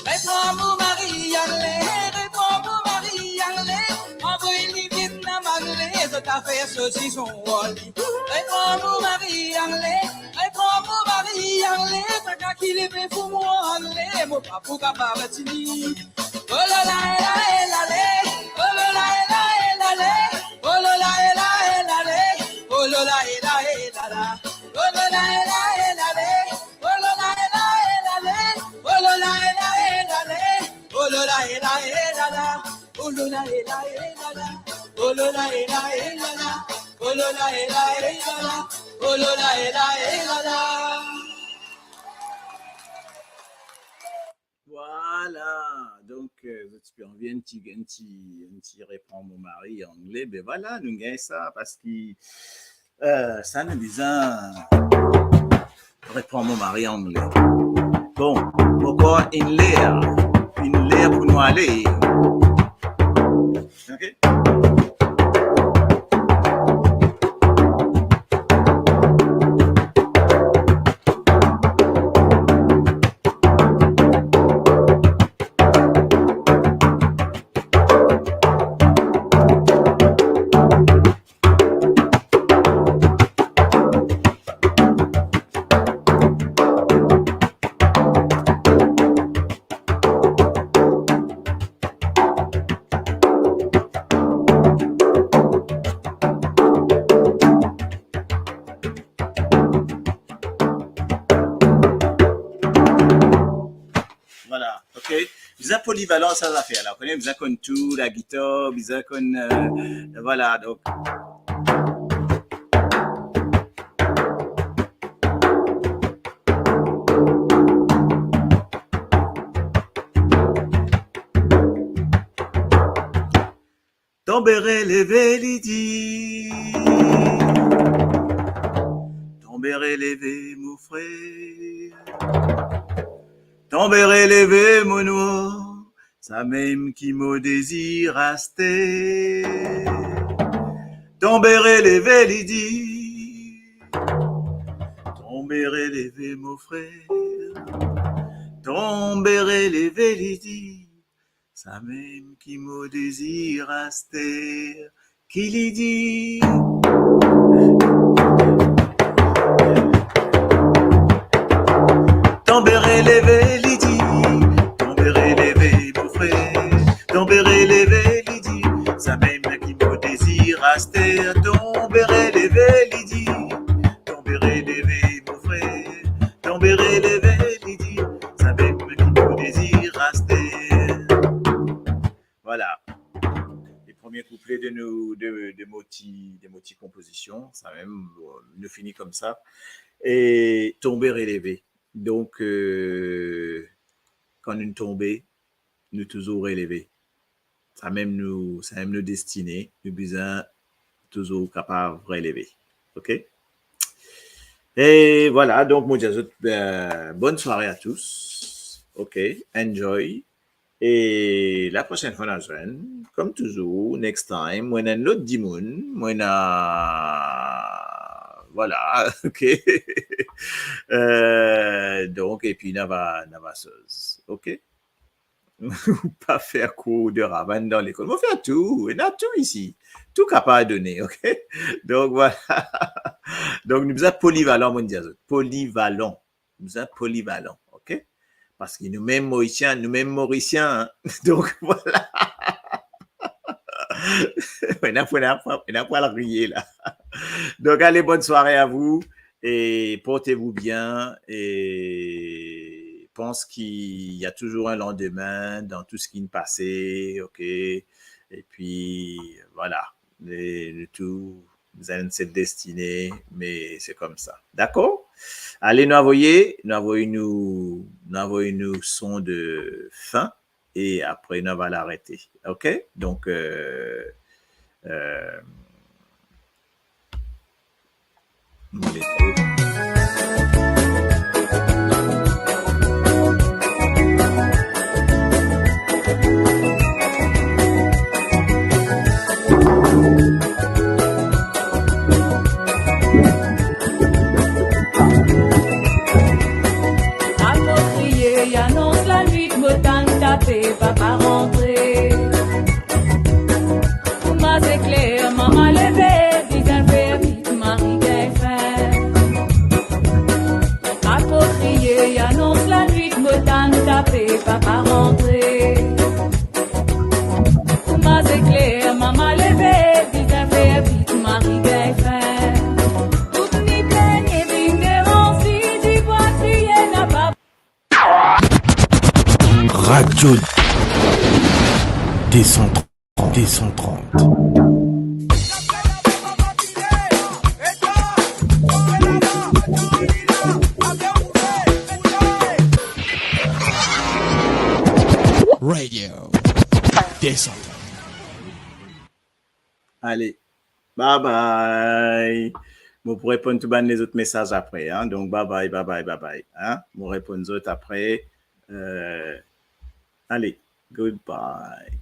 Repran mo mari angle, repran mo mari angle, anvoy li Vietnam angle, zot a fer sosison oli. Repran mo mari angle, repran mo mari angle, traka ki li pe pou mwa angle, mo pa pou kapav tini. Oh la la, eh la, eh la, le. Oh la la, eh la, eh la, le. Oh la la, eh la, eh la, eh la, le. Oh la la, eh la, eh la, le. Oh la la, eh la, eh la, le. Oh la la, eh la, eh la, le. Oh la la, eh la, eh la, le. Oh la la, eh la, eh la, la. Oh la la, eh la, eh la, la. Oh la la, eh la, eh la, la. Oh la la, eh la, eh la, la. Oh la la, eh la, eh la, la. Vwala. Donk, euh, zot ti pe anvi enn ti, enn ti, enn ti repran mo mari angle, be vwala, nou gagn sa, parski, euh, sa nou bizin repran mo mari angle. Bon, ankor enn ler, enn ler pou nou ale. Ok? Vwala, ok. Bizin polivalan sa zafer la, kone, bizin konn tou, lagitar, bizin konn, euh, vwala, donk. Tonbe releve, li dir. Tonbe releve, mo frer. Tonbe releve, mo nwar. Samem ki mo dezir aster. Tonbe releve, li dir. Tonbe releve, mo frer. Tonbe releve, li dir. Samem ki mo dezir aster. Ki li dir. Tonbe releve, li dir. Tonbe releve, mo frer. Tonbe releve, li dir. Samem ki mo dezir aster. Tonbe releve, li dir. Tonbe releve, mo frer. Tonbe releve, li dir. Samem ki mo dezir aster. Vwala. Le premie kouplet de nou, de, de mo ti, de mo ti konpozision, samem, bon, nou fini koumsa. E tonbe releve. Donk, euh, kan nou tonbe, nou touzour releve. Samem nou, samem nou destine, nou bizin touzour kapav releve. Ok? E vwala, donk, mo dir a zot, euh, bonne soirée à tous. Ok, enjoy. E la prosenn fwa nou a zwenn, kom touzour, next time, mo ena enn lot dimoun, mo ena, vwala, ok. Euh, donk, epi nou ava, nou ava soz, ok? Ou pa fer kour de ravann dan lekol. Mo fer tou, ena tou isi. Tou kapav done, ok? Donk, vwala. Donk, nou bizin polivalan, mo dir a zot. Polivalan. Nou bizin polivalan, ok? Parski nou mem Morisien, nou mem Morisien, hein? Donk, vwala. Ena pou, ena pou, ena pou al riye la. Donk, allez, bonne soirée à vous et portez-vous bien et pense qu'il y a toujours un lendemain dans tout ce qui nous passe, ok? Et puis, voilà. E nou tou, nou ena enn sel destine, me se koumsa. Dakor? Ale, nou avoy, nou avoy nou, nou avoy nou son de fin e apre nou ava arete. Ok? Donk, euh, euh, Apostriye anons lanwit, mo tann tape, papa rantre. Kouma zekler, mama leve, bizin fer vit, mari gagn fin. Apostriye anons lanwit, mo tann tape, papa rantre. Kouma zekler, mama leve, bizin fer vit, mari gagn fin. Tout ni pligne, vinn deranz li, dibwa kriye, napa Radio deux cent trente, deux cent trente. Radio deux cent trente. Ale, bye bye. Mo pou reponn tou bann lezot mesaz apre, hein. Donk, bye bye, bye bye, bye bye, hein. Mo reponn zot apre. Euh, ale, goodbye.